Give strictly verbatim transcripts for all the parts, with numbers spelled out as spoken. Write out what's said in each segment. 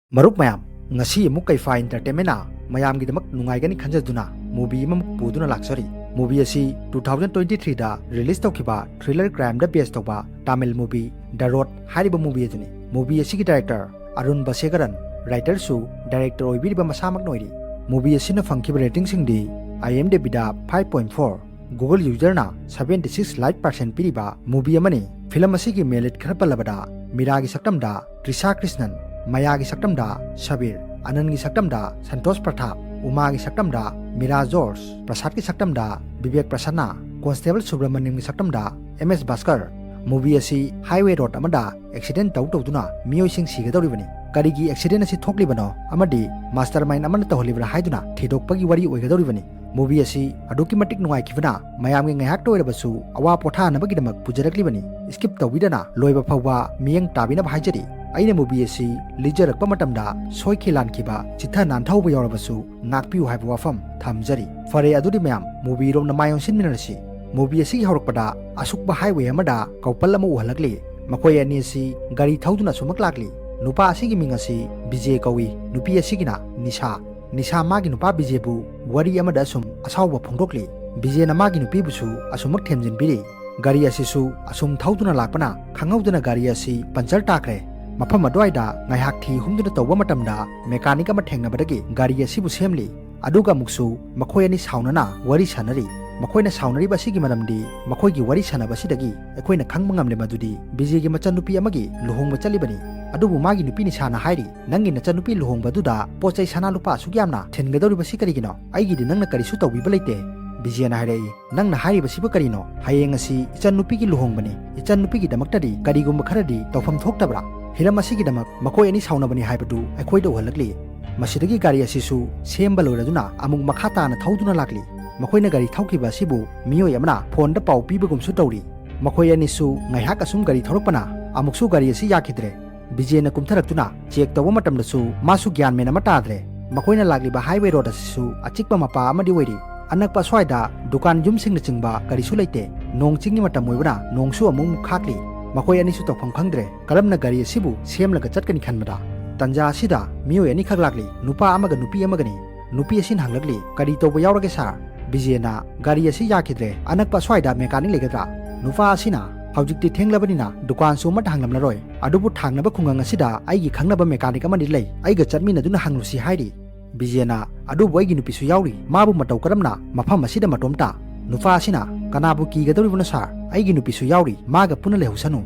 ꯃꯔꯨꯞ ꯃꯌꯥꯝ, ꯉꯁꯤ ꯑꯃꯨꯛ ꯀꯩꯐꯥ Entertainment ꯅ ꯃꯌꯥꯝꯒꯤꯗꯃꯛ ꯅꯨꯡꯉꯥꯏꯒꯅꯤ ꯈꯟꯖꯗꯨꯅ movie ꯑꯃꯃꯨꯛ ꯄꯨꯗꯨꯅ ꯂꯥꯛꯆꯔꯤ꯫ Movie ꯑꯁꯤ two thousand twenty three ꯗ release ꯇꯧꯈꯤꯕ thriller crime ꯗ base ꯇꯧꯕ Tamil movie The Road ꯍꯥꯏꯔꯤꯕ movie ꯑꯗꯨꯅꯤ꯫ Movie ꯑꯁꯤꯒꯤ director ꯑꯔꯨꯟ ꯕꯁꯦꯀꯔꯟ, writer ꯁꯨ director ꯑꯣꯏꯕꯤꯔꯤꯕ ꯃꯁꯥꯃꯛꯅ ꯑꯣꯏꯔꯤ꯫ Movie ꯑꯁꯤꯅ ꯐꯪꯈꯤꯕ rating ꯁꯤꯡꯗꯤ IMDb ꯗ five point four, Google user ꯅ seventy six like percent ꯄꯤꯔꯤꯕ movie ꯑꯃꯅꯤ꯫ Film ꯑꯁꯤꯒꯤ ꯃꯦꯂꯤꯠ ꯈꯔ ꯄꯜꯂꯕꯗ, ꯃꯤꯔꯥꯒꯤ ꯁꯛꯇꯝꯗ ꯇ꯭ꯔꯤꯁꯥ ꯀ꯭ꯔꯤꯁꯅꯟ, ꯃꯌꯥꯒꯤ ꯁꯛꯇꯝꯗ ꯁꯕꯤꯔ, ꯑꯅꯟꯒꯤ ꯁꯛꯇꯝꯗ ꯁꯟꯇꯣꯁ ꯄ꯭ꯔꯊꯥꯞ, ꯎꯃꯥꯒꯤ ꯁꯛꯇꯝꯗ ꯃꯤꯔꯥ ꯖꯣꯔꯖ, ꯄ꯭ꯔꯁꯥꯗꯀꯤ ꯁꯛꯇꯝꯗ ꯕꯤꯕꯦꯛ ꯄ꯭ꯔꯁꯟꯅ, ꯀꯣꯟꯁꯇꯦꯕꯜ ꯁꯨꯕ꯭ꯔꯃꯅꯤꯌꯝꯒꯤ ꯁꯛꯇꯝꯗ M S ꯚꯥꯁꯀꯔ꯫ Movie ꯑꯁꯤ highway road ꯑꯃꯗ accident ꯇꯧ ꯇꯧꯗꯨꯅ ꯃꯤꯑꯣꯏꯁꯤꯡ ꯁꯤꯒꯗꯧꯔꯤꯕꯅꯤ꯫ ꯀꯔꯤꯒꯤ accident ꯑꯁꯤ ꯊꯣꯛꯂꯤꯕꯅꯣ ꯑꯃꯗꯤ mastermind ꯑꯃꯅ ꯇꯧꯍꯜꯂꯤꯕ꯭ꯔꯥ ꯍꯥꯏꯗꯨꯅ ꯊꯤꯗꯣꯛꯄꯒꯤ ꯋꯥꯔꯤ ꯑꯣꯏꯒꯗꯧꯔꯤꯕꯅꯤ꯫ Movie ꯑꯁꯤ ꯑꯗꯨꯛꯀꯤ ꯃꯇꯤꯛ ꯅꯨꯡꯉꯥꯏꯈꯤꯕꯅ ꯃꯌꯥꯝꯒꯤ ꯉꯥꯏꯍꯥꯛꯇ ꯑꯣꯏꯔꯕꯁꯨ ꯑꯋꯥ ꯄꯣꯊꯥꯅꯕꯒꯤꯗꯃꯛ ꯄꯨꯖꯔꯛꯂꯤꯕꯅꯤ꯫ Skip ꯇꯧꯕꯤꯗꯅ ꯂꯣꯏꯕ ꯐꯥꯎꯕ ꯃꯤꯠꯌꯦꯡ ꯇꯥꯕꯤꯅꯕ ꯍꯥꯏꯖꯔꯤ꯫ ꯑꯩꯅ movie ꯑꯁꯤ ꯂꯤꯖꯔꯛꯄ ꯃꯇꯝꯗ ꯁꯣꯏꯈꯤ ꯂꯥꯟꯈꯤꯕ, ꯆꯤꯠꯊ ꯅꯥꯟꯊꯍꯧꯕ ꯌꯥꯎꯔꯕꯁꯨ ꯉꯥꯛꯄꯤꯌꯨ ꯍꯥꯏꯕ ꯋꯥꯐꯝ ꯊꯝꯖꯔꯤ꯫ ꯐꯔꯦ, ꯑꯗꯨꯗꯤ ꯃꯌꯥꯝ movie ꯔꯣꯝꯗ ꯃꯥꯏ ꯑꯣꯟꯁꯤꯟꯃꯤꯟꯅꯔꯁꯤ꯫ Movie ꯑꯁꯤꯒꯤ ꯍꯧꯔꯛꯄꯗ ꯑꯁꯨꯛꯄ highway ꯑꯃꯗ couple ꯑꯃ ꯎꯍꯜꯂꯛꯂꯤ꯫ ꯃꯈꯣꯏ ꯑꯅꯤ ꯑꯁꯤ ꯒꯥꯔꯤ ꯊꯧꯗꯨꯅ ꯑꯁꯨꯃꯛ ꯂꯥꯛꯂꯤ꯫ ꯅꯨꯄꯥ ꯑꯁꯤꯒꯤ ꯃꯤꯡ ꯑꯁꯤ ꯕꯤꯖꯦ ꯀꯧꯏ, ꯅꯨꯄꯤ ꯑꯁꯤꯒꯤꯅ ꯅꯤꯁꯥ꯫ ꯅꯤꯁꯥ ꯃꯥꯒꯤ ꯅꯨꯄꯥ ꯕꯤꯖꯦꯕꯨ ꯋꯥꯔꯤ ꯑꯃꯗ ꯑꯁꯨꯝ ꯑꯁꯥꯎꯕ ꯐꯣꯡꯗꯣꯛꯂꯤ꯫ ꯕꯤꯖꯦꯅ ꯃꯥꯒꯤ ꯅꯨꯄꯤꯕꯨꯁꯨ ꯑꯁꯨꯃꯛ ꯊꯦꯝꯖꯤꯟꯕꯤꯔꯤ꯫ ꯒꯥꯔꯤ ꯑꯁꯤꯁꯨ ꯑꯁꯨꯝ ꯊꯧꯗꯨꯅ ꯂꯥꯛꯄꯅ ꯈꯪꯍꯧꯗꯅ ꯒꯥꯔꯤ ꯑꯁꯤ puncture ꯇꯥꯈ꯭ꯔꯦ꯫ ꯃꯐꯝ ꯑꯗꯨꯋꯥꯏꯗ ꯉꯥꯏꯍꯥꯛ ꯊꯤ ꯍꯨꯝꯗꯨꯅ ꯇꯧꯕ ꯃꯇꯝꯗ mechanic ꯑꯃ ꯊꯦꯡꯅꯕꯗꯒꯤ ꯒꯥꯔꯤ ꯑꯁꯤꯕꯨ ꯁꯦꯝꯂꯤ꯫ ꯑꯗꯨꯒ ꯑꯃꯨꯛꯁꯨ ꯃꯈꯣꯏ ꯑꯅꯤ ꯁꯥꯎꯅꯅ ꯋꯥꯔꯤ ꯁꯥꯟꯅꯔꯤ꯫ ꯃꯈꯣꯏꯅ ꯁꯥꯎꯅꯔꯤꯕ ꯑꯁꯤꯒꯤ ꯃꯔꯝꯗꯤ ꯃꯈꯣꯏꯒꯤ ꯋꯥꯔꯤ ꯁꯥꯟꯅꯕ ꯑꯁꯤꯗꯒꯤ ꯑꯩꯈꯣꯏꯅ ꯈꯪꯕ ꯉꯝꯂꯦ ꯃꯗꯨꯗꯤ ꯕꯤꯖꯦꯒꯤ ꯃꯆꯟꯅꯨꯄꯤ ꯑꯃꯒꯤ ꯂꯨꯍꯣꯡꯕ ꯆꯠꯂꯤꯕꯅꯤ꯫ ꯑꯗꯨꯕꯨ ꯃꯥꯒꯤ ꯅꯨꯄꯤ ꯅꯤꯁꯥꯅ ꯍꯥꯏꯔꯤ, "ꯅꯪꯒꯤ ꯅꯆꯟꯅꯨꯄꯤ ꯂꯨꯍꯣꯡꯕ ꯑꯗꯨꯗ ꯄꯣꯠ ꯆꯩ ꯁꯅꯥ ꯂꯨꯄꯥ ꯑꯁꯨꯛ ꯌꯥꯝꯅ ꯊꯤꯟꯒꯗꯧꯔꯤꯕꯁꯤ ꯀꯔꯤꯒꯤꯅꯣ? ꯑꯩꯒꯤꯗꯤ ꯅꯪꯅ ꯀꯔꯤꯁꯨ ꯇꯧꯕꯤꯕ ꯂꯩꯇꯦ꯫" ꯕꯤꯖꯦꯅ ꯍꯥꯏꯔꯛꯏ, "ꯅꯪꯅ ꯍꯥꯏꯔꯤꯕꯁꯤꯕꯨ ꯀꯔꯤꯅꯣ? ꯍꯌꯦꯡ ꯑꯁꯤ ꯏꯆꯟꯅꯨꯄꯤꯒꯤ ꯂꯨꯍꯣꯡꯕꯅꯤ꯫ ꯏꯆꯟꯅꯨꯄꯤꯒꯤꯗꯃꯛꯇꯗꯤ ꯀꯔꯤꯒꯨꯝꯕ ꯈꯔꯗꯤ ꯇꯧꯐꯝ ꯊꯣꯛꯇꯕ꯭ꯔꯥ? ꯍꯤꯔꯝ ꯑꯁꯤꯒꯤꯗꯃꯛ ꯃꯈꯣꯏ ꯑꯅꯤ ꯁꯥꯎꯅꯕꯅꯤ ꯍꯥꯏꯕꯗꯨ ꯑꯩꯈꯣꯏꯗ ꯎꯍꯜꯂꯛꯂꯤ꯫" ꯃꯁꯤꯗꯒꯤ ꯒꯥꯔꯤ ꯑꯁꯤꯁꯨ ꯁꯦꯝꯕ ꯂꯣꯏꯔꯗꯨꯅ ꯑꯃꯨꯛ ꯃꯈꯥ ꯇꯥꯅ ꯊꯧꯗꯨꯅ ꯂꯥꯛꯂꯤ꯫ ꯃꯈꯣꯏꯅ ꯒꯥꯔꯤ ꯊꯧꯈꯤꯕ ꯑꯁꯤꯕꯨ ꯃꯤꯑꯣꯏ ꯑꯃꯅ ꯐꯣꯟꯗ ꯄꯥꯎ ꯄꯤꯕꯒꯨꯝꯁꯨ ꯇꯧꯔꯤ꯫ ꯃꯈꯣꯏ ꯑꯅꯤꯁꯨ ꯉꯥꯏꯍꯥꯛ ꯑꯁꯨꯝ ꯒꯥꯔꯤ ꯊꯧꯔꯛꯄꯅ ꯑꯃꯨꯛꯁꯨ ꯒꯥꯔꯤ ꯑꯁꯤ ꯌꯥꯈꯤꯗ꯭ꯔꯦ꯫ ꯕꯤꯖꯦꯅ ꯀꯨꯝꯊꯔꯛꯇꯨꯅ ꯆꯦꯛ ꯇꯧꯕ ꯃꯇꯝꯗꯁꯨ ꯃꯥꯁꯨ ꯒ꯭ꯌꯥꯟ ꯃꯦꯟ ꯑꯃ ꯇꯥꯗ꯭ꯔꯦ꯫ ꯃꯈꯣꯏꯅ ꯂꯥꯛꯂꯤꯕ highway road ꯑꯁꯤꯁꯨ ꯑꯆꯤꯛꯄ ꯃꯄꯥ ꯑꯃꯗꯤ ꯑꯣꯏꯔꯤ꯫ ꯑꯅꯛꯄ ꯑꯁ꯭ꯋꯥꯏꯗ ꯗꯨꯀꯥꯟ ꯌꯨꯝꯁꯤꯡꯅꯆꯤꯡꯕ ꯀꯔꯤꯁꯨ ꯂꯩꯇꯦ꯫ ꯅꯣꯡ ꯆꯤꯡꯒꯤ ꯃꯇꯝ ꯑꯣꯏꯕꯅ ꯅꯣꯡꯁꯨ ꯑꯃꯨꯛ ꯑꯃꯨꯛ ꯈꯥꯛꯂꯤ꯫ ꯃꯈꯣꯏ ꯑꯅꯤꯁꯨ ꯇꯧꯐꯝ ꯈꯪꯗ꯭ꯔꯦ꯫ ꯀꯔꯝꯅ ꯒꯥꯔꯤ ꯑꯁꯤꯕꯨ ꯁꯦꯝꯂꯒ ꯆꯠꯀꯅꯤ ꯈꯟꯕꯗ ꯇꯟꯖꯥ ꯑꯁꯤꯗ ꯃꯤꯑꯣꯏ ꯑꯅꯤꯈꯛ ꯂꯥꯛꯂꯤ, ꯅꯨꯄꯥ ꯑꯃꯒ ꯅꯨꯄꯤ ꯑꯃꯒꯅꯤ꯫ ꯅꯨꯄꯤ ꯑꯁꯤꯅ ꯍꯪꯂꯛꯂꯤ, "ꯀꯔꯤ ꯇꯧꯕ ꯌꯥꯎꯔꯒꯦ ꯁꯥꯔ?" ꯕꯤꯖꯦꯅ, "ꯒꯥꯔꯤ ꯑꯁꯤ ꯌꯥꯈꯤꯗ꯭ꯔꯦ, ꯑꯅꯛꯄ ꯑꯁ꯭ꯋꯥꯏꯗ ꯃꯦꯀꯥꯅꯤꯛ ꯂꯩꯒꯗ꯭ꯔꯥ?" ꯅꯨꯄꯥ ꯑꯁꯤꯅ, "ꯍꯧꯖꯤꯛꯇꯤ ꯊꯦꯡꯂꯕꯅꯤꯅ ꯗꯨꯀꯥꯟꯁꯨ ꯑꯃꯠꯇ ꯍꯥꯡꯂꯝꯂꯔꯣꯏ, ꯑꯗꯨꯕꯨ ꯊꯥꯡꯅꯕ ꯈꯨꯡꯒꯪ ꯑꯁꯤꯗ ꯑꯩꯒꯤ ꯈꯪꯅꯕ ꯃꯦꯀꯥꯅꯤꯛ ꯑꯃꯗꯤ ꯂꯩ, ꯑꯩꯒ ꯆꯠꯃꯤꯟꯅꯗꯨꯅ ꯍꯪꯂꯨꯁꯤ" ꯍꯥꯏꯔꯤ꯫ ꯕꯤꯖꯦꯅ, "ꯑꯗꯨꯕꯨ ꯑꯩꯒꯤ ꯅꯨꯄꯤꯁꯨ ꯌꯥꯎꯔꯤ, ꯃꯥꯕꯨ ꯃꯇꯧ ꯀꯔꯝꯅ ꯃꯐꯝ ꯑꯁꯤꯗ ꯃꯇꯣꯝꯇ?" ꯅꯨꯄꯥ ꯑꯁꯤꯅ, "ꯀꯅꯥꯕꯨ ꯀꯤꯒꯗꯧꯔꯤꯕꯅꯣ ꯁꯥꯔ? ꯑꯩꯒꯤ ꯅꯨꯄꯤꯁꯨ ꯌꯥꯎꯔꯤ, ꯃꯥꯒ ꯄꯨꯟꯅ ꯂꯩꯍꯧꯁꯅꯨ"꯫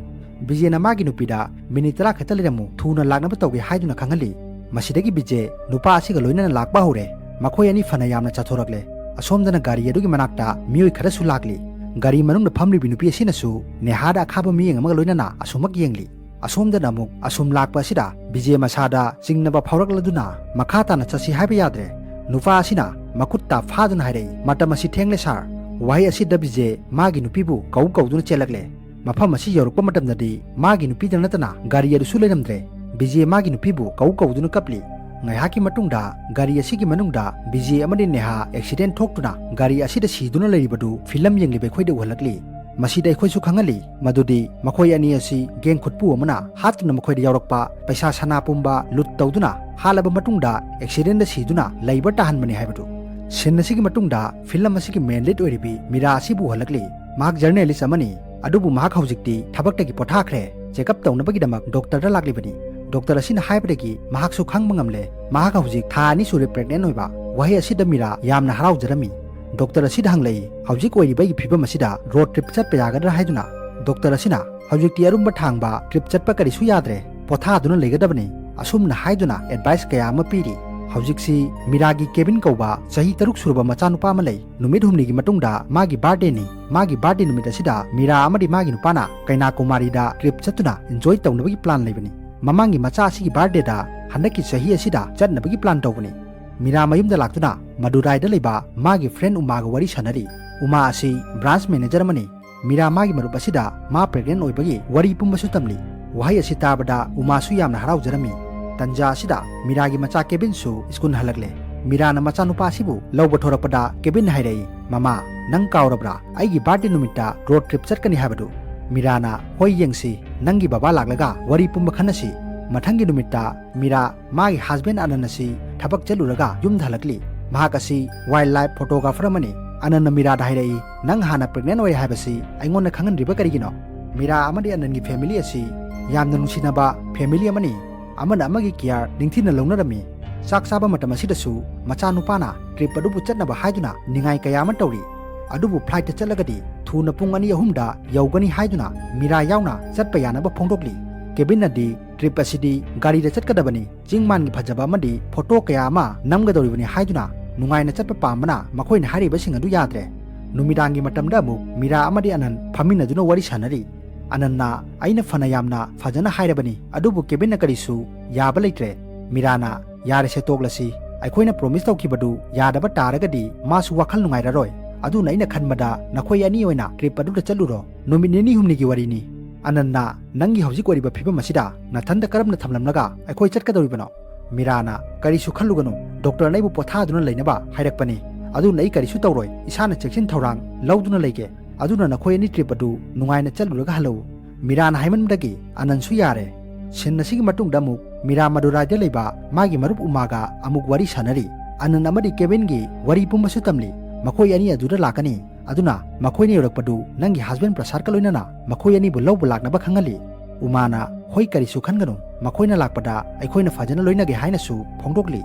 ꯕꯤꯖꯦꯅ ꯃꯥꯒꯤ ꯅꯨꯄꯤꯗ, "ꯃꯤꯅꯤꯠ ꯇꯔꯥ ꯈꯛꯇ ꯂꯩꯔꯝꯃꯨ, ꯊꯨꯅ ꯂꯥꯛꯅꯕ ꯇꯧꯒꯦ" ꯍꯥꯏꯗꯨꯅ ꯈꯪꯍꯜꯂꯤ꯫ ꯃꯁꯤꯗꯒꯤ ꯕꯤꯖꯦ ꯅꯨꯄꯥ ꯑꯁꯤꯒ ꯂꯣꯏꯅꯅ ꯂꯥꯛꯄ ꯍꯧꯔꯦ꯫ ꯃꯈꯣꯏ ꯑꯅꯤ ꯐꯅ ꯌꯥꯝꯅ ꯆꯠꯊꯣꯔꯛꯂꯦ꯫ ꯑꯁꯣꯝꯗꯅ ꯒꯥꯔꯤ ꯑꯗꯨꯒꯤ ꯃꯅꯥꯛꯇ ꯃꯤꯑꯣꯏ ꯈꯔꯁꯨ ꯂꯥꯛꯂꯤ꯫ ꯒꯥꯔꯤ ꯃꯅꯨꯡꯗ ꯐꯝꯂꯤꯕꯤ ꯅꯨꯄꯤ ꯑꯁꯤꯅꯁꯨ ꯅꯦꯍꯥꯗ ꯑꯈꯥꯕ ꯃꯤꯠꯌꯦꯡ ꯑꯃꯒ ꯂꯣꯏꯅꯅ ꯑꯁꯨꯃꯛ ꯌꯦꯡꯂꯤ꯫ ꯑꯁꯣꯝꯗꯅ ꯑꯃꯨꯛ ꯑꯁꯨꯝ ꯂꯥꯛꯄ ꯑꯁꯤꯗ ꯕꯤꯖꯦ ꯃꯁꯥꯗ ꯆꯤꯡꯅꯕ ꯐꯥꯎꯔꯛꯂꯗꯨꯅ ꯃꯈꯥ ꯇꯥꯅ ꯆꯠꯁꯤ ꯍꯥꯏꯕ ꯌꯥꯗ꯭ꯔꯦ꯫ ꯅꯨꯄꯥ ꯑꯁꯤꯅ ꯃꯈꯨꯠꯇ ꯐꯥꯗꯨꯅ ꯍꯥꯏꯔꯛꯏ, "ꯃꯇꯝ ꯑꯁꯤ ꯊꯦꯡꯂꯦ ꯁꯥꯔ"꯫ ꯋꯥꯍꯩ ꯑꯁꯤꯗ ꯕꯤꯖꯦ ꯃꯥꯒꯤ ꯅꯨꯄꯤꯕꯨ ꯀꯧ ꯀꯧꯗꯨꯅ ꯆꯦꯜꯂꯛꯂꯦ꯫ ꯃꯐꯝ ꯑꯁꯤ ꯌꯧꯔꯛꯄ ꯃꯇꯝꯗꯗꯤ ꯃꯥꯒꯤ ꯅꯨꯄꯤꯗ ꯅꯠꯇꯅ ꯒꯥꯔꯤ ꯑꯗꯨꯁꯨ ꯂꯩꯔꯝꯗ꯭ꯔꯦ꯫ ꯕꯤꯖꯦ ꯃꯥꯒꯤ ꯅꯨꯄꯤꯕꯨ ꯀꯧ ꯀꯧꯗꯨꯅ ꯀꯞꯂꯤ꯫ ꯉꯥꯏꯍꯥꯛꯀꯤ ꯃꯇꯨꯡꯗ ꯒꯥꯔꯤ ꯑꯁꯤꯒꯤ ꯃꯅꯨꯡꯗ ꯕꯤꯖꯦ ꯑꯃꯗꯤ ꯅꯦꯍꯥ ꯑꯦꯛꯁꯤꯗꯦꯟ ꯊꯣꯛꯇꯨꯅ ꯒꯥꯔꯤ ꯑꯁꯤꯗ ꯁꯤꯗꯨꯅ ꯂꯩꯔꯤꯕꯗꯨ ꯐꯤꯂꯝ ꯌꯦꯡꯂꯤꯕ ꯑꯩꯈꯣꯏꯗ ꯎꯍꯜꯂꯛꯂꯤ꯫ ꯃꯁꯤꯗ ꯑꯩꯈꯣꯏꯁꯨ ꯈꯪꯍꯜꯂꯤ ꯃꯗꯨꯗꯤ ꯃꯈꯣꯏ ꯑꯅꯤ ꯑꯁꯤ ꯒꯦꯡ ꯈꯨꯠꯄꯨ ꯑꯃꯅ ꯍꯥꯠꯇꯨꯅ ꯃꯈꯣꯏꯗ ꯌꯥꯎꯔꯛꯄ ꯄꯩꯁꯥ ꯁꯅꯥ ꯄꯨꯝꯕ ꯂꯨꯠ ꯇꯧꯗꯨꯅ ꯍꯥꯠꯂꯕ ꯃꯇꯨꯡꯗ ꯑꯦꯛꯁꯤꯗꯦꯟꯗ ꯁꯤꯗꯨꯅ ꯂꯩꯕ ꯇꯥꯍꯟꯕꯅꯤ ꯍꯥꯏꯕꯗꯨ꯫ ꯁꯤꯟ ꯑꯁꯤꯒꯤ ꯃꯇꯨꯡꯗ ꯐꯤꯂꯝ ꯑꯁꯤꯒꯤ ꯃꯦꯟ ꯂꯤꯗ ꯑꯣꯏꯔꯤꯕꯤ ꯃꯤꯔꯥ ꯑꯁꯤꯕꯨ ꯎꯍꯜꯂꯛꯂꯤ꯫ ꯃꯍꯥꯛ ꯖꯔꯅꯦꯂꯤꯁ ꯑꯃꯅꯤ, ꯑꯗꯨꯕꯨ ꯃꯍꯥꯛ ꯍꯧꯖꯤꯛꯇꯤ ꯊꯕꯛꯇꯒꯤ ꯄꯣꯊꯥꯈ꯭ꯔꯦ, ꯆꯦꯛꯑꯞ ꯇꯧꯅꯕꯒꯤꯗꯃꯛ ꯗꯣꯛꯇꯔꯗ ꯂꯥꯛꯂꯤꯕꯅꯤ꯫ ꯗꯣꯛꯇꯔ ꯑꯁꯤꯅ ꯍꯥꯏꯕꯗꯒꯤ ꯃꯍꯥꯛꯁꯨ ꯈꯪꯕ ꯉꯝꯂꯦ꯫ ꯃꯍꯥꯛ ꯍꯧꯖꯤꯛ ꯊꯥ ꯑꯅꯤ ꯁꯨꯔꯦ ꯄ꯭ꯔꯦꯒꯅꯦꯟ ꯑꯣꯏꯕ꯫ ꯋꯥꯍꯩ ꯑꯁꯤꯗ ꯃꯤꯔꯥ ꯌꯥꯝꯅ ꯍꯔꯥꯎꯖꯔꯝꯃꯤ꯫ ꯗꯣꯛꯇꯔ ꯑꯁꯤꯗ ꯍꯪꯂꯛꯏ, "ꯍꯧꯖꯤꯛ ꯑꯣꯏꯔꯤꯕ ꯑꯩꯒꯤ ꯐꯤꯕꯝ ꯑꯁꯤꯗ ꯔꯣꯗ ꯇ꯭ꯔꯤꯞ ꯆꯠꯄ ꯌꯥꯒꯗ꯭ꯔꯥ?" ꯍꯥꯏꯗꯨꯅ꯫ ꯗꯣꯛꯇꯔ ꯑꯁꯤꯅ, "ꯍꯧꯖꯤꯛꯇꯤ ꯑꯔꯨꯝꯕ ꯊꯥꯡꯕ, ꯇ꯭ꯔꯤꯞ ꯆꯠꯄ ꯀꯔꯤꯁꯨ ꯌꯥꯗ꯭ꯔꯦ, ꯄꯣꯊꯥꯗꯨꯅ ꯂꯩꯒꯗꯕꯅꯤ" ꯑꯁꯨꯝꯅ ꯍꯥꯏꯗꯨꯅ ꯑꯦꯗꯚꯥꯏꯁ ꯀꯌꯥ ꯑꯃ ꯄꯤꯔꯤ꯫ ꯍꯧꯖꯤꯛꯁꯤ ꯃꯤꯔꯥꯒꯤ ꯀꯦꯕꯤꯟ ꯀꯧꯕ ꯆꯍꯤ ꯇꯔꯨꯛ ꯁꯨꯔꯕ ꯃꯆꯥꯅꯨꯄꯥ ꯑꯃ ꯂꯩ꯫ ꯅꯨꯃꯤꯠ ꯍꯨꯝꯅꯤꯒꯤ ꯃꯇꯨꯡꯗ ꯃꯥꯒꯤ ꯕꯥꯔꯗꯦꯅꯤ꯫ ꯃꯥꯒꯤ ꯕꯥꯔꯗꯦ ꯅꯨꯃꯤꯠ ꯑꯁꯤꯗ ꯃꯤꯔꯥ ꯑꯃꯗꯤ ꯃꯥꯒꯤ ꯅꯨꯄꯥꯅ ꯀꯩꯅꯥꯀꯨꯃꯥꯔꯤꯗ ꯇ꯭ꯔꯤꯞ ꯆꯠꯇꯨꯅ ꯏꯟꯖꯣꯏ ꯇꯧꯅꯕꯒꯤ ꯄ꯭ꯂꯥꯟ ꯂꯩꯕꯅꯤ꯫ ꯃꯃꯥꯡꯒꯤ ꯃꯆꯥ ꯑꯁꯤꯒꯤ ꯕꯥꯔꯗꯦꯗ ꯍꯟꯗꯛꯀꯤ ꯆꯍꯤ ꯑꯁꯤꯗ ꯆꯠꯅꯕꯒꯤ ꯄ꯭ꯂꯥꯟ ꯇꯧꯕꯅꯤ꯫ ꯃꯤꯔꯥ ꯃꯌꯨꯝꯗ ꯂꯥꯛꯇꯨꯅ ꯃꯗꯨꯔꯥꯏꯗ ꯂꯩꯕ ꯃꯥꯒꯤ ꯐ꯭ꯔꯦꯟ ꯎꯃꯥꯒ ꯋꯥꯔꯤ ꯁꯥꯟꯅꯔꯤ꯫ ꯎꯃꯥ ꯑꯁꯤ ꯕ꯭ꯔꯥꯟꯁ ꯃꯦꯅꯦꯖꯔ ꯑꯃꯅꯤ꯫ ꯃꯤꯔꯥ ꯃꯥꯒꯤ ꯃꯔꯨꯞ ꯑꯁꯤꯗ ꯃꯥ ꯄ꯭ꯔꯦꯒꯅꯦꯟ ꯑꯣꯏꯕꯒꯤ ꯋꯥꯔꯤ ꯄꯨꯝꯕꯁꯨ ꯇꯝꯂꯤ꯫ ꯋꯥꯍꯩ ꯑꯁꯤ ꯇꯥꯕꯗ ꯎꯃꯥꯁꯨ ꯌꯥꯝꯅ ꯍꯔꯥꯎꯖꯔꯝꯃꯤ꯫ ꯇꯟꯖꯥ ꯑꯁꯤꯗ ꯃꯤꯔꯥꯒꯤ ꯃꯆꯥ ꯀꯦꯕꯤꯟꯁꯨ ꯁ꯭ꯀꯨꯜ ꯍꯜꯂꯛꯂꯦ꯫ ꯃꯤꯔꯥꯅ ꯃꯆꯥꯅꯨꯄꯥ ꯑꯁꯤꯕꯨ ꯂꯧꯕ ꯊꯣꯔꯛꯄꯗ ꯀꯦꯕꯤꯟ ꯍꯥꯏꯔꯛꯏ, "ꯃꯃꯥ, ꯅꯪ ꯀꯥꯎꯔꯕ꯭ꯔꯥ? ꯑꯩꯒꯤ ꯕꯥꯔꯗꯦ ꯅꯨꯃꯤꯠꯇ ꯔꯣꯗ ꯇ꯭ꯔꯤꯞ ꯆꯠꯀꯅꯤ ꯍꯥꯏꯕꯗꯨ?" ꯃꯤꯔꯥꯅ, "ꯍꯣꯏ, ꯌꯦꯡꯁꯤ, ꯅꯪꯒꯤ ꯕꯕꯥ ꯂꯥꯛꯂꯒ ꯋꯥꯔꯤ ꯄꯨꯝꯕ ꯈꯟꯅꯁꯤ"꯫ ꯃꯊꯪꯒꯤ ꯅꯨꯃꯤꯠꯇ ꯃꯤꯔꯥ ꯃꯥꯒꯤ ꯍꯁꯕꯦꯟ ꯑꯅꯟ ꯑꯁꯤ ꯊꯕꯛ ꯆꯠꯂꯨꯔꯒ ꯌꯨꯝꯗ ꯍꯜꯂꯛꯂꯤ꯫ ꯃꯍꯥꯛ ꯑꯁꯤ ꯋꯥꯏꯜ ꯂꯥꯏꯐ ꯐꯣꯇꯣꯒ꯭ꯔꯥꯐꯔ ꯑꯃꯅꯤ꯫ ꯑꯅꯟꯅ ꯃꯤꯔꯥꯗ ꯍꯥꯏꯔꯛꯏ, "ꯅꯪ ꯍꯥꯟꯅ ꯄ꯭ꯔꯦꯒꯅꯦꯟ ꯑꯣꯏꯔꯦ ꯍꯥꯏꯕꯁꯤ ꯑꯩꯉꯣꯟꯗ ꯈꯪꯍꯟꯗ꯭ꯔꯤꯕ ꯀꯔꯤꯒꯤꯅꯣ?" ꯃꯤꯔꯥ ꯑꯃꯗꯤ ꯑꯅꯟꯒꯤ ꯐꯦꯃꯤꯂꯤ ꯑꯁꯤ ꯌꯥꯝꯅ ꯅꯨꯡꯁꯤꯅꯕ ꯐꯦꯃꯤꯂꯤ ꯑꯃꯅꯤ꯫ ꯑꯃꯅ ꯑꯃꯒꯤ ꯀꯤꯌꯥꯔ ꯅꯤꯡꯊꯤꯅ ꯂꯧꯅꯔꯝꯃꯤ꯫ ꯆꯥꯛ ꯆꯥꯕ ꯃꯇꯝ ꯑꯁꯤꯗꯁꯨ ꯃꯆꯥꯅꯨꯄꯥꯅ ꯇ꯭ꯔꯤꯞ ꯑꯗꯨꯕꯨ ꯆꯠꯅꯕ ꯍꯥꯏꯗꯨꯅ ꯅꯤꯡꯉꯥꯏ ꯀꯌꯥ ꯑꯃ ꯇꯧꯔꯤ꯫ ꯑꯗꯨꯕꯨ ꯐ꯭ꯂꯥꯏꯠꯇ ꯆꯠꯂꯒꯗꯤ ꯊꯨꯅ ꯄꯨꯡ ꯑꯅꯤ ꯑꯍꯨꯝꯗ ꯌꯧꯒꯅꯤ ꯍꯥꯏꯗꯨꯅ ꯃꯤꯔꯥ ꯌꯥꯎꯅ ꯆꯠꯄ ꯌꯥꯅꯕ ꯐꯣꯡꯗꯣꯛꯂꯤ꯫ ꯀꯦꯕꯤꯟꯅꯗꯤ ꯇ꯭ꯔꯤꯞ ꯑꯁꯤꯗꯤ ꯒꯥꯔꯤꯗ ꯆꯠꯀꯗꯕꯅꯤ, ꯆꯤꯡ ꯃꯥꯟꯒꯤ ꯐꯖꯕ ꯑꯃꯗꯤ ꯐꯣꯇꯣ ꯀꯌꯥ ꯑꯃ ꯅꯝꯒꯗꯧꯔꯤꯕꯅꯤ ꯍꯥꯏꯗꯨꯅ ꯅꯨꯡꯉꯥꯏꯅ ꯆꯠꯄ ꯄꯥꯝꯕꯅ ꯃꯈꯣꯏꯅ ꯍꯥꯏꯔꯤꯕꯁꯤꯡ ꯑꯗꯨ ꯌꯥꯗ꯭ꯔꯦ꯫ ꯅꯨꯃꯤꯗꯥꯡꯒꯤ ꯃꯇꯝꯗ ꯑꯃꯨꯛ ꯃꯤꯔꯥ ꯑꯃꯗꯤ ꯑꯅꯟ ꯐꯝꯃꯤꯟꯅꯗꯨꯅ ꯋꯥꯔꯤ ꯁꯥꯟꯅꯔꯤ꯫ ꯑꯅꯟꯅ, "ꯑꯩꯅ ꯐꯅ ꯌꯥꯝꯅ ꯐꯖꯅ ꯍꯥꯏꯔꯕꯅꯤ, ꯑꯗꯨꯕꯨ ꯀꯦꯕꯤꯟꯅ ꯀꯔꯤꯁꯨ ꯌꯥꯕ ꯂꯩꯇ꯭ꯔꯦ꯫" ꯃꯤꯔꯥꯅ, "ꯌꯥꯔꯦꯁꯦ, ꯇꯣꯛꯂꯁꯤ꯫ ꯑꯩꯈꯣꯏꯅ ꯄ꯭ꯔꯣꯃꯤꯁ ꯇꯧꯈꯤꯕꯗꯨ ꯌꯥꯗꯕ ꯇꯥꯔꯒꯗꯤ ꯃꯥꯁꯨ ꯋꯥꯈꯜ ꯅꯨꯡꯉꯥꯏꯔꯔꯣꯏ꯫ ꯑꯗꯨꯅ ꯑꯩꯅ ꯈꯟꯕꯗ ꯅꯈꯣꯏ ꯑꯅꯤ ꯑꯣꯏꯅ ꯇ꯭ꯔꯤꯞ ꯑꯗꯨꯗ ꯆꯠꯂꯨꯔꯣ꯫ ꯅꯨꯃꯤꯠ ꯅꯤꯅꯤ ꯍꯨꯝꯅꯤꯒꯤ ꯋꯥꯔꯤꯅꯤ꯫" ꯑꯅꯟꯅ, "ꯅꯪꯒꯤ ꯍꯧꯖꯤꯛ ꯑꯣꯏꯔꯤꯕ ꯐꯤꯕꯝ ꯑꯁꯤꯗ ꯅꯊꯟꯗ ꯀꯔꯝꯅ ꯊꯝꯂꯝꯂꯒ ꯑꯩꯈꯣꯏ ꯆꯠꯀꯗꯧꯔꯤꯕꯅꯣ?" ꯃꯤꯔꯥꯅ, "ꯀꯔꯤꯁꯨ ꯈꯜꯂꯨꯒꯅꯨ, ꯗꯣꯛꯇꯔꯅ ꯑꯩꯕꯨ ꯄꯣꯊꯥꯗꯨꯅ ꯂꯩꯅꯕ ꯍꯥꯏꯔꯛꯄꯅꯤ꯫ ꯑꯗꯨꯅ ꯑꯩ ꯀꯔꯤꯁꯨ ꯇꯧꯔꯣꯏ, ꯏꯁꯥꯅ ꯆꯦꯛꯁꯤꯟ ꯊꯧꯔꯥꯡ ꯂꯧꯗꯨꯅ ꯂꯩꯒꯦ꯫ ꯑꯗꯨꯅ ꯅꯈꯣꯏ ꯑꯅꯤ ꯇ꯭ꯔꯤꯞ ꯑꯗꯨ ꯅꯨꯡꯉꯥꯏꯅ ꯆꯠꯂꯨꯔꯒ ꯍꯜꯂꯛꯎ꯫" ꯃꯤꯔꯥꯅ ꯍꯥꯏꯃꯟꯕꯗꯒꯤ ꯑꯅꯟꯁꯨ ꯌꯥꯔꯦ꯫ ꯁꯤꯟ ꯑꯁꯤꯒꯤ ꯃꯇꯨꯡꯗ ꯑꯃꯨꯛ ꯃꯤꯔꯥ ꯃꯗꯨꯔꯥꯏꯗ ꯂꯩꯕ ꯃꯥꯒꯤ ꯃꯔꯨꯞ ꯎꯃꯥꯒ ꯑꯃꯨꯛ ꯋꯥꯔꯤ ꯁꯥꯟꯅꯔꯤ꯫ ꯑꯅꯟ ꯑꯃꯗꯤ ꯀꯦꯕꯤꯟꯒꯤ ꯋꯥꯔꯤ ꯄꯨꯝꯕꯁꯨ ꯇꯝꯂꯤ꯫ ꯃꯈꯣꯏ ꯑꯅꯤ ꯑꯗꯨꯗ ꯂꯥꯛꯀꯅꯤ꯫ ꯑꯗꯨꯅ ꯃꯈꯣꯏꯅ ꯌꯧꯔꯛꯄꯗꯨ ꯅꯪꯒꯤ ꯍꯁꯕꯦꯟ ꯄ꯭ꯔꯁꯥꯗꯀ ꯂꯣꯏꯅꯅ ꯃꯈꯣꯏ ꯑꯅꯤꯕꯨ ꯂꯧꯕ ꯂꯥꯛꯅꯕ ꯈꯪꯍꯜꯂꯤ꯫ ꯎꯃꯥꯅ, "ꯍꯣꯏ, ꯀꯔꯤꯁꯨ ꯈꯟꯒꯅꯨ, ꯃꯈꯣꯏꯅ ꯂꯥꯛꯄꯗ ꯑꯩꯈꯣꯏꯅ ꯐꯖꯅ ꯂꯣꯏꯅꯒꯦ" ꯍꯥꯏꯅꯁꯨ ꯐꯣꯡꯗꯣꯛꯂꯤ꯫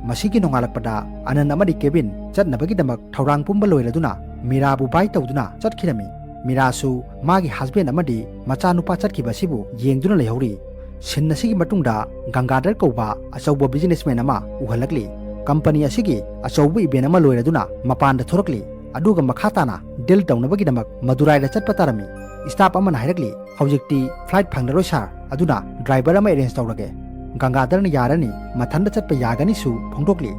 ꯃꯁꯤꯒꯤ ꯅꯣꯡꯉꯥꯜꯂꯛꯄꯗ ꯑꯅꯟ ꯑꯃꯗꯤ ꯀꯦꯕꯤꯟ ꯆꯠꯅꯕꯒꯤꯗꯃꯛ ꯊꯧꯔꯥꯡ ꯄꯨꯝꯕ ꯂꯣꯏꯔꯗꯨꯅ ꯃꯤꯔꯥꯕꯨ ꯕꯥꯏ ꯇꯧꯗꯨꯅ ꯆꯠꯈꯤꯔꯝꯃꯤ꯫ ꯃꯤꯔꯥꯁꯨ ꯃꯥꯒꯤ ꯍꯁꯕꯦꯟ ꯑꯃꯗꯤ ꯃꯆꯥꯅꯨꯄꯥ ꯆꯠꯈꯤꯕ ꯑꯁꯤꯕꯨ ꯌꯦꯡꯗꯨꯅ ꯂꯩꯍꯧꯔꯤ꯫ ꯁꯤꯟ ꯑꯁꯤꯒꯤ ꯃꯇꯨꯡꯗ ꯒꯪꯒꯥꯙꯔ ꯀꯧꯕ ꯑꯆꯧꯕ ꯕꯤꯖꯤꯅꯦꯁꯃꯦꯟ ꯑꯃ ꯎꯍꯜꯂꯛꯂꯤ꯫ ꯀꯝꯄꯅꯤ ꯑꯁꯤꯒꯤ ꯑꯆꯧꯕ ꯏꯚꯦꯟ ꯑꯃ ꯂꯣꯏꯔꯗꯨꯅ ꯃꯄꯥꯟꯗ ꯊꯣꯔꯛꯂꯤ꯫ ꯑꯗꯨꯒ ꯃꯈꯥ ꯇꯥꯅ ꯗꯤꯜ ꯇꯧꯅꯕꯒꯤꯗꯃꯛ ꯃꯗꯨꯔꯥꯏꯗ ꯆꯠꯄ ꯇꯥꯔꯝꯃꯤ꯫ ꯁ꯭ꯇꯥꯐ ꯑꯃꯅ ꯍꯥꯏꯔꯛꯂꯤ, "ꯍꯧꯖꯤꯛꯇꯤ ꯐ꯭ꯂꯥꯏꯠ ꯐꯪꯂꯔꯣꯏ ꯁꯥꯔ, ꯑꯗꯨꯅ ꯗ꯭ꯔꯥꯏꯚꯔ ꯑꯃ ꯑꯦꯔꯦꯟꯖ ꯇꯧꯔꯒꯦ꯫" ꯒꯪꯒꯥꯙꯔꯅ ꯌꯥꯔꯅꯤ, ꯃꯊꯟꯇ ꯆꯠꯄ ꯌꯥꯒꯅꯤꯁꯨ ꯐꯣꯡꯗꯣꯛꯂꯤ꯫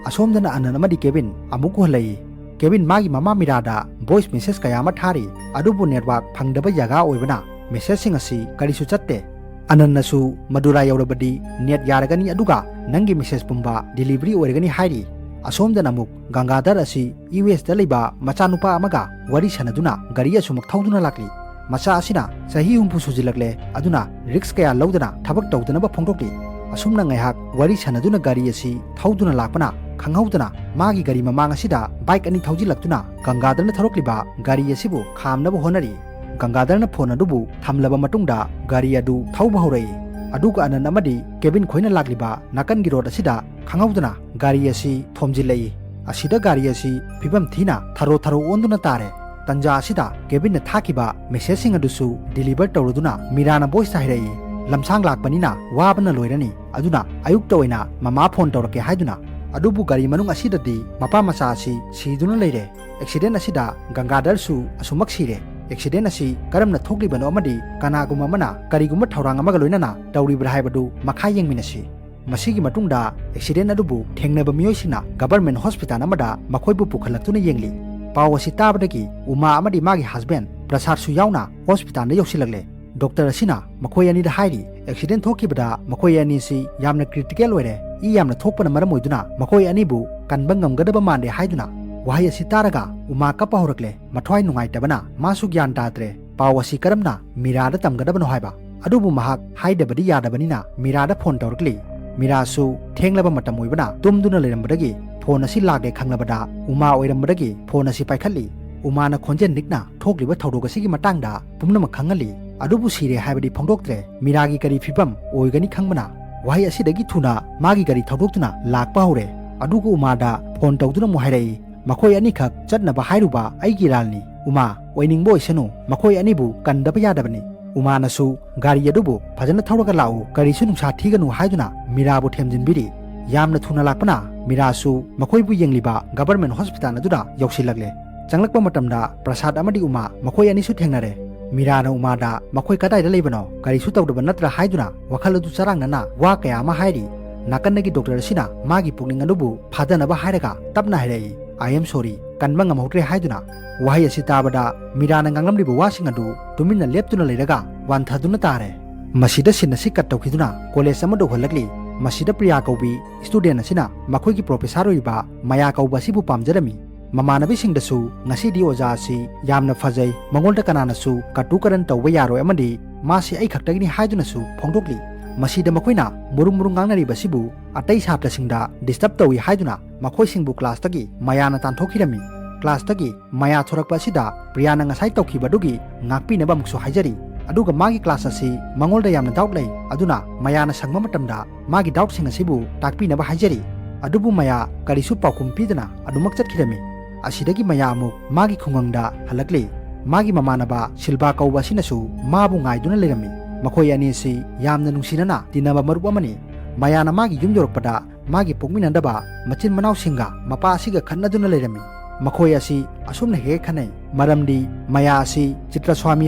ꯑꯁꯣꯝꯗꯅ ꯑꯅꯟ ꯑꯃꯗꯤ ꯀꯦꯕꯤꯟ ꯑꯃꯨꯛ ꯎꯍꯜꯂꯛꯏ꯫ ꯀꯦꯕꯤꯟ ꯃꯥꯒꯤ ꯃꯃꯥ ꯃꯤꯔꯥꯗ ꯚꯣꯏꯁ ꯃꯦꯁꯦꯖ ꯀꯌꯥ ꯑꯃ ꯊꯥꯔꯤ, ꯑꯗꯨꯕꯨ ꯅꯦꯠꯋꯥꯔꯛ ꯐꯪꯗꯕ ꯖꯒꯥ ꯑꯣꯏꯕꯅ ꯃꯦꯁꯦꯖꯁꯤꯡ ꯑꯁꯤ ꯀꯔꯤꯁꯨ ꯆꯠꯇꯦ꯫ ꯑꯅꯟꯅꯁꯨ ꯃꯗꯨꯔꯥꯏ ꯌꯧꯔꯕꯗꯤ ꯅꯦꯠ ꯌꯥꯔꯒꯅꯤ, ꯑꯗꯨꯒ ꯅꯪꯒꯤ ꯃꯦꯁꯦꯖ ꯄꯨꯝꯕ ꯗꯤꯂꯤꯚꯔꯤ ꯑꯣꯏꯔꯒꯅꯤ ꯍꯥꯏꯔꯤ꯫ ꯑꯁꯣꯝꯗꯅ ꯑꯃꯨꯛ ꯒꯪꯒꯥꯙꯔ ꯑꯁꯤ ꯌꯨ ꯑꯦꯁꯇ ꯂꯩꯕ ꯃꯆꯥꯅꯨꯄꯥ ꯑꯃꯒ ꯋꯥꯔꯤ ꯁꯥꯟꯅꯗꯨꯅ ꯒꯥꯔꯤ ꯑꯁꯨꯃꯛ ꯊꯧꯗꯨꯅ ꯂꯥꯛꯂꯤ꯫ ꯃꯆꯥ ꯑꯁꯤꯅ ꯆꯍꯤ ꯍꯨꯝꯐꯨ ꯁꯨꯖꯤꯜꯂꯛꯂꯦ, ꯑꯗꯨꯅ ꯔꯤꯁ꯭ꯛ ꯀꯌꯥ ꯂꯧꯗꯅ ꯊꯕꯛ ꯇꯧꯗꯅꯕ ꯐꯣꯡꯗꯣꯛꯂꯤ꯫ ꯑꯁꯨꯝꯅ ꯉꯥꯏꯍꯥꯛ ꯋꯥꯔꯤ ꯁꯥꯟꯅꯗꯨꯅ ꯒꯥꯔꯤ ꯑꯁꯤ ꯊꯧꯗꯨꯅ ꯂꯥꯛꯄꯅ ꯈꯪꯍꯧꯗꯅ ꯃꯥꯒꯤ ꯒꯥꯔꯤ ꯃꯃꯥꯡ ꯑꯁꯤꯗ ꯕꯥꯏꯛ ꯑꯅꯤ ꯊꯧꯖꯤꯜꯂꯛꯇꯨꯅ ꯒꯪꯒꯥꯙꯔꯅ ꯊꯧꯔꯛꯂꯤꯕ ꯒꯥꯔꯤ ꯑꯁꯤꯕꯨ ꯈꯥꯝꯅꯕ ꯍꯣꯠꯅꯔꯤ꯫ ꯒꯪꯒꯥꯙꯔꯅ ꯐꯣꯟ ꯑꯗꯨꯕꯨ ꯊꯝꯂꯕ ꯃꯇꯨꯡꯗ ꯒꯥꯔꯤ ꯑꯗꯨ ꯊꯧꯕ ꯍꯧꯔꯛꯏ꯫ ꯑꯗꯨꯒ ꯑꯅꯟ ꯑꯃꯗꯤ ꯀꯦꯕꯤꯟ ꯈꯣꯏꯅ ꯂꯥꯛꯂꯤꯕ ꯅꯥꯀꯟꯒꯤ ꯔꯣꯗ ꯑꯁꯤꯗ ꯈꯪꯍꯧꯗꯅ ꯒꯥꯔꯤ ꯑꯁꯤ ꯊꯣꯝꯖꯤꯜꯂꯛꯏ꯫ ꯑꯁꯤꯗ ꯒꯥꯔꯤ ꯑꯁꯤ ꯐꯤꯕꯝ ꯊꯤꯅ ꯊꯔꯣ ꯊꯔꯣ ꯑꯣꯟꯗꯨꯅ ꯇꯥꯔꯦ꯫ ꯇꯟꯖꯥ ꯑꯁꯤꯗ ꯀꯦꯕꯤꯟꯅ ꯊꯥꯈꯤꯕ ꯃꯦꯁꯦꯖꯁꯤꯡ ꯑꯗꯨꯁꯨ ꯗꯤꯂꯤꯚꯔ ꯇꯧꯔꯗꯨꯅ ꯃꯤꯔꯥꯅ ꯚꯣꯏꯁꯇ ꯍꯥꯏꯔꯛꯏ, "ꯂꯝꯁꯥꯡ ꯂꯥꯛꯄꯅꯤꯅ ꯋꯥꯕꯅ ꯂꯣꯏꯔꯅꯤ, ꯑꯗꯨꯅ ꯑꯌꯨꯛꯇ ꯑꯣꯏꯅ ꯃꯃꯥ ꯐꯣꯟ ꯇꯧꯔꯛꯀꯦ" ꯍꯥꯏꯗꯨꯅ꯫ ꯑꯗꯨꯕꯨ ꯒꯥꯔꯤ ꯃꯅꯨꯡ ꯑꯁꯤꯗꯗꯤ ꯃꯄꯥ ꯃꯆꯥ ꯑꯁꯤ ꯁꯤꯗꯨꯅ ꯂꯩꯔꯦ꯫ ꯑꯦꯛꯁꯤꯗꯦꯟ ꯑꯁꯤꯗ ꯒꯪꯒꯥꯙꯔꯁꯨ ꯑꯁꯨꯃꯛ ꯁꯤꯔꯦ꯫ ꯑꯦꯛꯁꯤꯗꯦꯟ ꯑꯁꯤ ꯀꯔꯝꯅ ꯊꯣꯛꯂꯤꯕꯅꯣ ꯑꯃꯗꯤ ꯀꯅꯥꯒꯨꯝꯕ ꯑꯃꯅ ꯀꯔꯤꯒꯨꯝꯕ ꯊꯧꯔꯥꯡ ꯑꯃꯒ ꯂꯣꯏꯅꯅ ꯇꯧꯔꯤꯕ꯭ꯔꯥ ꯍꯥꯏꯕꯗꯨ ꯃꯈꯥ ꯌꯦꯡꯃꯤꯟꯅꯁꯤ꯫ ꯃꯁꯤꯒꯤ ꯃꯇꯨꯡꯗ ꯑꯦꯛꯁꯤꯗꯦꯟ ꯑꯗꯨꯕꯨ ꯊꯦꯡꯅꯕ ꯃꯤꯑꯣꯏꯁꯤꯡꯅ ꯒꯚꯔꯟꯃꯦꯟꯠ ꯍꯣꯁꯄꯤꯇꯥꯜ ꯑꯃꯗ ꯃꯈꯣꯏꯕꯨ ꯄꯨꯈꯠꯂꯛꯇꯨꯅ ꯌꯦꯡꯂꯤ꯫ ꯄꯥꯎ ꯑꯁꯤ ꯇꯥꯕꯗꯒꯤ ꯎꯃꯥ ꯑꯃꯗꯤ ꯃꯥꯒꯤ ꯍꯁꯕꯦꯟ ꯄ꯭ꯔꯁꯥꯗꯁꯨ ꯌꯥꯎꯅ ꯍꯣꯁꯄꯤꯇꯥꯜꯗ ꯌꯧꯁꯤꯜꯂꯛꯂꯦ꯫ ꯗꯣꯛꯇꯔ ꯑꯁꯤꯅ ꯃꯈꯣꯏ ꯑꯅꯤꯗ ꯍꯥꯏꯔꯤ, ꯑꯦꯛꯁꯤꯗꯦꯟ ꯊꯣꯛꯈꯤꯕꯗ ꯃꯈꯣꯏ ꯑꯅꯤꯁꯤ ꯌꯥꯝꯅ ꯀ꯭ꯔꯤꯇꯤꯀꯦꯜ ꯑꯣꯏꯔꯦ, ꯏ ꯌꯥꯝꯅ ꯊꯣꯛꯄꯅ ꯃꯔꯝ ꯑꯣꯏꯗꯨꯅ ꯃꯈꯣꯏ ꯑꯅꯤꯕꯨ ꯀꯟꯕ ꯉꯝꯒꯗꯕ ꯃꯥꯟꯗꯦ ꯍꯥꯏꯗꯨꯅ꯫ ꯋꯥꯍꯩ ꯑꯁꯤ ꯇꯥꯔꯒ ꯎꯃꯥ ꯀꯞꯄ ꯍꯧꯔꯛꯂꯦ꯫ ꯃꯊ꯭ꯋꯥꯏ ꯅꯨꯡꯉꯥꯏꯇꯕꯅ ꯃꯥꯁꯨ ꯒ꯭ꯌꯥꯟ ꯇꯥꯗ꯭ꯔꯦ꯫ ꯄꯥꯎ ꯑꯁꯤ ꯀꯔꯝꯅ ꯃꯤꯔꯥꯗ ꯇꯝꯒꯗꯕꯅꯣ ꯍꯥꯏꯕ꯫ ꯑꯗꯨꯕꯨ ꯃꯍꯥꯛ ꯍꯥꯏꯗꯕꯗꯤ ꯌꯥꯗꯕꯅꯤꯅ ꯃꯤꯔꯥꯗ ꯐꯣꯟ ꯇꯧꯔꯛꯂꯤ꯫ ꯃꯤꯔꯥꯁꯨ ꯊꯦꯡꯂꯕ ꯃꯇꯝ ꯑꯣꯏꯕꯅ ꯇꯨꯝꯗꯨꯅ ꯂꯩꯔꯝꯕꯗꯒꯤ ꯐꯣꯟ ꯑꯁꯤ ꯂꯥꯛꯂꯦ ꯈꯪꯂꯕꯗ ꯎꯃꯥ ꯑꯣꯏꯔꯝꯕꯗꯒꯤ ꯐꯣꯟ ꯑꯁꯤ ꯄꯥꯏꯈꯠꯂꯤ꯫ ꯎꯃꯥꯅ ꯈꯣꯟꯖꯦꯜ ꯅꯤꯛꯅ ꯊꯣꯛꯂꯤꯕ ꯊꯧꯗꯣꯛ ꯑꯁꯤꯒꯤ ꯃꯇꯥꯡꯗ ꯄꯨꯝꯅꯃꯛ ꯈꯪꯍꯜꯂꯤ꯫ ꯑꯗꯨꯕꯨ ꯁꯤꯔꯦ ꯍꯥꯏꯕꯗꯤ ꯐꯣꯡꯗꯣꯛꯇ꯭ꯔꯦ꯫ ꯃꯤꯔꯥꯒꯤ ꯀꯔꯤ ꯐꯤꯕꯝ ꯑꯣꯏꯒꯅꯤ ꯈꯪꯕꯅ ꯋꯥꯍꯩ ꯑꯁꯤꯗꯒꯤ ꯊꯨꯅ ꯃꯥꯒꯤ ꯒꯥꯔꯤ ꯊꯧꯗꯣꯛꯇꯨꯅ ꯂꯥꯛꯄ ꯍꯧꯔꯦ꯫ ꯑꯗꯨꯒ ꯎꯃꯥꯗ ꯐꯣꯟ ꯇꯧꯗꯨꯅ ꯑꯃꯨꯛ ꯍꯥꯏꯔꯛꯏ, "ꯃꯈꯣꯏ ꯑꯅꯤꯈꯛ ꯆꯠꯅꯕ ꯍꯥꯏꯔꯨꯕ ꯑꯩꯒꯤ ꯏꯔꯥꯜꯅꯤ꯫ ꯎꯃꯥ, ꯑꯣꯏꯅꯤꯡꯕ ꯑꯣꯏꯁꯅꯨ, ꯃꯈꯣꯏ ꯑꯅꯤꯕꯨ ꯀꯟꯗꯕ ꯌꯥꯗꯕꯅꯤ"꯫ ꯎꯃꯥꯅꯁꯨ ꯒꯥꯔꯤ ꯑꯗꯨꯕꯨ ꯐꯖꯅ ꯊꯧꯔꯒ ꯂꯥꯛꯎ, ꯀꯔꯤꯁꯨ ꯅꯨꯡꯁꯥ ꯊꯤꯒꯅꯨ ꯍꯥꯏꯗꯨꯅ ꯃꯤꯔꯥꯕꯨ ꯊꯦꯝꯖꯤꯟꯕꯤꯔꯤ꯫ ꯌꯥꯝꯅ ꯊꯨꯅ ꯂꯥꯛꯄꯅ ꯃꯤꯔꯥꯁꯨ ꯃꯈꯣꯏꯕꯨ ꯌꯦꯡꯂꯤꯕ ꯒꯚꯔꯟꯃꯦꯟꯠ ꯍꯣꯁꯄꯤꯇꯥꯜ ꯑꯗꯨꯗ ꯌꯧꯁꯤꯜꯂꯛꯂꯦ꯫ ꯆꯪꯂꯛꯄ ꯃꯇꯝꯗ ꯄ꯭ꯔꯁꯥꯗ ꯑꯃꯗꯤ ꯎꯃꯥ ꯃꯈꯣꯏ ꯑꯅꯤꯁꯨ ꯊꯦꯡꯅꯔꯦ꯫ ꯃꯤꯔꯥꯅ ꯎꯃꯥꯗ ꯃꯈꯣꯏ ꯀꯗꯥꯏꯗ ꯂꯩꯕꯅꯣ, ꯀꯔꯤꯁꯨ ꯇꯧꯗꯕ ꯅꯠꯇ꯭ꯔꯥ ꯍꯥꯏꯗꯨꯅ ꯋꯥꯈꯜ ꯑꯗꯨ ꯆꯔꯥꯡꯅꯅ ꯋꯥ ꯀꯌꯥ ꯑꯃ ꯍꯥꯏꯔꯤ꯫ ꯅꯥꯀꯟꯗꯒꯤ ꯗꯣꯛꯇꯔ ꯑꯁꯤꯅ ꯃꯥꯒꯤ ꯄꯨꯛꯅꯤꯡ ꯑꯗꯨꯕꯨ ꯐꯥꯗꯅꯕ ꯍꯥꯏꯔꯒ ꯇꯞꯅ ꯍꯥꯏꯔꯛꯏ, "I am sorry, ꯀꯟꯕ ꯉꯝꯍꯧꯗ꯭ꯔꯦ" ꯍꯥꯏꯗꯨꯅ꯫ ꯋꯥꯍꯩ ꯑꯁꯤ ꯇꯥꯕꯗ ꯃꯤꯔꯥꯅ ꯉꯥꯡꯂꯝꯂꯤꯕ ꯋꯥꯁꯤꯡ ꯑꯗꯨ ꯇꯨꯃꯤꯟꯅ ꯂꯦꯞꯇꯨꯅ ꯂꯩꯔꯒ ꯋꯥꯟꯊꯗꯨꯅ ꯇꯥꯔꯦ꯫ ꯃꯁꯤꯗ ꯁꯤꯟ ꯑꯁꯤ ꯀꯠ ꯇꯧꯈꯤꯗꯨꯅ ꯀꯣꯂꯦꯖ ꯑꯃꯗ ꯎꯍꯜꯂꯛꯂꯤ꯫ ꯃꯁꯤꯗ ꯄ꯭ꯔꯤꯌꯥ ꯀꯧꯕꯤ ꯁ꯭ꯇꯨꯗꯦꯟꯠ ꯑꯁꯤꯅ ꯃꯈꯣꯏꯒꯤ ꯄ꯭ꯔꯣꯐꯦꯁꯔ ꯑꯣꯏꯔꯤꯕ ꯃꯌꯥ ꯀꯧꯕ ꯑꯁꯤꯕꯨ ꯄꯥꯝꯖꯔꯝꯃꯤ꯫ ꯃꯃꯥꯟꯅꯕꯤꯁꯤꯡꯗꯁꯨ ꯉꯁꯤꯗꯤ ꯑꯣꯖꯥ ꯑꯁꯤ ꯌꯥꯝꯅ ꯐꯖꯩ, ꯃꯉꯣꯟꯗ ꯀꯅꯥꯅꯁꯨ ꯀꯇꯨ ꯀꯔꯟ ꯇꯧꯕ ꯌꯥꯔꯣꯏ ꯑꯃꯗꯤ ꯃꯥꯁꯤ ꯑꯩ ꯈꯛꯇꯒꯤꯅꯤ ꯍꯥꯏꯗꯨꯅꯁꯨ ꯐꯣꯡꯗꯣꯛꯂꯤ꯫ ꯃꯁꯤꯗ ꯃꯈꯣꯏꯅ ꯃꯨꯔꯨꯝ ꯃꯨꯔꯨꯝ ꯉꯥꯡꯅꯔꯤꯕꯁꯤꯕꯨ ꯑꯇꯩ ꯁꯥꯇ꯭ꯔꯁꯤꯡꯗ ꯗꯤꯁꯇꯔꯕ ꯇꯧꯏ ꯍꯥꯏꯗꯨꯅ ꯃꯈꯣꯏꯁꯤꯡꯕꯨ ꯀ꯭ꯂꯥꯁꯇꯒꯤ ꯃꯌꯥꯅ ꯇꯥꯟꯊꯣꯛꯈꯤꯔꯝꯃꯤ꯫ ꯀ꯭ꯂꯥꯁꯇꯒꯤ ꯃꯌꯥ ꯊꯣꯔꯛꯄ ꯑꯁꯤꯗ ꯄ꯭ꯔꯤꯌꯥꯅ ꯉꯁꯥꯏ ꯇꯧꯈꯤꯕ ꯑꯗꯨꯒꯤ ꯉꯥꯛꯄꯤꯅꯕ ꯑꯃꯨꯛꯁꯨ ꯍꯥꯏꯖꯔꯤ꯫ ꯑꯗꯨꯒ ꯃꯥꯒꯤ ꯀ꯭ꯂꯥꯁ ꯑꯁꯤ ꯃꯉꯣꯟꯗ ꯌꯥꯝꯅ ꯗꯥꯎꯠ ꯂꯩ, ꯑꯗꯨꯅ ꯃꯌꯥꯅ ꯁꯪꯕ ꯃꯇꯝꯗ ꯃꯥꯒꯤ ꯗꯥꯎꯠꯁꯤꯡ ꯑꯁꯤꯕꯨ ꯇꯥꯛꯄꯤꯅꯕ ꯍꯥꯏꯖꯔꯤ꯫ ꯑꯗꯨꯕꯨ ꯃꯌꯥ ꯀꯔꯤꯁꯨ ꯄꯥꯎꯈꯨꯝ ꯄꯤꯗꯅ ꯑꯗꯨꯃꯛ ꯆꯠꯈꯤꯔꯝꯃꯤ꯫ ꯑꯁꯤꯗꯒꯤ ꯃꯌꯥ ꯑꯃꯨꯛ ꯃꯥꯒꯤ ꯈꯨꯡꯒꯪꯗ ꯍꯜꯂꯛꯂꯤ꯫ ꯃꯥꯒꯤ ꯃꯃꯥꯟꯅꯕ ꯁꯤꯜꯚꯥ ꯀꯧꯕ ꯑꯁꯤꯅꯁꯨ ꯃꯥꯕꯨ ꯉꯥꯏꯗꯨꯅ ꯂꯩꯔꯝꯃꯤ꯫ ꯃꯈꯣꯏ ꯑꯅꯤ ꯑꯁꯤ ꯌꯥꯝꯅ ꯅꯨꯡꯁꯤꯅꯅ ꯇꯤꯟꯅꯕ ꯃꯔꯨꯞ ꯑꯃꯅꯤ꯫ ꯃꯌꯥꯅ ꯃꯥꯒꯤ ꯌꯨꯝ ꯌꯧꯔꯛꯄꯗ ꯃꯥꯒꯤ ꯄꯣꯛꯃꯤꯟꯅꯗꯕ ꯃꯆꯤꯟ ꯃꯅꯥꯎꯁꯤꯡꯒ ꯃꯄꯥ ꯑꯁꯤꯒ ꯈꯠꯅꯗꯨꯅ ꯂꯩꯔꯝꯃꯤ꯫ ꯃꯈꯣꯏ ꯑꯁꯤ ꯑꯁꯨꯝꯅ ꯍꯦꯛ ꯍꯦꯛ ꯈꯠꯅꯩ, ꯃꯔꯝꯗꯤ ꯃꯌꯥ ꯑꯁꯤ ꯆꯤꯇ꯭ꯔꯁ꯭ꯋꯥꯃꯤ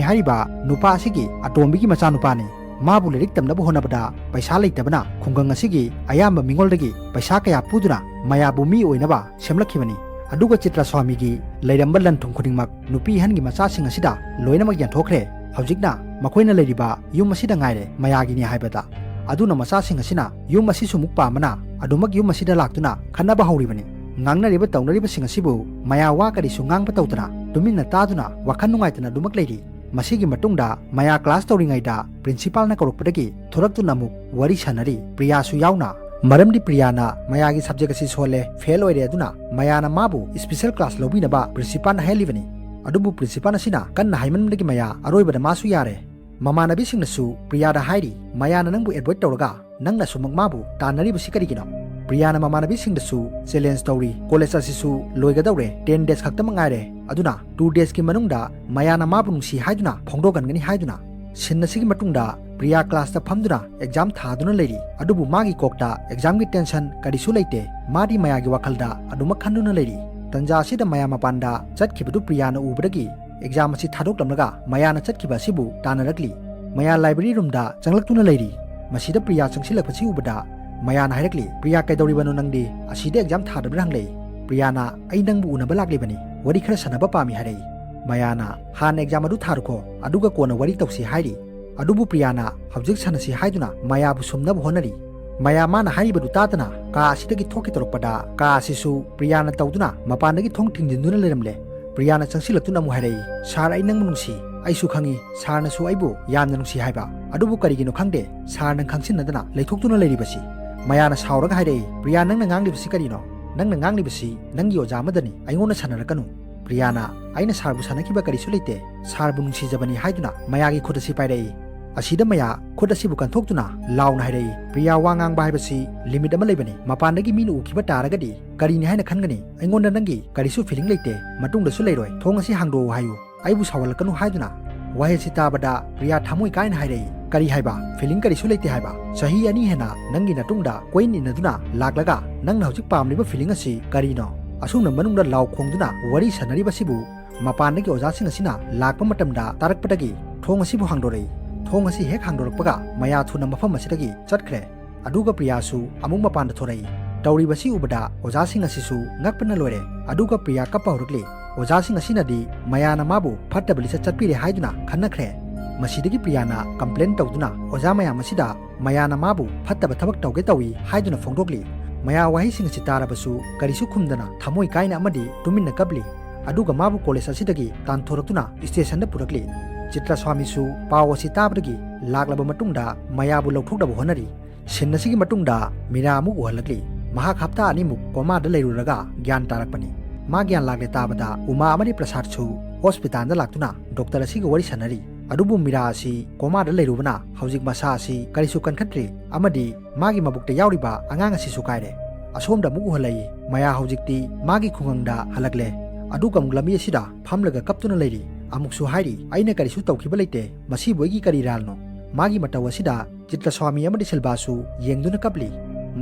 ꯍꯥꯏꯔꯤꯕ ꯅꯨꯄꯥ ꯑꯁꯤꯒꯤ ꯑꯇꯣꯝꯕꯤꯒꯤ ꯃꯆꯥꯅꯨꯄꯥꯅꯤ꯫ ꯃꯥꯕꯨ ꯂꯥꯏꯔꯤꯛ ꯇꯝꯅꯕ ꯍꯣꯠꯅꯕꯗ ꯄꯩꯁꯥ ꯂꯩꯇꯕꯅ ꯈꯨꯡꯒꯪ ꯑꯁꯤꯒꯤ ꯑꯌꯥꯝꯕ ꯃꯤꯉꯣꯜꯗꯒꯤ ꯄꯩꯁꯥ ꯀꯌꯥ ꯄꯨꯗꯨꯅ ꯃꯌꯥꯕꯨ ꯃꯤ ꯑꯣꯏꯅꯕ ꯁꯦꯝꯂꯛꯈꯤꯕꯅꯤ꯫ ꯑꯗꯨꯒ ꯆꯤꯇ꯭ꯔꯁ꯭ꯋꯥꯃꯤꯒꯤ ꯂꯩꯔꯝꯕ ꯂꯟ ꯊꯨꯝ ꯈꯨꯗꯤꯡꯃꯛ ꯅꯨꯄꯤ ꯑꯍꯟꯒꯤ ꯃꯆꯥꯁꯤꯡ ꯑꯁꯤꯗ ꯂꯣꯏꯅꯃꯛ ꯌꯦꯟꯊꯣꯛꯈ꯭ꯔꯦ꯫ ꯍꯧꯖꯤꯛꯅ ꯃꯈꯣꯏꯅ ꯂꯩꯔꯤꯕ ꯌꯨꯝ ꯑꯁꯤꯗ ꯉꯥꯏꯔꯦ ꯃꯌꯥꯒꯤꯅꯤ ꯍꯥꯏꯕꯗ꯫ ꯑꯗꯨꯅ ꯃꯆꯥꯁꯤꯡ ꯑꯁꯤꯅ ꯌꯨꯝ ꯑꯁꯤꯁꯨ ꯑꯃꯨꯛ ꯄꯥꯝꯕꯅ ꯑꯗꯨꯃꯛ ꯌꯨꯝ ꯑꯁꯤꯗ ꯂꯥꯛꯇꯨꯅ ꯈꯠꯅꯕ ꯍꯧꯔꯤꯕꯅꯤ꯫ ꯉꯥꯡꯅꯔꯤꯕ ꯇꯧꯅꯔꯤꯕꯁꯤꯡ ꯑꯁꯤꯕꯨ ꯃꯌꯥ ꯋꯥ ꯀꯔꯤꯁꯨ ꯉꯥꯡꯕ ꯇꯧꯗꯅ ꯇꯨꯃꯤꯟꯅ ꯇꯥꯗꯨꯅ ꯋꯥꯈꯜ ꯅꯨꯡꯉꯥꯏꯇꯅ ꯑꯗꯨꯃꯛ ꯂꯩꯔꯤ꯫ ꯃꯁꯤꯒꯤ ꯃꯇꯨꯡꯗ ꯃꯌꯥ ꯀ꯭ꯂꯥꯁ ꯇꯧꯔꯤꯉꯩꯗ ꯄ꯭ꯔꯤꯟꯁꯤꯄꯥꯜꯅ ꯀꯧꯔꯛꯄꯗꯒꯤ ꯊꯣꯔꯛꯇꯨꯅ ꯑꯃꯨꯛ ꯋꯥꯔꯤ ꯁꯥꯟꯅꯔꯤ, ꯄ꯭ꯔꯤꯌꯥꯁꯨ ꯌꯥꯎꯅ꯫ ꯃꯔꯝꯗꯤ ꯄ꯭ꯔꯤꯌꯥꯅ ꯃꯌꯥꯒꯤ ꯁꯕꯖꯦꯛ ꯑꯁꯤ ꯁꯣꯜꯂꯦ, ꯐꯦꯜ ꯑꯣꯏꯔꯦ, ꯑꯗꯨꯅ ꯃꯌꯥꯅ ꯃꯥꯕꯨ ꯏꯁꯄꯤꯁꯦꯜ ꯀ꯭ꯂꯥꯁ ꯂꯧꯕꯤꯅꯕ ꯄ꯭ꯔꯤꯟꯁꯤꯄꯥꯜꯅ ꯍꯥꯏꯍꯜꯂꯤꯕꯅꯤ꯫ ꯑꯗꯨꯕꯨ ꯄ꯭ꯔꯤꯟꯁꯤꯄꯥꯜ ꯑꯁꯤꯅ ꯀꯟꯅ ꯍꯥꯏꯃꯟꯕꯗꯒꯤ ꯃꯌꯥ ꯑꯔꯣꯏꯕꯗ ꯃꯥꯁꯨ ꯌꯥꯔꯦ꯫ ꯃꯃꯥꯟꯅꯕꯤꯁꯤꯡꯅꯁꯨ ꯄ꯭ꯔꯤꯌꯥꯗ ꯍꯥꯏꯔꯤ, ꯃꯌꯥꯅ ꯅꯪꯕꯨ ꯑꯦꯚꯣꯏꯗ ꯇꯧꯔꯒ ꯅꯪꯅ ꯁꯨꯃꯛ ꯃꯥꯕꯨ ꯇꯥꯟꯅꯔꯤꯕꯁꯤ ꯀꯔꯤꯒꯤꯅꯣ? ꯄ꯭ꯔꯤꯌꯥꯅ ꯃꯃꯥꯟꯅꯕꯤꯁꯤꯡꯗꯁꯨ ꯆꯦꯂꯦꯟꯖ ꯇꯧꯔꯤ, ꯀꯣꯂꯦꯖ ꯑꯁꯤꯁꯨ ꯂꯣꯏꯒꯗꯧꯔꯦ, ꯇꯦꯟ ꯗꯦꯖ ꯈꯛꯇꯃꯛ ꯉꯥꯏꯔꯦ, ꯑꯗꯨꯅ ꯇꯨ ꯗꯦꯖꯀꯤ ꯃꯅꯨꯡꯗ ꯃꯌꯥꯅ ꯃꯥꯕꯨ ꯅꯨꯡꯁꯤ ꯍꯥꯏꯗꯨꯅ ꯐꯣꯡꯗꯣꯛꯍꯟꯒꯅꯤ ꯍꯥꯏꯗꯨꯅ꯫ ꯁꯤꯟ ꯑꯁꯤꯒꯤ ꯃꯇꯨꯡꯗ ꯄ꯭ꯔꯤꯌꯥ ꯀ꯭ꯂꯥꯁꯇ ꯐꯝꯗꯨꯅ ꯑꯦꯛꯖꯥꯝ ꯊꯥꯗꯨꯅ ꯂꯩꯔꯤ, ꯑꯗꯨꯕꯨ ꯃꯥꯒꯤ ꯀꯣꯛꯇ ꯑꯦꯛꯖꯥꯝꯒꯤ ꯇꯦꯟꯁꯟ ꯀꯔꯤꯁꯨ ꯂꯩꯇꯦ꯫ ꯃꯥꯗꯤ ꯃꯌꯥꯒꯤ ꯋꯥꯈꯜꯗ ꯑꯗꯨꯃꯛ ꯈꯟꯗꯨꯅ ꯂꯩꯔꯤ꯫ ꯇꯟꯖꯥ ꯑꯁꯤꯗ ꯃꯌꯥ ꯃꯄꯥꯟꯗ ꯆꯠꯈꯤꯕꯗꯨ ꯄ꯭ꯔꯤꯌꯥꯅ ꯎꯕꯗꯒꯤ ꯑꯦꯛꯖꯥꯝ ꯑꯁꯤ ꯊꯥꯗꯣꯛꯂꯝꯂꯒ ꯃꯌꯥꯅ ꯆꯠꯈꯤꯕ ꯑꯁꯤꯕꯨ ꯇꯥꯟꯅꯔꯛꯂꯤ꯫ ꯃꯌꯥ ꯂꯥꯏꯕ꯭ꯔꯦꯔꯤ ꯔꯨꯝꯗ ꯆꯪꯂꯛꯇꯨꯅ ꯂꯩꯔꯤ꯫ ꯃꯁꯤꯗ ꯄ꯭ꯔꯤꯌꯥ ꯆꯪꯁꯤꯜꯂꯛꯄꯁꯤ ꯎꯕꯗ ꯃꯌꯥꯅ ꯍꯥꯏꯔꯛꯂꯤ, "ꯄ꯭ꯔꯤꯌꯥ, ꯀꯩꯗꯧꯔꯤꯕꯅꯣ ꯅꯪꯗꯤ? ꯑꯁꯤꯗ ꯑꯦꯛꯖꯥꯝ ꯊꯥꯗꯕ꯭ꯔꯥ?" ꯍꯪꯂꯛꯏ꯫ ꯄ꯭ꯔꯤꯌꯥꯅ, "ꯑꯩ ꯅꯪꯕꯨ ꯎꯅꯕ ꯂꯥꯛꯂꯤꯕꯅꯤ, ꯋꯥꯔꯤ ꯈꯔ ꯁꯥꯟꯅꯕ ꯄꯥꯝꯃꯤ" ꯍꯥꯏꯔꯛꯏ꯫ ꯃꯌꯥꯅ, "ꯍꯥꯟꯅ ꯑꯦꯛꯖꯥꯝ ꯑꯗꯨ ꯊꯥꯔꯨꯈꯣ, ꯑꯗꯨꯒ ꯀꯣꯟꯅ ꯋꯥꯔꯤ ꯇꯧꯁꯤ" ꯍꯥꯏꯔꯤ꯫ ꯑꯗꯨꯕꯨ ꯄ꯭ꯔꯤꯌꯥꯅ ꯍꯧꯖꯤꯛ ꯁꯥꯟꯅꯁꯤ ꯍꯥꯏꯗꯨꯅ ꯃꯌꯥꯕꯨ ꯁꯨꯝꯅꯕ ꯍꯣꯠꯅꯔꯤ꯫ ꯃꯌꯥ ꯃꯥꯅ ꯍꯥꯏꯔꯤꯕꯗꯨ ꯇꯥꯗꯅ ꯀꯥ ꯑꯁꯤꯗꯒꯤ ꯊꯣꯛꯀꯦ ꯇꯧꯔꯛꯄꯗ, ꯀꯥ ꯑꯁꯤꯁꯨ ꯄ꯭ꯔꯤꯌꯥꯅ ꯇꯧꯗꯨꯅ ꯃꯄꯥꯟꯗꯒꯤ ꯊꯣꯡ ꯊꯤꯡꯖꯤꯟꯗꯨꯅ ꯂꯩꯔꯝꯂꯦ꯫ ꯄ꯭ꯔꯤꯌꯥꯅ ꯆꯪꯁꯤꯜꯂꯛꯇꯨꯅ ꯑꯃꯨꯛ ꯍꯥꯏꯔꯛꯏ, "ꯁꯥꯔ, ꯑꯩ ꯅꯪꯕꯨ ꯅꯨꯡꯁꯤ꯫ ꯑꯩꯁꯨ ꯈꯪꯏ, ꯁꯥꯔꯅꯁꯨ ꯑꯩꯕꯨ ꯌꯥꯝꯅ ꯅꯨꯡꯁꯤ ꯍꯥꯏꯕ꯫ ꯑꯗꯨꯕꯨ ꯀꯔꯤꯒꯤꯅꯣ ꯈꯪꯗꯦ, ꯁꯥꯔꯅ ꯈꯪꯁꯤꯟꯅꯗꯅ ꯂꯩꯊꯣꯛꯇꯨꯅ ꯂꯩꯔꯤꯕꯁꯤ?" ꯃꯌꯥꯅ ꯁꯥꯎꯔꯒ ꯍꯥꯏꯔꯛꯏ, "ꯄ꯭ꯔꯤꯌꯥ, ꯅꯪꯅ ꯉꯥꯡꯂꯤꯕꯁꯤ ꯀꯔꯤꯅꯣ? ꯅꯪꯅ ꯉꯥꯡꯂꯤꯕꯁꯤ ꯅꯪꯒꯤ ꯑꯣꯖꯥ ꯑꯃꯗꯅꯤ, ꯑꯩꯉꯣꯟꯗ ꯁꯥꯟꯅꯔꯛꯀꯅꯨ꯫" ꯄ꯭ꯔꯤꯌꯥꯅ, "ꯑꯩꯅ ꯁꯥꯔꯕꯨ ꯁꯥꯟꯅꯈꯤꯕ ꯀꯔꯤꯁꯨ ꯂꯩꯇꯦ, ꯁꯥꯔꯕꯨ ꯅꯨꯡꯁꯤꯖꯕꯅꯤ" ꯍꯥꯏꯗꯨꯅ ꯃꯌꯥꯒꯤ ꯈꯨꯠ ꯑꯁꯤ ꯄꯥꯏꯔꯛꯏ꯫ ꯑꯁꯤꯗ ꯃꯌꯥ ꯈꯨꯠ ꯑꯁꯤꯕꯨ ꯀꯟꯊꯣꯛꯇꯨꯅ ꯂꯥꯎꯅ ꯍꯥꯏꯔꯛꯏ, "ꯄ꯭ꯔꯤꯌꯥ, ꯋꯥ ꯉꯥꯡꯕ ꯍꯥꯏꯕꯁꯤ ꯂꯤꯃꯤꯠ ꯑꯃ ꯂꯩꯕꯅꯤ꯫ ꯃꯄꯥꯟꯗꯒꯤ ꯃꯤꯅ ꯎꯈꯤꯕ ꯇꯥꯔꯒꯗꯤ ꯀꯔꯤꯅꯤ ꯍꯥꯏꯅ ꯈꯟꯒꯅꯤ? ꯑꯩꯉꯣꯟꯗ ꯅꯪꯒꯤ ꯀꯔꯤꯁꯨ ꯐꯤꯂꯤꯡ ꯂꯩꯇꯦ, ꯃꯇꯨꯡꯗꯁꯨ ꯂꯩꯔꯣꯏ꯫ ꯊꯣꯡ ꯑꯁꯤ ꯍꯥꯡꯗꯣꯛꯎ ꯍꯥꯏꯌꯨ, ꯑꯩꯕꯨ ꯁꯥꯎꯍꯜꯂꯛꯀꯅꯨ" ꯍꯥꯏꯗꯨꯅ ꯋꯥꯍꯩ ꯑꯁꯤ ꯇꯥꯕꯗ ꯄ꯭ꯔꯤꯌꯥ ꯊꯃꯣꯏ ꯀꯥꯏꯅ ꯍꯥꯏꯔꯛꯏ, "ꯀꯔꯤ ꯍꯥꯏꯕ? ꯐꯤꯂꯤꯡ ꯀꯔꯤꯁꯨ ꯂꯩꯇꯦ ꯍꯥꯏꯕ? ꯆꯍꯤ ꯑꯅꯤ ꯍꯦꯟꯅ ꯅꯪꯒꯤ ꯅꯇꯨꯡꯗ ꯀꯣꯏ ꯏꯟꯅꯗꯨꯅ ꯂꯥꯛꯂꯒ ꯅꯪꯅ ꯍꯧꯖꯤꯛ ꯄꯥꯝꯂꯤꯕ ꯐꯤꯂꯤꯡ ꯑꯁꯤ ꯀꯔꯤꯅꯣ? ꯑꯁꯨꯝꯅ ꯃꯅꯨꯡꯗ ꯂꯥꯎ ꯈꯣꯡꯗꯨꯅ ꯋꯥꯔꯤ ꯁꯥꯟꯅꯔꯤꯕꯁꯤꯕꯨ ꯃꯄꯥꯟꯗꯒꯤ ꯑꯣꯖꯥꯁꯤꯡ ꯑꯁꯤꯅ ꯂꯥꯛꯄ ꯃꯇꯝꯗ ꯇꯥꯔꯛꯄꯗꯒꯤ ꯊꯣꯡ ꯑꯁꯤꯕꯨ ꯍꯥꯡꯗꯣꯔꯛꯏ꯫ ꯊꯣꯡ ꯑꯁꯤ ꯍꯦꯛ ꯍꯥꯡꯗꯣꯔꯛꯄꯒ ꯃꯌꯥ ꯊꯨꯅ ꯃꯐꯝ ꯑꯁꯤꯗꯒꯤ ꯆꯠꯈ꯭ꯔꯦ꯫ ꯑꯗꯨꯒ ꯄ꯭ꯔꯤꯌꯥꯁꯨ ꯑꯃꯨꯛ ꯃꯄꯥꯟꯗ ꯊꯣꯔꯛꯏ꯫ ꯇꯧꯔꯤꯕꯁꯤ ꯎꯕꯗ ꯑꯣꯖꯥꯁꯤꯡ ꯑꯁꯤꯁꯨ ꯉꯛꯄꯅ ꯂꯣꯏꯔꯦ꯫ ꯑꯗꯨꯒ ꯄ꯭ꯔꯤꯌꯥ ꯀꯞꯄ ꯍꯧꯔꯛꯂꯤ꯫ ꯑꯣꯖꯥꯁꯤꯡ ꯑꯁꯤꯅꯗꯤ ꯃꯌꯥꯅ ꯃꯥꯕꯨ ꯐꯠꯇꯕ ꯂꯤꯆꯠ ꯆꯠꯄꯤꯔꯦ ꯍꯥꯏꯗꯨꯅ ꯈꯟꯅꯈ꯭ꯔꯦ꯫ ꯃꯁꯤꯗꯒꯤ ꯄ꯭ꯔꯤꯌꯥꯅ ꯀꯝꯄ꯭ꯂꯦꯟ ꯇꯧꯗꯨꯅ ꯑꯣꯖꯥ ꯃꯌꯥꯝ ꯑꯁꯤꯗ ꯃꯌꯥꯅ ꯃꯥꯕꯨ ꯐꯠꯇꯕ ꯊꯕꯛ ꯇꯧꯒꯦ ꯇꯧꯏ ꯍꯥꯏꯗꯨꯅ ꯐꯣꯡꯗꯣꯛꯂꯤ꯫ ꯃꯌꯥ ꯋꯥꯍꯩꯁꯤꯡ ꯑꯁꯤ ꯇꯥꯔꯕꯁꯨ ꯀꯔꯤꯁꯨ ꯈꯨꯝꯗꯅ ꯊꯃꯣꯏ ꯀꯥꯏꯅ ꯑꯃꯗꯤ ꯇꯨꯃꯤꯟꯅ ꯀꯞꯂꯤ꯫ ꯑꯗꯨꯒ ꯃꯥꯕꯨ ꯀꯣꯂꯦꯖ ꯑꯁꯤꯗꯒꯤ ꯇꯥꯟꯊꯣꯔꯛꯇꯨꯅ ꯁ꯭ꯇꯦꯁꯟꯗ ꯄꯨꯔꯛꯂꯤ꯫ ꯆꯤꯇ꯭ꯔꯁ꯭ꯋꯥꯃꯤꯁꯨ ꯄꯥꯎ ꯑꯁꯤ ꯇꯥꯕꯗꯒꯤ ꯂꯥꯛꯂꯕ ꯃꯇꯨꯡꯗ ꯃꯌꯥꯕꯨ ꯂꯧꯊꯣꯛꯅꯕ ꯍꯣꯠꯅꯔꯤ꯫ ꯁꯤꯟ ꯑꯁꯤꯒꯤ ꯃꯇꯨꯡꯗ ꯃꯤꯔꯥ ꯑꯃꯨꯛ ꯎꯍꯜꯂꯛꯂꯤ꯫ ꯃꯍꯥꯛ ꯍꯞꯇꯥ ꯑꯅꯤꯃꯨꯛ ꯀꯣꯃꯥꯗ ꯂꯩꯔꯨꯔꯒ ꯒ꯭ꯌꯥꯟ ꯇꯥꯔꯛꯄꯅꯤ꯫ ꯃꯥ ꯒ꯭ꯌꯥꯟ ꯂꯥꯛꯂꯦ ꯇꯥꯕꯗ ꯎꯃꯥ ꯑꯃꯗꯤ ꯄ꯭ꯔꯁꯥꯗꯁꯨ ꯍꯣꯁꯄꯤꯇꯥꯜꯗ ꯂꯥꯛꯇꯨꯅ ꯗꯣꯛꯇꯔ ꯑꯁꯤꯒ ꯋꯥꯔꯤ ꯁꯥꯟꯅꯔꯤ꯫ ꯑꯗꯨꯕꯨ ꯃꯤꯔꯥ ꯑꯁꯤ ꯀꯣꯃꯥꯗ ꯂꯩꯔꯨꯕꯅ ꯍꯧꯖꯤꯛ ꯃꯁꯥ ꯑꯁꯤ ꯀꯔꯤꯁꯨ ꯀꯟꯈꯠꯇ꯭ꯔꯤ ꯑꯃꯗꯤ ꯃꯥꯒꯤ ꯃꯕꯨꯛꯇ ꯌꯥꯎꯔꯤꯕ ꯑꯉꯥꯡ ꯑꯁꯤꯁꯨ ꯀꯥꯏꯔꯦ꯫ ꯑꯁꯣꯝꯗ ꯑꯃꯨꯛ ꯎꯍꯜꯂꯛꯏ꯫ ꯃꯌꯥ ꯍꯧꯖꯤꯛꯇꯤ ꯃꯥꯒꯤ ꯈꯨꯡꯒꯪꯗ ꯍꯜꯂꯛꯂꯦ꯫ ꯑꯗꯨꯒ ꯑꯃꯨꯛ ꯂꯝꯕꯤ ꯑꯁꯤꯗ ꯐꯝꯂꯒ ꯀꯞꯇꯨꯅ ꯂꯩꯔꯤ꯫ ꯑꯃꯨꯛꯁꯨ ꯍꯥꯏꯔꯤ, "ꯑꯩꯅ ꯀꯔꯤꯁꯨ ꯇꯧꯈꯤꯕ ꯂꯩꯇꯦ, ꯃꯁꯤꯕꯨ ꯑꯩꯒꯤ ꯀꯔꯤ ꯏꯔꯥꯜꯅꯣ?" ꯃꯥꯒꯤ ꯃꯇꯧ ꯑꯁꯤꯗ ꯆꯤꯇ꯭ꯔꯁ꯭ꯋꯥꯃꯤ ꯑꯃꯗꯤ ꯁꯤꯜꯕꯥꯁꯨ ꯌꯦꯡꯗꯨꯅ ꯀꯞꯂꯤ꯫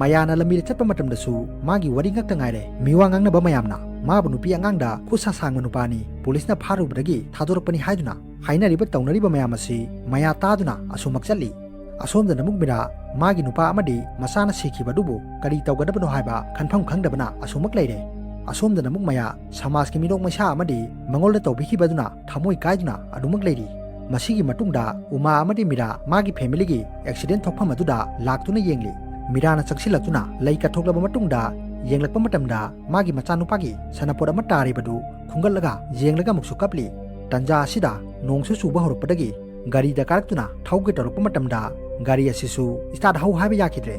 ꯃꯌꯥꯅ ꯂꯝꯕꯤꯗ ꯆꯠꯄ ꯃꯇꯝꯗꯁꯨ ꯃꯥꯒꯤ ꯋꯥꯔꯤ ꯉꯥꯛꯇ ꯉꯥꯏꯔꯦ꯫ ꯃꯤꯋꯥ ꯉꯥꯡꯅꯕ ꯃꯌꯥꯝꯅ ꯃꯥꯕꯨ ꯅꯨꯄꯤ ꯑꯉꯥꯡꯗ ꯈꯨꯠ ꯁꯥ ꯁꯥꯡꯕ ꯅꯨꯄꯥꯅꯤ, ꯄꯨꯂꯤꯁꯅ ꯐꯥꯔꯨꯕꯗꯒꯤ ꯊꯥꯗꯣꯔꯛꯄꯅꯤ ꯍꯥꯏꯗꯨꯅ ꯍꯥꯏꯅꯔꯤꯕ ꯇꯧꯅꯔꯤꯕ ꯃꯌꯥꯝ ꯑꯁꯤ ꯃꯌꯥ ꯇꯥꯗꯨꯅ ꯑꯁꯨꯃꯛ ꯆꯠꯂꯤ꯫ ꯑꯁꯣꯝꯗꯅ ꯑꯃꯨꯛ ꯃꯤꯔꯥ ꯃꯥꯒꯤ ꯅꯨꯄꯥ ꯑꯃꯗꯤ ꯃꯆꯥꯅ ꯁꯤꯈꯤꯕ ꯑꯗꯨꯕꯨ ꯀꯔꯤ ꯇꯧꯒꯗꯕꯅꯣ ꯍꯥꯏꯕ ꯈꯟꯐꯝ ꯈꯪꯗꯕꯅ ꯑꯁꯨꯃꯛ ꯂꯩꯔꯦ꯫ ꯑꯁꯣꯝꯗꯅ ꯑꯃꯨꯛ ꯃꯌꯥ ꯁꯃꯥꯖꯀꯤ ꯃꯤꯅꯣꯛ ꯃꯩꯁꯥ ꯑꯃꯗꯤ ꯃꯉꯣꯟꯗ ꯇꯧꯕꯤꯈꯤꯕ ꯑꯗꯨꯅ ꯊꯃꯣꯏ ꯀꯥꯏꯗꯨꯅ ꯑꯗꯨꯃꯛ ꯂꯩꯔꯤ꯫ ꯃꯁꯤꯒꯤ ꯃꯇꯨꯡꯗ ꯎꯃꯥ ꯑꯃꯗꯤ ꯃꯤꯔꯥ ꯃꯥꯒꯤ ꯐꯦꯃꯤꯂꯤꯒꯤ ꯑꯦꯛꯁꯤꯗꯦꯟ ꯊꯣꯛꯐꯝ ꯑꯗꯨꯗ ꯂꯥꯛꯇꯨꯅ ꯌꯦꯡꯂꯤ꯫ ꯃꯤꯔꯥꯅ ꯆꯪꯁꯤꯜꯂꯛꯇꯨꯅ ꯂꯩ ꯀꯠꯊꯣꯛꯂꯕ ꯃꯇꯨꯡꯗ ꯌꯦꯡꯂꯛꯄ ꯃꯇꯝꯗ ꯃꯥꯒꯤ ꯃꯆꯥꯅꯨꯄꯥꯒꯤ ꯁꯅꯄꯣꯠ ꯑꯃ ꯇꯥꯔꯤꯕꯗꯨ ꯈꯨꯡꯒꯠꯂꯒ ꯌꯦꯡꯂꯒ ꯑꯃꯨꯛꯁꯨ ꯀꯞꯂꯤ꯫ ꯇꯟꯖꯥ ꯑꯁꯤꯗ ꯅꯣꯡꯁꯨ ꯆꯨꯕ ꯍꯧꯔꯛꯄꯗꯒꯤ ꯒꯥꯔꯤꯗ ꯀꯥꯔꯛꯇꯨꯅ ꯊꯧꯒꯦ ꯇꯧꯔꯛꯄ ꯃꯇꯝꯗ ꯒꯥꯔꯤ ꯑꯁꯤꯁꯨ start ꯍꯧ ꯍꯥꯏꯕ ꯌꯥꯈꯤꯗ꯭ꯔꯦ꯫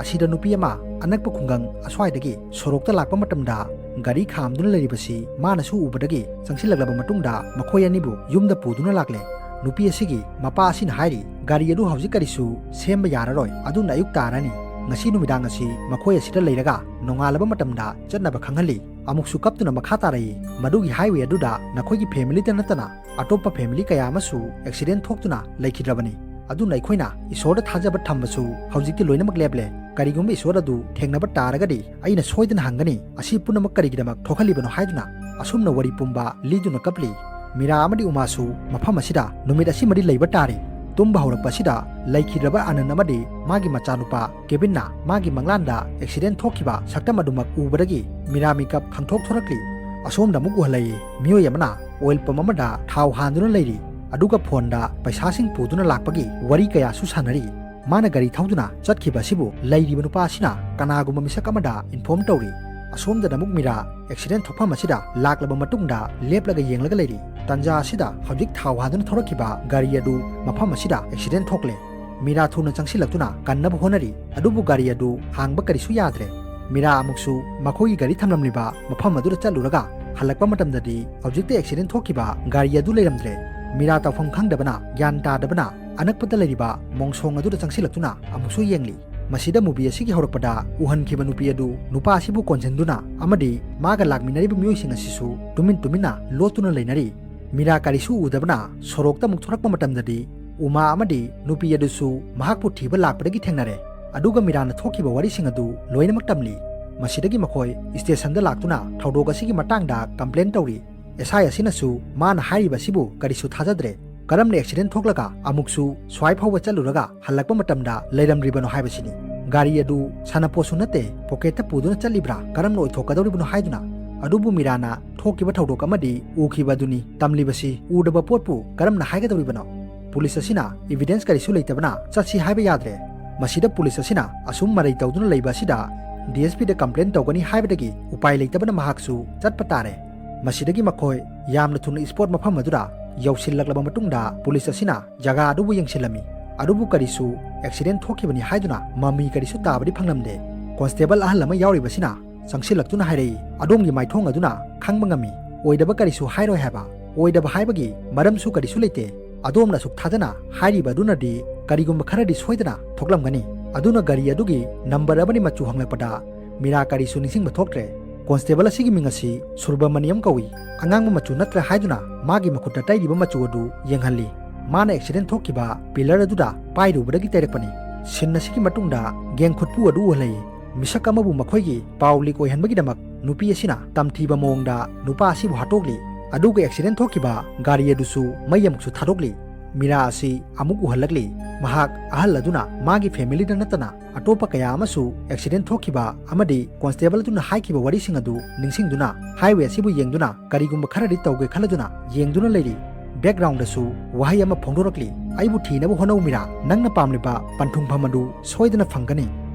ꯑꯁꯤꯗ ꯅꯨꯄꯤ ꯑꯃ ꯑꯅꯛꯄ ꯈꯨꯡꯒꯪ ꯑꯁ꯭ꯋꯥꯏꯗꯒꯤ ꯁꯣꯔꯣꯛꯇ ꯂꯥꯛꯄ ꯃꯇꯝꯗ ꯒꯥꯔꯤ ꯈꯥꯝꯗꯨꯅ ꯂꯩꯔꯤꯕꯁꯤ ꯃꯥꯅꯁꯨ ꯎꯕꯗꯒꯤ ꯆꯪꯁꯤꯜꯂꯛꯂꯕ ꯃꯇꯨꯡꯗ ꯃꯈꯣꯏ ꯑꯅꯤꯕꯨ ꯌꯨꯝꯗ ꯄꯨꯗꯨꯅ ꯂꯥꯛꯂꯦ꯫ ꯅꯨꯄꯤ ꯑꯁꯤꯒꯤ ꯃꯄꯥ ꯑꯁꯤꯅ ꯍꯥꯏꯔꯤ, "ꯒꯥꯔꯤ ꯑꯗꯨ ꯍꯧꯖꯤꯛ ꯀꯔꯤꯁꯨ ꯁꯦꯝꯕ ꯌꯥꯔꯔꯣꯏ, ꯑꯗꯨꯅ ꯑꯌꯨꯛ ꯇꯥꯔꯅꯤ꯫ ꯉꯁꯤ ꯅꯨꯃꯤꯗꯥꯡ ꯑꯁꯤ ꯃꯈꯣꯏ ꯑꯁꯤꯗ ꯂꯩꯔꯒ ꯅꯣꯡꯉꯥꯜꯂꯕ ꯃꯇꯝꯗ ꯆꯠꯅꯕ ꯈꯪꯍꯜꯂꯤ꯫" ꯑꯃꯨꯛꯁꯨ ꯀꯞꯇꯨꯅ ꯃꯈꯥ ꯇꯥꯔꯛꯏ, "ꯃꯗꯨꯒꯤ highway ꯑꯗꯨꯗ ꯅꯈꯣꯏꯒꯤ family ꯇ ꯅꯠꯇꯅ ꯑꯇꯣꯞꯄ family ꯀꯌꯥ ꯑꯃꯁꯨ accident ꯊꯣꯛꯇꯨꯅ ꯂꯩꯈꯤꯗ꯭ꯔꯕꯅꯤ꯫ ꯑꯗꯨꯅ ꯑꯩꯈꯣꯏꯅ ꯏꯁꯣꯔꯗ ꯊꯥꯖꯕ ꯊꯝꯕꯁꯨ ꯍꯧꯖꯤꯛꯇꯤ ꯂꯣꯏꯅꯃꯛ ꯂꯦꯞꯂꯦ꯫ ꯀꯔꯤꯒꯨꯝꯕ ꯏꯁꯣꯔ ꯑꯗꯨ ꯊꯦꯡꯅꯕ ꯇꯥꯔꯒꯗꯤ ꯑꯩꯅ ꯁꯣꯏꯗꯅ ꯍꯪꯒꯅꯤ, ꯑꯁꯤ ꯄꯨꯝꯅꯃꯛ ꯀꯔꯤꯒꯤꯗꯃꯛ ꯊꯣꯛꯍꯜꯂꯤꯕꯅꯣ?" ꯍꯥꯏꯗꯨꯅ ꯑꯁꯨꯝꯅ ꯋꯥꯔꯤ ꯄꯨꯝꯕ ꯂꯤꯗꯨꯅ ꯀꯞꯂꯤ꯫ ꯃꯤꯔꯥ ꯑꯃꯗꯤ ꯎꯃꯥꯁꯨ ꯃꯐꯝ ꯑꯁꯤꯗ ꯅꯨꯃꯤꯠ ꯑꯁꯤꯃꯗꯤ ꯂꯩꯕ ꯇꯥꯔꯤ꯫ ꯇꯨꯝꯕ ꯍꯧꯔꯛꯄ ꯑꯁꯤꯗ ꯂꯩꯈꯤꯗ꯭ꯔꯕ ꯑꯅꯟ ꯑꯃꯗꯤ ꯃꯥꯒꯤ ꯃꯆꯥꯅꯨꯄꯥ ꯀꯦꯕꯤꯟꯅ ꯃꯥꯒꯤ ꯃꯪꯂꯥꯟꯗ accident ꯊꯣꯛꯈꯤꯕ ꯁꯛꯇꯝ ꯑꯗꯨꯃꯛ ꯎꯕꯗꯒꯤ ꯃꯤꯔꯥ ꯃꯤꯀꯞ ꯈꯪꯊꯣꯛ ꯊꯣꯔꯛꯂꯤ꯫ ꯑꯁꯣꯝꯗ ꯑꯃꯨꯛ ꯎꯍꯜꯂꯛꯏ, ꯃꯤꯑꯣꯏ ꯑꯃꯅ oil pump ꯑꯃꯗ ꯊꯥꯎ ꯍꯥꯟꯗꯨꯅ ꯂꯩꯔꯤ, ꯑꯗꯨꯒ phone ꯗ ꯄꯩꯁꯥꯁꯤꯡ ꯄꯨꯗꯨꯅ ꯂꯥꯛꯄꯒꯤ ꯋꯥꯔꯤ ꯀꯌꯥꯁꯨ ꯁꯥꯟꯅꯔꯤ꯫ ꯃꯥꯅ ꯒꯥꯔꯤ ꯊꯧꯗꯨꯅ ꯆꯠꯈꯤꯕ ꯑꯁꯤꯕꯨ ꯂꯩꯔꯤꯕ ꯅꯨꯄꯥ ꯑꯁꯤꯅ ꯀꯅꯥꯒꯨꯝꯕ ꯃꯤꯁꯛ ꯑꯃꯗ inform ꯇꯧꯔꯤ꯫ ꯑꯁꯣꯝꯗꯅ ꯑꯃꯨꯛ ꯃꯤꯔꯥ accident ꯊꯣꯛꯐꯝ ꯑꯁꯤꯗ ꯂꯥꯛꯂꯕ ꯃꯇꯨꯡꯗ ꯂꯦꯞꯂꯒ ꯌꯦꯡꯂꯒ ꯂꯩꯔꯤ꯫ ꯇꯟꯖꯥ ꯑꯁꯤꯗ ꯍꯧꯖꯤꯛ ꯊꯥꯎ ꯍꯥꯟꯗꯨꯅ ꯊꯧꯔꯛꯈꯤꯕ ꯒꯥꯔꯤ ꯑꯗꯨ ꯃꯐꯝ ꯑꯁꯤꯗ accident ꯊꯣꯛꯂꯦ꯫ ꯃꯤꯔꯥ ꯊꯨꯅ ꯆꯪꯁꯤꯜꯂꯛꯇꯨꯅ ꯀꯟꯅꯕ ꯍꯣꯠꯅꯔꯤ, ꯑꯗꯨꯕꯨ ꯒꯥꯔꯤ ꯑꯗꯨ ꯍꯥꯡꯕ ꯀꯔꯤꯁꯨ ꯌꯥꯗ꯭ꯔꯦ꯫ ꯃꯤꯔꯥ ꯑꯃꯨꯛꯁꯨ ꯃꯈꯣꯏꯒꯤ ꯒꯥꯔꯤ ꯊꯝꯂꯝꯂꯤꯕ ꯃꯐꯝ ꯑꯗꯨꯗ ꯆꯠꯂꯨꯔꯒ ꯍꯜꯂꯛꯄ ꯃꯇꯝꯗꯗꯤ ꯍꯧꯖꯤꯛꯇ accident ꯊꯣꯛꯈꯤꯕ ꯒꯥꯔꯤ ꯑꯗꯨ ꯂꯩꯔꯝꯗ꯭ꯔꯦ꯫ ꯃꯤꯔꯥ ꯇꯧꯐꯝ ꯈꯪꯗꯕꯅ, ꯒ꯭ꯌꯥꯟ ꯇꯥꯗꯕꯅ ꯑꯅꯛꯄꯗ ꯂꯩꯔꯤꯕ ꯃꯣꯡꯁꯣꯡ ꯑꯗꯨꯗ ꯆꯪꯁꯤꯜꯂꯛꯇꯨꯅ ꯑꯃꯨꯛꯁꯨ ꯌꯦꯡꯂꯤ꯫ ꯃꯁꯤꯗ movie ꯑꯁꯤꯒꯤ ꯍꯧꯔꯛꯄꯗ ꯎꯍꯟꯈꯤꯕ ꯅꯨꯄꯤ ꯑꯗꯨ ꯅꯨꯄꯥ ꯑꯁꯤꯕꯨ ꯀꯣꯟꯁꯤꯟꯗꯨꯅ ꯑꯃꯗꯤ ꯃꯥꯒ ꯂꯥꯛꯃꯤꯟꯅꯔꯤꯕ ꯃꯤꯑꯣꯏꯁꯤꯡ ꯑꯁꯤꯁꯨ ꯇꯨꯃꯤꯟ ꯇꯨꯃꯤꯟꯅ ꯂꯣꯠꯇꯨꯅ ꯂꯩꯅꯔꯤ꯫ ꯃꯤꯔꯥ ꯀꯔꯤꯁꯨ ꯎꯗꯕꯅ ꯁꯣꯔꯣꯛꯇ ꯑꯃꯨꯛ ꯊꯣꯔꯛꯄ ꯃꯇꯝꯗꯗꯤ ꯎꯃꯥ ꯑꯃꯗꯤ ꯅꯨꯄꯤ ꯑꯗꯨꯁꯨ ꯃꯍꯥꯛꯄꯨ ꯊꯤꯕ ꯂꯥꯛꯄꯗꯒꯤ ꯊꯦꯡꯅꯔꯦ꯫ ꯑꯗꯨꯒ ꯃꯤꯔꯥꯅ ꯊꯣꯛꯈꯤꯕ ꯋꯥꯔꯤꯁꯤꯡ ꯑꯗꯨ ꯂꯣꯏꯅꯃꯛ ꯇꯝꯂꯤ꯫ ꯃꯁꯤꯗꯒꯤ ꯃꯈꯣꯏ station ꯗ ꯂꯥꯛꯇꯨꯅ ꯊꯧꯗꯣꯛ ꯑꯁꯤꯒꯤ ꯃꯇꯥꯡꯗ complain ꯇꯧꯔꯤ꯫ S I ꯑꯁꯤꯅꯁꯨ ꯃꯥꯅ ꯍꯥꯏꯔꯤꯕ ꯑꯁꯤꯕꯨ ꯀꯔꯤꯁꯨ ꯊꯥꯖꯗ꯭ꯔꯦ꯫ ꯀꯔꯝꯅ accident ꯊꯣꯛꯂꯒ ꯑꯃꯨꯛꯁꯨ ꯁ꯭ꯋꯥꯏ ꯐꯥꯎꯕ ꯆꯠꯂꯨꯔꯒ ꯍꯜꯂꯛꯄ ꯃꯇꯝꯗ ꯂꯩꯔꯝꯂꯤꯕꯅꯣ ꯍꯥꯏꯕꯁꯤꯅꯤ꯫ ꯒꯥꯔꯤ ꯑꯗꯨ ꯁꯥꯟꯅꯄꯣꯠꯁꯨ ꯅꯠꯇꯦ, pocket ꯇ ꯄꯨꯗꯨꯅ ꯆꯠꯂꯤꯕ꯭ꯔꯥ, ꯀꯔꯝꯅ ꯑꯣꯏꯊꯣꯛꯀꯗꯧꯔꯤꯕꯅꯣ ꯍꯥꯏꯗꯨꯅ꯫ ꯑꯗꯨꯕꯨ ꯃꯤꯔꯥꯅ ꯊꯣꯛꯈꯤꯕ ꯊꯧꯗꯣꯛ ꯑꯃꯗꯤ ꯎꯈꯤꯕ ꯑꯗꯨꯅꯤ ꯇꯝꯂꯤꯕꯁꯤ꯫ ꯎꯗꯕ ꯄꯣꯠꯄꯨ ꯀꯔꯝꯅ ꯍꯥꯏꯒꯗꯧꯔꯤꯕꯅꯣ? Police ꯑꯁꯤꯅ evidence ꯀꯔꯤꯁꯨ ꯂꯩꯇꯕꯅ ꯆꯠꯁꯤ ꯍꯥꯏꯕ ꯌꯥꯗ꯭ꯔꯦ꯫ ꯃꯁꯤꯗ ꯄꯨꯂꯤꯁ ꯑꯁꯤꯅ ꯑꯁꯨꯝ ꯃꯔꯩ ꯇꯧꯗꯨꯅ ꯂꯩꯕ ꯑꯁꯤꯗ ꯗꯤ ꯑꯦꯁ ꯄꯤꯗ ꯀꯝꯄ꯭ꯂꯦꯟ ꯇꯧꯒꯅꯤ ꯍꯥꯏꯕꯗꯒꯤ ꯎꯄꯥꯏ ꯂꯩꯇꯕꯅ ꯃꯍꯥꯛꯁꯨ ꯆꯠꯄ ꯇꯥꯔꯦ꯫ ꯃꯁꯤꯗꯒꯤ ꯃꯈꯣꯏ ꯌꯥꯝꯅ ꯊꯨꯅ ꯏꯁꯄꯣꯠ ꯃꯐꯝ ꯑꯗꯨꯗ ꯌꯧꯁꯤꯜꯂꯛꯂꯕ ꯃꯇꯨꯡꯗ ꯄꯨꯂꯤꯁ ꯑꯁꯤꯅ ꯖꯒꯥ ꯑꯗꯨꯕꯨ ꯌꯦꯡꯁꯤꯜꯂꯝꯃꯤ꯫ ꯑꯗꯨꯕꯨ ꯀꯔꯤꯁꯨ ꯑꯦꯛꯁꯤꯗꯦꯟ ꯊꯣꯛꯈꯤꯕꯅꯤ ꯍꯥꯏꯗꯨꯅ ꯃꯃꯤ ꯀꯔꯤꯁꯨ ꯇꯥꯕꯗꯤ ꯐꯪꯂꯝꯗꯦ꯫ ꯀꯣꯟꯁꯇꯦꯕꯜ ꯑꯍꯜ ꯑꯃ ꯌꯥꯎꯔꯤꯕꯁꯤꯅ ꯆꯪꯁꯤꯜꯂꯛꯇꯨꯅ ꯍꯥꯏꯔꯛꯏ, "ꯑꯗꯣꯝꯒꯤ ꯃꯥꯏꯊꯣꯡ ꯑꯗꯨꯅ ꯈꯪꯕ ꯉꯝꯃꯤ꯫ ꯑꯣꯏꯗꯕ ꯀꯔꯤꯁꯨ ꯍꯥꯏꯔꯣꯏ ꯍꯥꯏꯕ꯫ ꯑꯣꯏꯗꯕ ꯍꯥꯏꯕꯒꯤ ꯃꯔꯝꯁꯨ ꯀꯔꯤꯁꯨ ꯂꯩꯇꯦ꯫ ꯑꯗꯣꯝꯅ ꯑꯁꯨꯛ ꯊꯥꯖꯅ ꯍꯥꯏꯔꯤꯕ ꯑꯗꯨꯅꯗꯤ ꯀꯔꯤꯒꯨꯝꯕ ꯈꯔꯗꯤ ꯁꯣꯏꯗꯅ ꯊꯣꯛꯂꯝꯒꯅꯤ꯫" ꯑꯗꯨꯅ ꯒꯥꯔꯤ ꯑꯗꯨꯒꯤ ꯅꯝꯕꯔ ꯑꯃꯗꯤ ꯃꯆꯨ ꯍꯪꯂꯛꯄꯗ ꯃꯤꯔꯥ ꯀꯔꯤꯁꯨ ꯅꯤꯡꯁꯤꯡꯕ ꯊꯣꯛꯇ꯭ꯔꯦ꯫ ꯀꯣꯟꯁꯇꯦꯕꯜ ꯑꯁꯤꯒꯤ ꯃꯤꯡ ꯑꯁꯤ ꯁꯨꯕ꯭ꯔꯃꯅꯤꯌꯝ ꯀꯧꯏ꯫ ꯑꯉꯥꯡꯕ ꯃꯆꯨ ꯅꯠꯇ꯭ꯔꯦ ꯍꯥꯏꯗꯨꯅ ꯃꯥꯒꯤ ꯃꯈꯨꯠꯇ ꯇꯩꯔꯤꯕ ꯃꯆꯨ ꯑꯗꯨ ꯌꯦꯡꯍꯜꯂꯤ꯫ ꯃꯥꯅ ꯑꯦꯛꯁꯤꯗꯦꯟ ꯊꯣꯛꯈꯤꯕ ꯄꯤꯂꯔ ꯑꯗꯨꯗ ꯄꯥꯏꯔꯨꯕꯗꯒꯤ ꯇꯩꯔꯛꯄꯅꯤ꯫ ꯁꯤꯟ ꯑꯁꯤꯒꯤ ꯃꯇꯨꯡꯗ ꯒꯦꯡ ꯈꯨꯠꯄꯨ ꯑꯗꯨ ꯎꯍꯜꯂꯛꯏ꯫ ꯃꯤꯁꯛ ꯑꯃꯕꯨ ꯃꯈꯣꯏꯒꯤ ꯄꯥꯎ ꯂꯤꯛ ꯑꯣꯏꯍꯟꯕꯒꯤꯗꯃꯛ ꯅꯨꯄꯤ ꯑꯁꯤꯅ ꯇꯝꯊꯤꯕ ꯃꯑꯣꯡꯗ ꯅꯨꯄꯥ ꯑꯁꯤꯕꯨ ꯍꯥꯠꯇꯣꯛꯂꯤ꯫ ꯑꯗꯨꯒ ꯑꯦꯛꯁꯤꯗꯦꯟ ꯊꯣꯛꯈꯤꯕ ꯒꯥꯔꯤ ꯑꯗꯨꯁꯨ ꯃꯩ ꯑꯃꯨꯛꯁꯨ ꯊꯥꯗꯣꯛꯂꯤ꯫ ꯃꯤꯔꯥ ꯑꯁꯤ ꯑꯃꯨꯛ ꯎꯍꯜꯂꯛꯂꯤ꯫ ꯃꯍꯥꯛ ꯑꯍꯜ ꯑꯗꯨꯅ ꯃꯥꯒꯤ ꯐꯦꯃꯤꯂꯤꯗ ꯅꯠꯇꯅ ꯑꯇꯣꯞꯄ ꯀꯌꯥ ꯑꯃꯁꯨ ꯑꯦꯛꯁꯤꯗꯦꯟ ꯊꯣꯛꯈꯤꯕ ꯑꯃꯗꯤ ꯀꯣꯟꯁꯇꯦꯕꯜ ꯑꯗꯨꯅ ꯍꯥꯏꯈꯤꯕ ꯋꯥꯔꯤꯁꯤꯡ ꯑꯗꯨ ꯅꯤꯡꯁꯤꯡꯗꯨꯅ ꯍꯥꯏꯋꯦ ꯑꯁꯤꯕꯨ ꯌꯦꯡꯗꯨꯅ ꯀꯔꯤꯒꯨꯝꯕ ꯈꯔꯗꯤ ꯇꯧꯒꯦ ꯈꯜꯂꯗꯨꯅ ꯌꯦꯡꯗꯨꯅ ꯂꯩꯔꯤ꯫ ꯕꯦꯛꯒ꯭ꯔꯥꯎꯟꯗꯁꯨ ꯋꯥꯍꯩ ꯑꯃ ꯐꯣꯡꯗꯣꯔꯛꯂꯤ, "ꯑꯩꯕꯨ ꯊꯤꯅꯕ ꯍꯣꯠꯅꯧ ꯃꯤꯔꯥ, ꯅꯪꯅ ꯄꯥꯝꯂꯤꯕ ꯄꯟꯊꯨꯡꯐꯝ ꯑꯗꯨ ꯁꯣꯏꯗꯅ ꯐꯪꯒꯅꯤ꯫"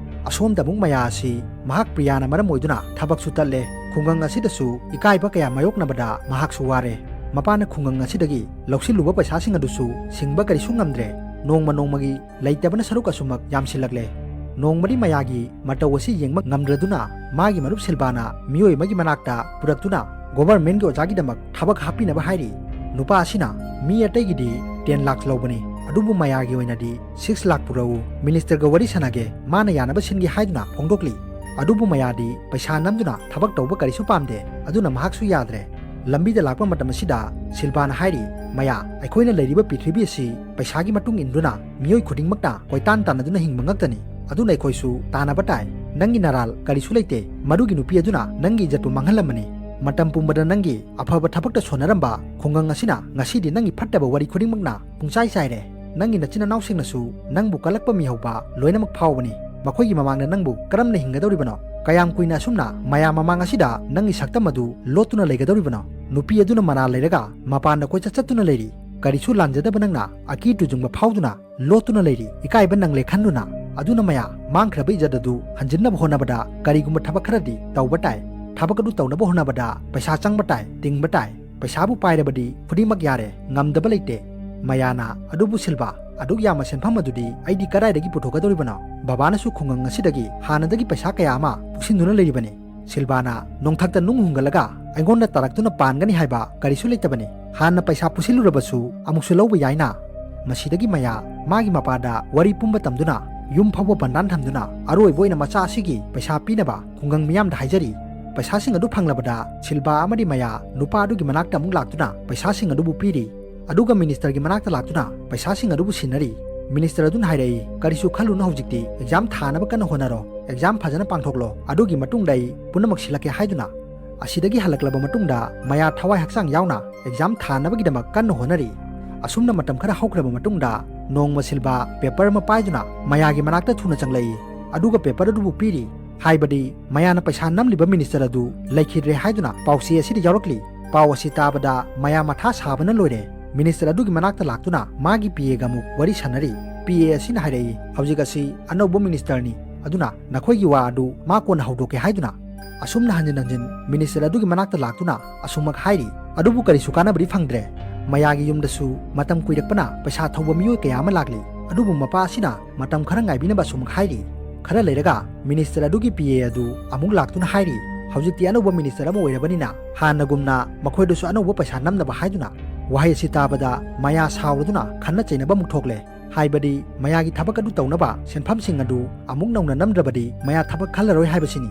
ꯑꯁꯣꯝꯗ ꯑꯃꯨꯛ ꯃꯌꯥ ꯑꯁꯤ ꯃꯍꯥꯛ ꯄ꯭ꯔꯤꯌꯥꯅ ꯃꯔꯝ ꯑꯣꯏꯗꯨꯅ ꯊꯕꯛꯁꯨ ꯇꯠꯂꯦ꯫ ꯈꯨꯡꯒꯪ ꯑꯁꯤꯗꯁꯨ ꯏꯀꯥꯏꯕ ꯀꯌꯥ ꯃꯥꯌꯣꯛꯅꯕꯗ ꯃꯍꯥꯛꯁꯨ ꯋꯥꯔꯦ꯫ ꯃꯄꯥꯅ ꯈꯨꯡꯒꯪ ꯑꯁꯤꯗꯒꯤ ꯂꯧꯁꯤꯜꯂꯨꯕ ꯄꯩꯁꯥꯁꯤꯡ ꯑꯗꯨꯁꯨ ꯁꯤꯡꯕ ꯀꯔꯤꯁꯨ ꯉꯝꯗ꯭ꯔꯦ꯫ ꯅꯣꯡꯃ ꯅꯣꯡꯃꯒꯤ ꯂꯩꯇꯕꯅ ꯁꯔꯨꯛ ꯑꯁꯨꯃꯛ ꯌꯥꯝꯁꯤꯜꯂꯛꯂꯦ꯫ ꯅꯣꯡꯃꯗꯤ ꯃꯌꯥꯒꯤ ꯃꯇꯧ ꯑꯁꯤ ꯌꯦꯡꯕ ꯉꯝꯗ꯭ꯔꯗꯨꯅ ꯃꯥꯒꯤ ꯃꯔꯨꯞ ꯁꯤꯜꯕꯥꯅ ꯃꯤꯑꯣꯏ ꯑꯃꯒꯤ ꯃꯅꯥꯛꯇ ꯄꯨꯔꯛꯇꯨꯅ ꯒꯣꯚꯔꯟꯃꯦꯟꯠꯀꯤ ꯑꯣꯖꯥꯒꯤꯗꯃꯛ ꯊꯕꯛ ꯍꯥꯞꯄꯤꯅꯕ ꯍꯥꯏꯔꯤ꯫ ꯅꯨꯄꯥ ꯑꯁꯤꯅ ꯃꯤ ꯑꯇꯩꯒꯤꯗꯤ ꯇꯦꯟ ꯂꯥꯈ ꯂꯧꯕꯅꯤ, ꯑꯗꯨꯕꯨ ꯃꯌꯥꯒꯤ ꯑꯣꯏꯅꯗꯤ ꯁꯤꯛꯁ ꯂꯥꯈ ꯄꯨꯔꯛꯎ, ꯃꯤꯅꯤꯁꯇꯔꯒ ꯋꯥꯔꯤ ꯁꯥꯟꯅꯒꯦ, ꯃꯥꯅ ꯌꯥꯅꯕ ꯁꯤꯟꯒꯦ ꯍꯥꯏꯗꯨꯅ ꯐꯣꯡꯗꯣꯛꯂꯤ꯫ ꯑꯗꯨꯕꯨ ꯃꯌꯥꯗꯤ ꯄꯩꯁꯥ ꯅꯝꯗꯨꯅ ꯊꯕꯛ ꯇꯧꯕ ꯀꯔꯤꯁꯨ ꯄꯥꯝꯗꯦ, ꯑꯗꯨꯅ ꯃꯍꯥꯛꯁꯨ ꯌꯥꯗ꯭ꯔꯦ꯫ ꯂꯝꯕꯤꯗ ꯂꯥꯛꯄ ꯃꯇꯝ ꯑꯁꯤꯗ ꯁꯤꯜꯕꯥꯅ ꯍꯥꯏꯔꯤ, "ꯃꯌꯥ, ꯑꯩꯈꯣꯏꯅ ꯂꯩꯔꯤꯕ ꯄ꯭ꯔꯤꯊꯤꯕꯤ ꯑꯁꯤ ꯄꯩꯁꯥꯒꯤ ꯃꯇꯨꯡ ꯏꯟꯗꯨꯅ ꯃꯤꯑꯣꯏ ꯈꯨꯗꯤꯡꯃꯛꯅ ꯀꯣꯏꯇꯥꯟ ꯇꯥꯟꯅꯗꯨꯅ ꯍꯤꯡꯕ ꯉꯛꯇꯅꯤ꯫ ꯑꯗꯨꯅ ꯑꯩꯈꯣꯏꯁꯨ ꯇꯥꯟꯅꯕ ꯇꯥꯏ꯫ ꯅꯪꯒꯤ ꯅꯔꯥꯜ ꯀꯔꯤꯁꯨ ꯂꯩꯇꯦ꯫ ꯃꯗꯨꯒꯤ ꯅꯨꯄꯤ ꯑꯗꯨꯅ ꯅꯪꯒꯤ ꯏꯖꯠꯄꯨ ꯃꯥꯡꯍꯜꯂꯝꯕꯅꯤ꯫ ꯃꯇꯝ ꯄꯨꯝꯕꯗ ꯅꯪꯒꯤ ꯑꯐꯕ ꯊꯕꯛꯇ ꯁꯣꯟꯅꯔꯝꯕ ꯈꯨꯡꯒꯪ ꯑꯁꯤꯅ ꯉꯁꯤꯗꯤ ꯅꯪꯒꯤ ꯐꯠꯇꯕ ꯋꯥꯔꯤ ꯈꯨꯗꯤꯡꯃꯛꯅ ꯄꯨꯡꯆꯥꯏ ꯆꯥꯏꯔꯦ꯫ ꯅꯪꯒꯤ ꯅꯆꯤꯟ ꯅꯅꯥꯎꯁꯤꯡꯅꯁꯨ ꯅꯪꯕꯨ ꯀꯜꯂꯛꯄ ꯃꯤꯍꯧꯕ ꯂꯣꯏꯅꯃꯛ ꯐꯥꯎꯕꯅꯤ꯫ ꯃꯈꯣꯏꯒꯤ ꯃꯃꯥꯡꯗ ꯅꯪꯕꯨ ꯀꯔꯝꯅ ꯍꯤꯡꯒꯗꯧꯔꯤꯕꯅꯣ? ꯀꯌꯥꯝ ꯀꯨꯏꯅ ꯑꯁꯨꯝꯅ ꯃꯌꯥꯝ ꯃꯃꯥꯡ ꯑꯁꯤꯗ ꯅꯪꯒꯤ ꯁꯛꯇꯝ ꯑꯗꯨ ꯂꯣꯠꯇꯨꯅ ꯂꯩꯒꯗꯧꯔꯤꯕꯅꯣ?" ꯅꯨꯄꯤ ꯑꯗꯨꯅ ꯃꯔꯥꯜ ꯂꯩꯔꯒ ꯃꯄꯥꯟꯗ ꯀꯣꯏꯆꯠ ꯆꯠꯇꯨꯅ ꯂꯩꯔꯤ꯫ ꯀꯔꯤꯁꯨ ꯂꯥꯟꯖꯗꯕ ꯅꯪꯅ ꯑꯀꯤ ꯇꯨꯖꯨꯡꯕ ꯐꯥꯎꯗꯨꯅ ꯂꯣꯠꯇꯨꯅ ꯂꯩꯔꯤ꯫ ꯏꯀꯥꯏꯕ ꯅꯪꯂꯦ ꯈꯟꯗꯨꯅ ꯑꯗꯨꯅ ꯃꯌꯥ ꯃꯥꯡꯈ꯭ꯔꯕ ꯏꯖꯠ ꯑꯗꯨ ꯍꯟꯖꯤꯟꯅꯕ ꯍꯣꯠꯅꯕꯗ ꯀꯔꯤꯒꯨꯝꯕ ꯊꯕꯛ ꯈꯔꯗꯤ ꯇꯧꯕ ꯇꯥꯏ꯫ ꯊꯕꯛ ꯑꯗꯨ ꯇꯧꯅꯕ ꯍꯣꯠꯅꯕꯗ ꯄꯩꯁꯥ ꯆꯪꯕ ꯇꯥꯏ, ꯇꯤꯡꯕ ꯇꯥꯏ꯫ ꯄꯩꯁꯥꯕꯨ ꯄꯥꯏꯔꯕꯗꯤ ꯈꯨꯗꯤꯡꯃꯛ ꯌꯥꯔꯦ, ꯉꯝꯗꯕ ꯂꯩꯇꯦ꯫ ꯃꯌꯥꯅ, "ꯑꯗꯨꯕꯨ ꯁꯤꯜꯕꯥ, ꯑꯗꯨꯛ ꯌꯥꯝꯕ ꯁꯦꯟꯐꯝ ꯑꯗꯨꯗꯤ ꯑꯩꯗꯤ ꯀꯗꯥꯏꯗꯒꯤ ꯄꯨꯊꯣꯛꯀꯗꯧꯔꯤꯕꯅꯣ? ꯕꯕꯥꯅꯁꯨ ꯈꯨꯡꯒꯪ ꯑꯁꯤꯗꯒꯤ ꯍꯥꯟꯅꯗꯒꯤ ꯄꯩꯁꯥ ꯀꯌꯥ ꯑꯃ ꯄꯨꯁꯤꯟꯗꯨꯅ ꯂꯩꯔꯤꯕꯅꯤ꯫" ꯁꯤꯜꯕꯥꯅ ꯅꯣꯡꯊꯛꯇ ꯅꯨꯡ ꯍꯨꯟꯒꯠꯂꯒ, "ꯑꯩꯉꯣꯟꯗ ꯇꯥꯔꯛꯇꯨꯅ ꯄꯥꯟꯒꯅꯤ ꯍꯥꯏꯕ ꯀꯔꯤꯁꯨ ꯂꯩꯇꯕꯅꯤ꯫ ꯍꯥꯟꯅ ꯄꯩꯁꯥ ꯄꯨꯁꯤꯜꯂꯨꯔꯕꯁꯨ ꯑꯃꯨꯛꯁꯨ ꯂꯧꯕ ꯌꯥꯏꯅ꯫" ꯃꯁꯤꯗꯒꯤ ꯃꯌꯥ ꯃꯥꯒꯤ ꯃꯄꯥꯗ ꯋꯥꯔꯤ ꯄꯨꯝꯕ ꯇꯝꯗꯨꯅ ꯌꯨꯝ ꯐꯥꯎꯕ ꯕꯟꯗꯥꯟ ꯊꯝꯗꯨꯅ ꯑꯔꯣꯏꯕ ꯑꯣꯏꯅ ꯃꯆꯥ ꯑꯁꯤꯒꯤ ꯄꯩꯁꯥ ꯄꯤꯅꯕ ꯈꯨꯡꯒꯪ ꯃꯤꯌꯥꯝꯗ ꯍꯥꯏꯖꯔꯤ꯫ ꯄꯩꯁꯥꯁꯤꯡ ꯑꯗꯨ ꯐꯪꯂꯕꯗ ꯁꯤꯜꯕꯥ ꯑꯃꯗꯤ ꯃꯌꯥ ꯅꯨꯄꯥ ꯑꯗꯨꯒꯤ ꯃꯅꯥꯛꯇ ꯑꯃꯨꯛ ꯂꯥꯛꯇꯨꯅ ꯄꯩꯁꯥꯁꯤꯡ ꯑꯗꯨꯕꯨ ꯄꯤꯔꯤ꯫ ꯑꯗꯨꯒ ꯃꯤꯅꯤꯁꯇꯔꯒꯤ ꯃꯅꯥꯛꯇ ꯂꯥꯛꯇꯨꯅ ꯄꯩꯁꯥꯁꯤꯡ ꯑꯗꯨꯕꯨ ꯁꯤꯟꯅꯔꯤ꯫ ꯃꯤꯅꯤꯁꯇꯔ ꯑꯗꯨꯅ ꯍꯥꯏꯔꯛꯏ, "ꯀꯔꯤꯁꯨ ꯈꯜꯂꯨꯅꯨ, ꯍꯧꯖꯤꯛꯇꯤ ꯑꯦꯛꯖꯥꯝ ꯊꯥꯅꯕ ꯀꯟꯅ ꯍꯣꯠꯅꯔꯣ꯫ ꯑꯦꯛꯖꯥꯝ ꯐꯖꯅ ꯄꯥꯡꯊꯣꯛꯂꯣ꯫ ꯑꯗꯨꯒꯤ ꯃꯇꯨꯡꯗ ꯑꯩ ꯄꯨꯝꯅꯃꯛ ꯁꯤꯜꯂꯛꯀꯦ" ꯍꯥꯏꯗꯨꯅ꯫ ꯑꯁꯤꯗꯒꯤ ꯍꯜꯂꯛꯂꯕ ꯃꯇꯨꯡꯗ ꯃꯌꯥ ꯊꯋꯥꯏ ꯍꯛꯆꯥꯡ ꯌꯥꯎꯅ ꯑꯦꯛꯖꯥꯝ ꯊꯥꯅꯕꯒꯤꯗꯃꯛ ꯀꯟꯅ ꯍꯣꯠꯅꯔꯤ꯫ ꯑꯁꯨꯝꯅ ꯃꯇꯝ ꯈꯔ ꯍꯧꯈ꯭ꯔꯕ ꯃꯇꯨꯡꯗ ꯅꯣꯡꯃ ꯁꯤꯜꯕꯥ ꯄꯦꯄꯔ ꯑꯃ ꯄꯥꯏꯗꯨꯅ ꯃꯌꯥꯒꯤ ꯃꯅꯥꯛꯇ ꯊꯨꯅ ꯆꯪꯂꯛꯏ꯫ ꯑꯗꯨꯒ ꯄꯦꯄꯔ ꯑꯗꯨꯕꯨ ꯄꯤꯔꯤ꯫ ꯍꯥꯏꯕꯗꯤ ꯃꯌꯥꯅ ꯄꯩꯁꯥ ꯅꯝꯂꯤꯕ ꯃꯤꯅꯤꯁꯇꯔ ꯑꯗꯨ ꯂꯩꯈꯤꯗ꯭ꯔꯦ ꯍꯥꯏꯗꯨꯅ ꯄꯥꯎꯆꯦ ꯑꯁꯤꯗ ꯌꯥꯎꯔꯛꯂꯤ꯫ ꯄꯥꯎ ꯑꯁꯤ ꯇꯥꯕꯗ ꯃꯌꯥ ꯃꯊꯥ ꯁꯥꯕꯅ ꯂꯣꯏꯔꯦ꯫ ꯃꯤꯅꯤꯁꯇꯔ ꯑꯗꯨꯒꯤ ꯃꯅꯥꯛꯇ ꯂꯥꯛꯇꯨꯅ ꯃꯥꯒꯤ ꯄꯤ ꯑꯦꯒ ꯑꯃꯨꯛ ꯋꯥꯔꯤ ꯁꯥꯟꯅꯔꯤ꯫ ꯄꯤ ꯑꯦ ꯑꯁꯤꯅ ꯍꯥꯏꯔꯛꯏ, "ꯍꯧꯖꯤꯛ ꯑꯁꯤ ꯑꯅꯧꯕ ꯃꯤꯅꯤꯁꯇꯔꯅꯤ, ꯑꯗꯨꯅ ꯅꯈꯣꯏꯒꯤ ꯋꯥ ꯑꯗꯨ ꯃꯥ ꯀꯣꯟꯅ ꯍꯧꯗꯣꯛꯀꯦ" ꯍꯥꯏꯗꯨꯅ꯫ ꯑꯁꯨꯝꯅ ꯍꯟꯖꯤꯟ ꯍꯟꯖꯤꯟ ꯃꯤꯅꯤꯁꯇꯔ ꯑꯗꯨꯒꯤ ꯃꯅꯥꯛꯇ ꯂꯥꯛꯇꯨꯅ ꯑꯁꯨꯝꯃꯛ ꯍꯥꯏꯔꯤ꯫ ꯑꯗꯨꯕꯨ ꯀꯔꯤꯁꯨ ꯀꯥꯟꯅꯕꯗꯤ ꯐꯪꯗ꯭ꯔꯦ꯫ ꯃꯌꯥꯒꯤ ꯌꯨꯝꯗꯁꯨ ꯃꯇꯝ ꯀꯨꯏꯔꯛꯄꯅ ꯄꯩꯁꯥ ꯊꯧꯕ ꯃꯤꯑꯣꯏ ꯀꯌꯥ ꯑꯃ ꯂꯥꯛꯂꯤ꯫ ꯑꯗꯨꯕꯨ ꯃꯄꯥ ꯑꯁꯤꯅ ꯃꯇꯝ ꯈꯔ ꯉꯥꯏꯕꯤꯅꯕ ꯑꯁꯨꯝꯃꯛ ꯍꯥꯏꯔꯤ꯫ ꯈꯔ ꯂꯩꯔꯒ ꯃꯤꯅꯤꯁꯇꯔ ꯑꯗꯨꯒꯤ ꯄꯤ ꯑꯦ ꯑꯗꯨ ꯑꯃꯨꯛ ꯂꯥꯛꯇꯨꯅ ꯍꯥꯏꯔꯤ, "ꯍꯧꯖꯤꯛꯇꯤ ꯑꯅꯧꯕ ꯃꯤꯅꯤꯁꯇꯔ ꯑꯃ ꯑꯣꯏꯔꯕꯅꯤꯅ ꯍꯥꯟꯅꯒꯨꯝꯅ ꯃꯈꯣꯏꯗꯁꯨ ꯑꯅꯧꯕ ꯄꯩꯁꯥ ꯅꯝꯅꯕ" ꯍꯥꯏꯗꯨꯅ꯫ ꯋꯥꯍꯩ ꯑꯁꯤ ꯇꯥꯕꯗ ꯃꯌꯥ ꯁꯥꯎꯔꯗꯨꯅ ꯈꯟꯅ ꯆꯩꯅꯕ ꯑꯃꯨꯛ ꯊꯣꯛꯂꯦ꯫ ꯍꯥꯏꯕꯗꯤ ꯃꯌꯥꯒꯤ ꯊꯕꯛ ꯑꯗꯨ ꯇꯧꯅꯕ ꯁꯦꯟꯐꯝꯁꯤꯡ ꯑꯗꯨ ꯑꯃꯨꯛ ꯅꯧꯅ ꯅꯝꯗ꯭ꯔꯕꯗꯤ ꯃꯌꯥ ꯊꯕꯛ ꯈꯜꯂꯔꯣꯏ ꯍꯥꯏꯕꯁꯤꯅꯤ꯫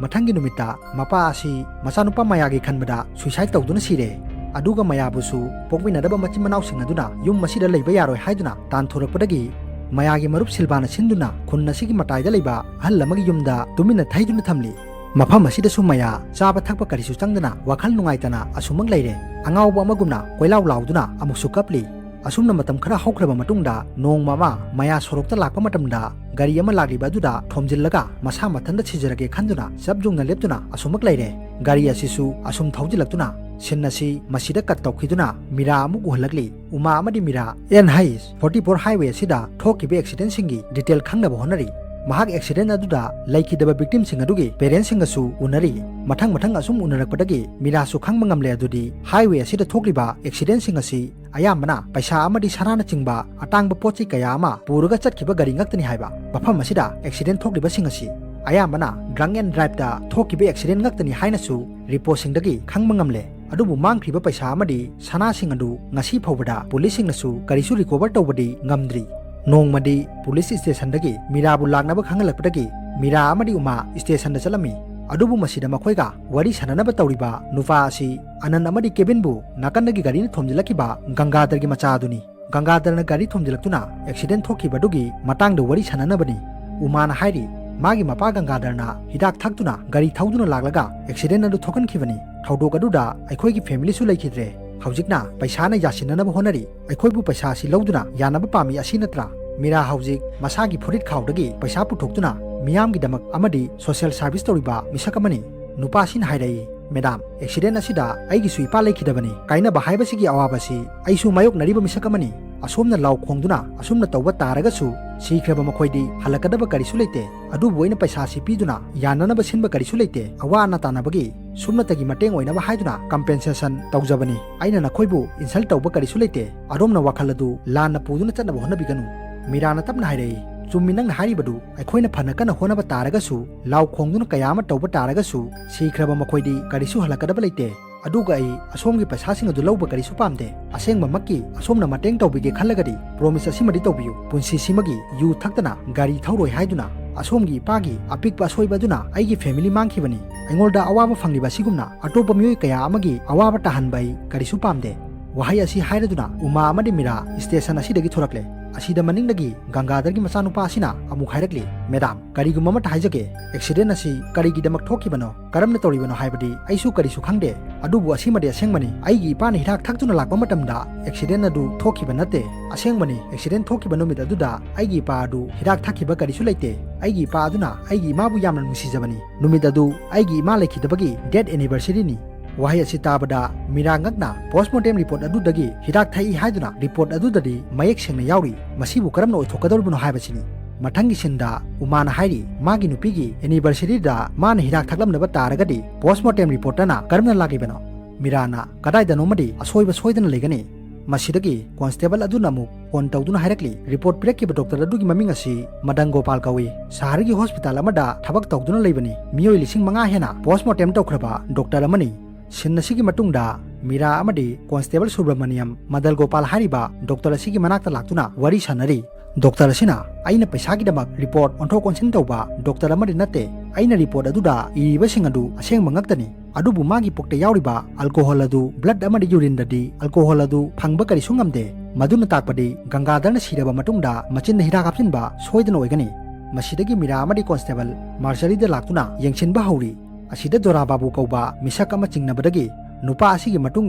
ꯃꯊꯪꯒꯤ ꯅꯨꯃꯤꯠꯇ ꯃꯄꯥ ꯑꯁꯤ ꯃꯆꯥꯅꯨꯄꯥ ꯃꯌꯥꯒꯤ ꯈꯟꯕꯗ suicide ꯇꯧꯗꯨꯅ ꯁꯤꯔꯦ꯫ ꯑꯗꯨꯒ ꯃꯌꯥꯕꯨꯁꯨ ꯄꯣꯛꯃꯤꯟꯅꯗꯕ ꯃꯆꯤꯟ ꯃꯅꯥꯎꯁꯤꯡ ꯑꯗꯨꯅ ꯌꯨꯝ ꯑꯁꯤꯗ ꯂꯩꯕ ꯌꯥꯔꯣꯏ ꯍꯥꯏꯗꯨꯅ ꯇꯥꯟꯊꯣꯔꯛꯄꯗꯒꯤ ꯃꯌꯥꯒꯤ ꯃꯔꯨꯞ ꯁꯤꯜꯕꯥꯅ ꯁꯤꯟꯗꯨꯅ ꯈꯨꯟ ꯑꯁꯤꯒꯤ ꯃꯇꯥꯏꯗ ꯂꯩꯕ ꯑꯍꯜ ꯑꯃꯒꯤ ꯌꯨꯝꯗ ꯇꯨꯃꯤꯟꯅ ꯊꯩꯗꯨꯅ ꯊꯝꯂꯤ꯫ ꯃꯐꯝ ꯑꯁꯤꯗꯁꯨ ꯃꯌꯥ ꯆꯥꯕ ꯊꯛꯄ ꯀꯔꯤꯁꯨ ꯆꯪꯗꯅ ꯋꯥꯈꯜ ꯅꯨꯡꯉꯥꯏꯇꯅ ꯑꯁꯨꯃꯛ ꯂꯩꯔꯦ꯫ ꯑꯉꯥꯎꯕ ꯑꯃꯒꯨꯝꯅ ꯀꯣꯏꯂꯥꯎ ꯂꯥꯎꯗꯨꯅ ꯑꯃꯨꯛꯁꯨ ꯀꯞꯂꯤ꯫ ꯑꯁꯨꯝꯅ ꯃꯇꯝ ꯈꯔ ꯍꯧꯈ꯭ꯔꯕ ꯃꯇꯨꯡꯗ, ꯅꯣꯡꯃ ꯑꯃ ꯃꯌꯥ ꯁꯣꯔꯣꯛꯇ ꯂꯥꯛꯄ ꯃꯇꯝꯗ, ꯒꯥꯔꯤ ꯑꯃ ꯂꯥꯛꯂꯤꯕ ꯑꯗꯨꯗ ꯊꯣꯝꯖꯤꯜꯂꯒ ꯃꯁꯥ ꯃꯊꯟꯇ ꯁꯤꯖꯔꯒꯦ ꯈꯟꯗꯨꯅ ꯆꯞ ꯌꯨꯡꯅ ꯂꯦꯞꯇꯨꯅ ꯑꯁꯨꯃꯛ ꯂꯩꯔꯦ꯫ ꯒꯥꯔꯤ ꯑꯁꯤꯁꯨ ꯑꯁꯨꯝ ꯊꯧꯖꯤꯜꯂꯛꯇꯨꯅ ꯁꯤꯟ ꯑꯁꯤ ꯃꯁꯤꯗ ꯀꯠ ꯇꯧꯈꯤꯗꯨꯅ ꯃꯤꯔꯥ ꯑꯃꯨꯛ ꯎꯍꯜꯂꯛꯂꯤ꯫ ꯎꯃꯥ ꯑꯃꯗꯤ Meera N H forty four highway ꯑꯁꯤꯗ ꯊꯣꯛꯈꯤꯕ ꯑꯦꯛꯁꯤꯗꯦꯟꯁꯤꯡꯒꯤ ꯗꯤꯇꯦꯜ ꯈꯪꯅꯕ ꯍꯣꯠꯅꯔꯤ꯫ ꯃꯍꯥꯛ ꯑꯦꯛꯁꯤꯗꯦꯟ ꯑꯗꯨꯗ ꯂꯩꯈꯤꯗꯕ ꯚꯤꯛꯇꯤꯝꯁꯤꯡ ꯑꯗꯨꯒꯤ ꯄꯦꯔꯦꯟꯁꯁꯤꯡꯒꯁꯨ ꯎꯅꯔꯤ꯫ ꯃꯊꯪ ꯃꯊꯪ ꯑꯁꯨꯝ ꯎꯅꯔꯛꯄꯗꯒꯤ ꯃꯤꯔꯥꯁꯨ ꯈꯪꯕ ꯉꯝꯂꯦ ꯑꯗꯨꯗꯤ ꯍꯥꯏꯋꯦ ꯑꯁꯤꯗ ꯊꯣꯛꯂꯤꯕ ꯑꯦꯛꯁꯤꯗꯦꯟꯁꯤꯡ ꯑꯁꯤ ꯑꯌꯥꯝꯕꯅ ꯄꯩꯁꯥ ꯑꯃꯗꯤ ꯁꯅꯥꯅꯆꯤꯡꯕ ꯑꯇꯥꯡꯕ ꯄꯣꯠ ꯆꯩ ꯀꯌꯥ ꯑꯃ ꯄꯨꯔꯒ ꯆꯠꯈꯤꯕ ꯒꯥꯔꯤ ꯉꯥꯛꯇꯅꯤ ꯍꯥꯏꯕ꯫ ꯃꯐꯝ ꯑꯁꯤꯗ ꯑꯦꯛꯁꯤꯗꯦꯟ ꯊꯣꯛꯂꯤꯕꯁꯤꯡ ꯑꯁꯤ ꯑꯌꯥꯝꯕꯅ ꯗ꯭ꯔꯪ ꯑꯦꯟ ꯗ꯭ꯔꯥꯏꯚꯇ ꯊꯣꯛꯈꯤꯕ ꯑꯦꯛꯁꯤꯗꯦꯟ ꯉꯥꯛꯇꯅꯤ ꯍꯥꯏꯅꯁꯨ ꯔꯤꯄꯣꯔꯠꯁꯤꯡꯗꯒꯤ ꯈꯪꯕ ꯉꯝꯂꯦ꯫ ꯑꯗꯨꯕꯨ ꯃꯥꯡꯈ꯭ꯔꯤꯕ ꯄꯩꯁꯥ ꯑꯃꯗꯤ ꯁꯅꯥꯁꯤꯡ ꯑꯗꯨ ꯉꯁꯤ ꯐꯥꯎꯕꯗ ꯄꯨꯂꯤꯁꯁꯤꯡꯅꯁꯨ ꯀꯔꯤꯁꯨ ꯔꯤꯀꯣꯚꯔ ꯇꯧꯕꯗꯤ ꯉꯝꯗ꯭ꯔꯤ꯫ ꯅꯣꯡꯃꯗꯤ ꯄꯨꯂꯤꯁ ꯁ꯭ꯇꯦꯁꯟꯗꯒꯤ ꯃꯤꯔꯥꯕꯨ ꯂꯥꯛꯅꯕ ꯈꯪꯍꯜꯂꯛꯄꯗꯒꯤ ꯃꯤꯔꯥ ꯑꯃꯗꯤ ꯎꯃꯥ ꯁ꯭ꯇꯦꯁꯟꯗ ꯆꯠꯂꯝꯃꯤ꯫ ꯑꯗꯨꯕꯨ ꯃꯁꯤꯗ ꯃꯈꯣꯏꯒ ꯋꯥꯔꯤ ꯁꯥꯟꯅꯅꯕ ꯇꯧꯔꯤꯕ ꯅꯨꯄꯥ ꯑꯁꯤ ꯑꯅꯟ ꯑꯃꯗꯤ ꯀꯦꯕꯤꯟꯕꯨ ꯅꯥꯀꯟꯗꯒꯤ ꯒꯥꯔꯤꯅ ꯊꯣꯝꯖꯤꯜꯂꯛꯈꯤꯕ ꯒꯪꯒꯥꯙꯔꯒꯤ ꯃꯆꯥ ꯑꯗꯨꯅꯤ꯫ ꯒꯪꯒꯥꯙꯔꯅ ꯒꯥꯔꯤ ꯊꯣꯝꯖꯤꯜꯂꯛꯇꯨꯅ ꯑꯦꯛꯁꯤꯗꯦꯟ ꯊꯣꯛꯈꯤꯕ ꯑꯗꯨꯒꯤ ꯃꯇꯥꯡꯗ ꯋꯥꯔꯤ ꯁꯥꯟꯅꯅꯕꯅꯤ꯫ ꯎꯃꯥꯅ ꯍꯥꯏꯔꯤ, ꯃꯥꯒꯤ ꯃꯄꯥ ꯒꯪꯒꯥꯙꯔꯅ ꯍꯤꯗꯥꯛ ꯊꯛꯇꯨꯅ ꯒꯥꯔꯤ ꯊꯧꯗꯨꯅ ꯂꯥꯛꯂꯒ ꯑꯦꯛꯁꯤꯗꯦꯟ ꯑꯗꯨ ꯊꯣꯛꯍꯟꯈꯤꯕꯅꯤ꯫ ꯊꯧꯗꯣꯛ ꯑꯗꯨꯗ ꯑꯩꯈꯣꯏꯒꯤ ꯐꯦꯃꯤꯂꯤꯁꯨ ꯂꯩꯈꯤꯗ꯭ꯔꯦ꯫ ꯍꯧꯖꯤꯛꯅ ꯄꯩꯁꯥꯅ ꯌꯥꯁꯤꯟꯅꯅꯕ ꯍꯣꯠꯅꯔꯤ꯫ ꯑꯩꯈꯣꯏꯕꯨ ꯄꯩꯁꯥ ꯑꯁꯤ ꯂꯧꯗꯨꯅ ꯌꯥꯅꯕ ꯄꯥꯝꯃꯤ ꯑꯁꯤ ꯅꯠꯇ꯭ꯔꯥ? ꯃꯤꯔꯥ ꯍꯧꯖꯤꯛ ꯃꯁꯥꯒꯤ ꯐꯨꯔꯤꯠ ꯈꯥꯎꯗꯒꯤ ꯄꯩꯁꯥ ꯄꯨꯊꯣꯛꯇꯨꯅ ꯃꯤꯌꯥꯝꯒꯤꯗꯃꯛ ꯑꯃꯗꯤ ꯁꯣꯁꯤꯌꯦꯜ ꯁꯥꯔꯚꯤꯁ ꯇꯧꯔꯤꯕ ꯃꯤꯁꯛ ꯑꯃꯅꯤ꯫ ꯅꯨꯄꯥꯁꯤꯅ ꯍꯥꯏꯔꯛꯏ, "ꯃꯦꯗꯥꯝ, ꯑꯦꯛꯁꯤꯗꯦꯟ ꯑꯁꯤꯗ ꯑꯩꯒꯤꯁꯨ ꯏꯄꯥ ꯂꯩꯈꯤꯗꯕꯅꯤ꯫ ꯀꯥꯏꯅꯕ ꯍꯥꯏꯕꯁꯤꯒꯤ ꯑꯋꯥꯕꯁꯤ ꯑꯩꯁꯨ ꯃꯥꯌꯣꯛꯅꯔꯤꯕ ꯃꯤꯁꯛ ꯑꯃꯅꯤ꯫ ꯑꯁꯣꯝꯅ ꯂꯥꯎ ꯈꯣꯡꯗꯨꯅ ꯑꯁꯨꯝꯅ ꯇꯧꯕ ꯇꯥꯔꯒꯁꯨ ꯁꯤꯈ꯭ꯔꯕ ꯃꯈꯣꯏꯗꯤ ꯍꯜꯂꯛꯀꯗꯕ ꯀꯔꯤꯁꯨ ꯂꯩꯇꯦ꯫ ꯑꯗꯨꯕꯨ ꯑꯩꯅ ꯄꯩꯁꯥꯁꯤ ꯄꯤꯗꯨꯅ ꯌꯥꯅꯅꯕ ꯁꯤꯟꯕ ꯀꯔꯤꯁꯨ ꯂꯩꯇꯦ꯫ ꯑꯋꯥ ꯑꯅꯥ ꯇꯥꯅꯕꯒꯤ ꯁꯨꯞꯅꯇꯒꯤ ꯃꯇꯦꯡ ꯑꯣꯏꯅꯕ ꯍꯥꯏꯗꯨꯅ ꯀꯝꯄꯦꯟꯁꯦꯁꯟ ꯇꯧꯖꯕꯅꯤ꯫ ꯑꯩꯅ ꯅꯈꯣꯏꯕꯨ ꯏꯟꯁꯜ ꯇꯧꯕ ꯀꯔꯤꯁꯨ ꯂꯩꯇꯦ꯫ ꯑꯗꯣꯝꯅ ꯋꯥꯈꯜ ꯑꯗꯨ ꯂꯥꯟꯅ ꯄꯨꯗꯨꯅ ꯆꯠꯅꯕ ꯍꯣꯠꯅꯕꯤꯒꯅꯨ꯫" ꯃꯤꯔꯥꯅ ꯇꯞꯅ ꯍꯥꯏꯔꯛꯏ, "ꯆꯨꯝꯃꯤ ꯅꯪꯅ ꯍꯥꯏꯔꯤꯕꯗꯨ꯫ ꯑꯩꯈꯣꯏꯅ ꯐꯅ ꯀꯟꯅ ꯍꯣꯠꯅꯕ ꯇꯥꯔꯒꯁꯨ, ꯂꯥꯎ ꯈꯣꯡꯗꯨꯅ ꯀꯌꯥ ꯑꯃ ꯇꯧꯕ ꯇꯥꯔꯒꯁꯨ, ꯁꯤꯈ꯭ꯔꯕ ꯃꯈꯣꯏꯗꯤ ꯀꯔꯤꯁꯨ ꯍꯜꯂꯛꯀꯗꯕ ꯂꯩꯇꯦ꯫ ꯑꯗꯨꯒ ꯑꯩ ꯑꯁꯣꯝꯒꯤ ꯄꯩꯁꯥꯁꯤꯡ ꯑꯗꯨ ꯂꯧꯕ ꯀꯔꯤꯁꯨ ꯄꯥꯝꯗꯦ꯫ ꯑꯁꯦꯡꯕꯃꯛꯀꯤ ꯑꯁꯣꯝꯅ ꯃꯇꯦꯡ ꯇꯧꯕꯤꯒꯦ ꯈꯜꯂꯒꯗꯤ ꯄ꯭ꯔꯣꯃꯤꯁ ꯑꯁꯤꯃꯗꯤ ꯇꯧꯕꯤꯌꯨ꯫ ꯄꯨꯟꯁꯤꯁꯤꯃꯒꯤ ꯌꯨ ꯊꯛꯇꯅ ꯒꯥꯔꯤ ꯊꯧꯔꯣꯏ ꯍꯥꯏꯗꯨꯅ ꯑꯁꯣꯝꯒꯤ ꯏꯄꯥꯒꯤ ꯑꯄꯤꯛꯄ ꯑꯁꯣꯏꯕ ꯑꯗꯨꯅ ꯑꯩꯒꯤ ꯐꯦꯃꯤꯂꯤ ꯃꯥꯡꯈꯤꯕꯅꯤ꯫ ꯑꯩꯉꯣꯟꯗ ꯑꯋꯥꯕ ꯐꯪꯂꯤꯕ ꯑꯁꯤꯒꯨꯝꯅ ꯑꯇꯣꯞꯄ ꯃꯤꯑꯣꯏ ꯀꯌꯥ ꯑꯃꯒꯤ ꯑꯋꯥꯕ ꯇꯥꯍꯟꯕ ꯑꯩ ꯀꯔꯤꯁꯨ ꯄꯥꯝꯗꯦ꯫" ꯋꯥꯍꯩ ꯑꯁꯤ ꯍꯥꯏꯔꯗꯨꯅ ꯎꯃꯥ ꯑꯃꯗꯤ ꯃꯤꯔꯥ ꯁ꯭ꯇꯦꯁꯟ ꯑꯁꯤꯗꯒꯤ ꯊꯣꯔꯛꯂꯦ꯫ ꯑꯁꯤꯗ ꯃꯅꯤꯡꯗꯒꯤ ꯒꯪꯒꯥꯙꯔꯒꯤ ꯃꯆꯥꯅꯨꯄꯥ ꯑꯁꯤꯅ ꯑꯃꯨꯛ ꯍꯥꯏꯔꯛꯂꯤ, "ꯃꯦꯗꯥꯝ, ꯀꯔꯤꯒꯨꯝꯕ ꯑꯃꯠꯇ ꯍꯥꯏꯖꯒꯦ, ꯑꯦꯛꯁꯤꯗꯦꯟ ꯑꯁꯤ ꯀꯔꯤꯒꯤꯗꯃꯛ ꯊꯣꯛꯈꯤꯕꯅꯣ, ꯀꯔꯝꯅ ꯇꯧꯔꯤꯕꯅꯣ ꯍꯥꯏꯕꯗꯤ ꯑꯩꯁꯨ ꯀꯔꯤꯁꯨ ꯈꯪꯗꯦ, ꯑꯗꯨꯕꯨ ꯑꯁꯤꯃꯗꯤ ꯑꯁꯦꯡꯕꯅꯤ, ꯑꯩꯒꯤ ꯏꯄꯥꯅ ꯍꯤꯗꯥꯛ ꯊꯛꯇꯨꯅ ꯂꯥꯛꯄ ꯃꯇꯝꯗ ꯑꯦꯛꯁꯤꯗꯦꯟ ꯑꯗꯨ ꯊꯣꯛꯈꯤꯕ ꯅꯠꯇꯦ꯫ ꯑꯁꯦꯡꯕꯅꯤ, ꯑꯦꯛꯁꯤꯗꯦꯟ ꯊꯣꯛꯈꯤꯕ ꯅꯨꯃꯤꯠ ꯑꯗꯨꯗ ꯑꯩꯒꯤ ꯏꯄꯥ ꯑꯗꯨ ꯍꯤꯗꯥꯛ ꯊꯛꯈꯤꯕ ꯀꯔꯤꯁꯨ ꯂꯩꯇꯦ꯫ ꯑꯩꯒꯤ ꯏꯄꯥ ꯑꯗꯨꯅ ꯑꯩꯒꯤ ꯏꯃꯥꯕꯨ ꯌꯥꯝꯅ ꯅꯨꯡꯁꯤꯖꯕꯅꯤ꯫ ꯅꯨꯃꯤꯠ ꯑꯗꯨ ꯑꯩꯒꯤ ꯏꯃꯥ ꯂꯩꯈꯤꯗꯕꯒꯤ ꯗꯦꯠ ꯑꯦꯅꯤꯚꯔꯁꯔꯤꯅꯤ"꯫ ꯋꯥꯍꯩ ꯑꯁꯤ ꯇꯥꯕꯗ ꯃꯤꯔꯥ ꯉꯛꯅ, "ꯄꯣꯁꯃꯣꯔꯇꯦꯝ ꯔꯤꯄꯣꯔꯠ ꯑꯗꯨꯗꯒꯤ ꯍꯤꯗꯥꯛ ꯊꯛꯏ ꯍꯥꯏꯗꯨꯅ ꯔꯤꯄꯣꯔꯠ ꯑꯗꯨꯗꯗꯤ ꯃꯌꯦꯛ ꯁꯦꯡꯅ ꯌꯥꯎꯔꯤ, ꯃꯁꯤꯕꯨ ꯀꯔꯝꯅ ꯑꯣꯏꯊꯣꯛꯀꯗꯧꯔꯤꯕꯅꯣ?" ꯍꯥꯏꯕꯁꯤꯅꯤ꯫ ꯃꯊꯪꯒꯤ ꯁꯤꯟꯗ ꯎꯃꯥꯅ ꯍꯥꯏꯔꯤ, ꯃꯥꯒꯤ ꯅꯨꯄꯤꯒꯤ ꯑꯦꯅꯤꯚꯔꯁꯔꯤꯗ ꯃꯥꯅ ꯍꯤꯗꯥꯛ ꯊꯛꯂꯝꯗꯕ ꯇꯥꯔꯒꯗꯤ ꯄꯣꯁꯃꯣꯔꯇꯦꯝ ꯔꯤꯄꯣꯔꯠꯇꯅ ꯀꯔꯝꯅ ꯂꯥꯛꯂꯤꯕꯅꯣ? ꯃꯤꯔꯥꯅ, "ꯀꯗꯥꯏꯗꯅꯣꯃꯗꯤ ꯑꯁꯣꯏꯕ ꯁꯣꯏꯗꯅ ꯂꯩꯒꯅꯤ"꯫ ꯃꯁꯤꯗꯒꯤ ꯀꯣꯟꯁꯇꯦꯕꯜ ꯑꯗꯨꯅ ꯑꯃꯨꯛ ꯐꯣꯟ ꯇꯧꯗꯨꯅ ꯍꯥꯏꯔꯛꯂꯤ, ꯔꯤꯄꯣꯔꯠ ꯄꯤꯔꯛꯈꯤꯕ ꯗꯣꯛꯇꯔ ꯑꯗꯨꯒꯤ ꯃꯃꯤꯡ ꯑꯁꯤ ꯃꯗꯟ ꯒꯣꯄꯥꯜ ꯀꯧꯏ꯫ ꯁꯍꯔꯒꯤ ꯍꯣꯁꯄꯤꯇꯥꯜ ꯑꯃꯗ ꯊꯕꯛ ꯇꯧꯗꯨꯅ ꯂꯩꯕꯅꯤ꯫ ꯃꯤꯑꯣꯏ ꯂꯤꯁꯤꯡ ꯃꯉꯥ ꯍꯦꯟꯅ ꯄꯣꯁꯃꯣꯔꯇꯦꯝ ꯇꯧꯈ꯭ꯔꯕ ꯗꯣꯛꯇꯔ ꯑꯃꯅꯤ꯫ ꯁꯤꯟ ꯑꯁꯤꯒꯤ ꯃꯇꯨꯡꯗ ꯃꯤꯔꯥ ꯑꯃꯗꯤ ꯀꯣꯟꯁꯇꯦꯕꯜ ꯁꯨꯕ꯭ꯔꯃꯅꯤꯌꯝ ꯃꯗꯟ ꯒꯣꯄꯥꯜ ꯍꯥꯏꯔꯤꯕ ꯗꯣꯛꯇꯔ ꯑꯁꯤꯒꯤ ꯃꯅꯥꯛꯇ ꯂꯥꯛꯇꯨꯅ ꯋꯥꯔꯤ ꯁꯥꯟꯅꯔꯤ꯫ ꯗꯣꯛꯇꯔ ꯑꯁꯤꯅ, "ꯑꯩꯅ ꯄꯩꯁꯥꯒꯤꯗꯃꯛ ꯔꯤꯄꯣꯔꯠ ꯑꯣꯟꯊꯣꯛ ꯑꯣꯟꯁꯤꯟ ꯇꯧꯕ ꯗꯣꯛꯇꯔ ꯑꯃꯗꯤ ꯅꯠꯇꯦ꯫ ꯑꯩꯅ ꯔꯤꯄꯣꯔꯠ ꯑꯗꯨꯗ ꯏꯔꯤꯕꯁꯤꯡ ꯑꯗꯨ ꯑꯁꯦꯡꯕ ꯉꯥꯛꯇꯅꯤ꯫ ꯑꯗꯨꯕꯨ ꯃꯥꯒꯤ ꯄꯨꯛꯇ ꯌꯥꯎꯔꯤꯕ ꯑꯜꯀꯣꯍꯣꯜ ꯑꯗꯨ ꯕ꯭ꯂꯗ ꯑꯃꯗꯤ ꯌꯨꯔꯤꯟꯗꯗꯤ ꯑꯜꯀꯣꯍꯣꯜ ꯑꯗꯨ ꯐꯪꯕ ꯀꯔꯤꯁꯨ ꯉꯝꯗꯦ꯫ ꯃꯗꯨꯅ ꯇꯥꯛꯄꯗꯤ ꯒꯪꯒꯥꯙꯔꯅ ꯁꯤꯔꯕ ꯃꯇꯨꯡꯗ ꯃꯆꯤꯟꯗ ꯍꯤꯗꯥꯛ ꯍꯥꯞꯆꯤꯟꯕ ꯁꯣꯏꯗꯅ ꯑꯣꯏꯒꯅꯤ"꯫ ꯃꯁꯤꯗꯒꯤ ꯃꯤꯔꯥ ꯑꯃꯗꯤ ꯀꯣꯟꯁꯇꯦꯕꯜ ꯃꯥꯔꯁꯔꯤꯗ ꯂꯥꯛꯇꯨꯅ ꯌꯦꯡꯁꯤꯟꯕ ꯍꯧꯔꯤ꯫ ꯑꯁꯤꯗ ꯗꯣꯔꯥ ꯕꯥꯕꯨ ꯀꯧꯕ ꯃꯤꯁꯛ ꯑꯃ ꯆꯤꯡꯅꯕꯗꯒꯤ ꯅꯨꯄꯥ ꯑꯁꯤꯒꯤ ꯃꯇꯨꯡ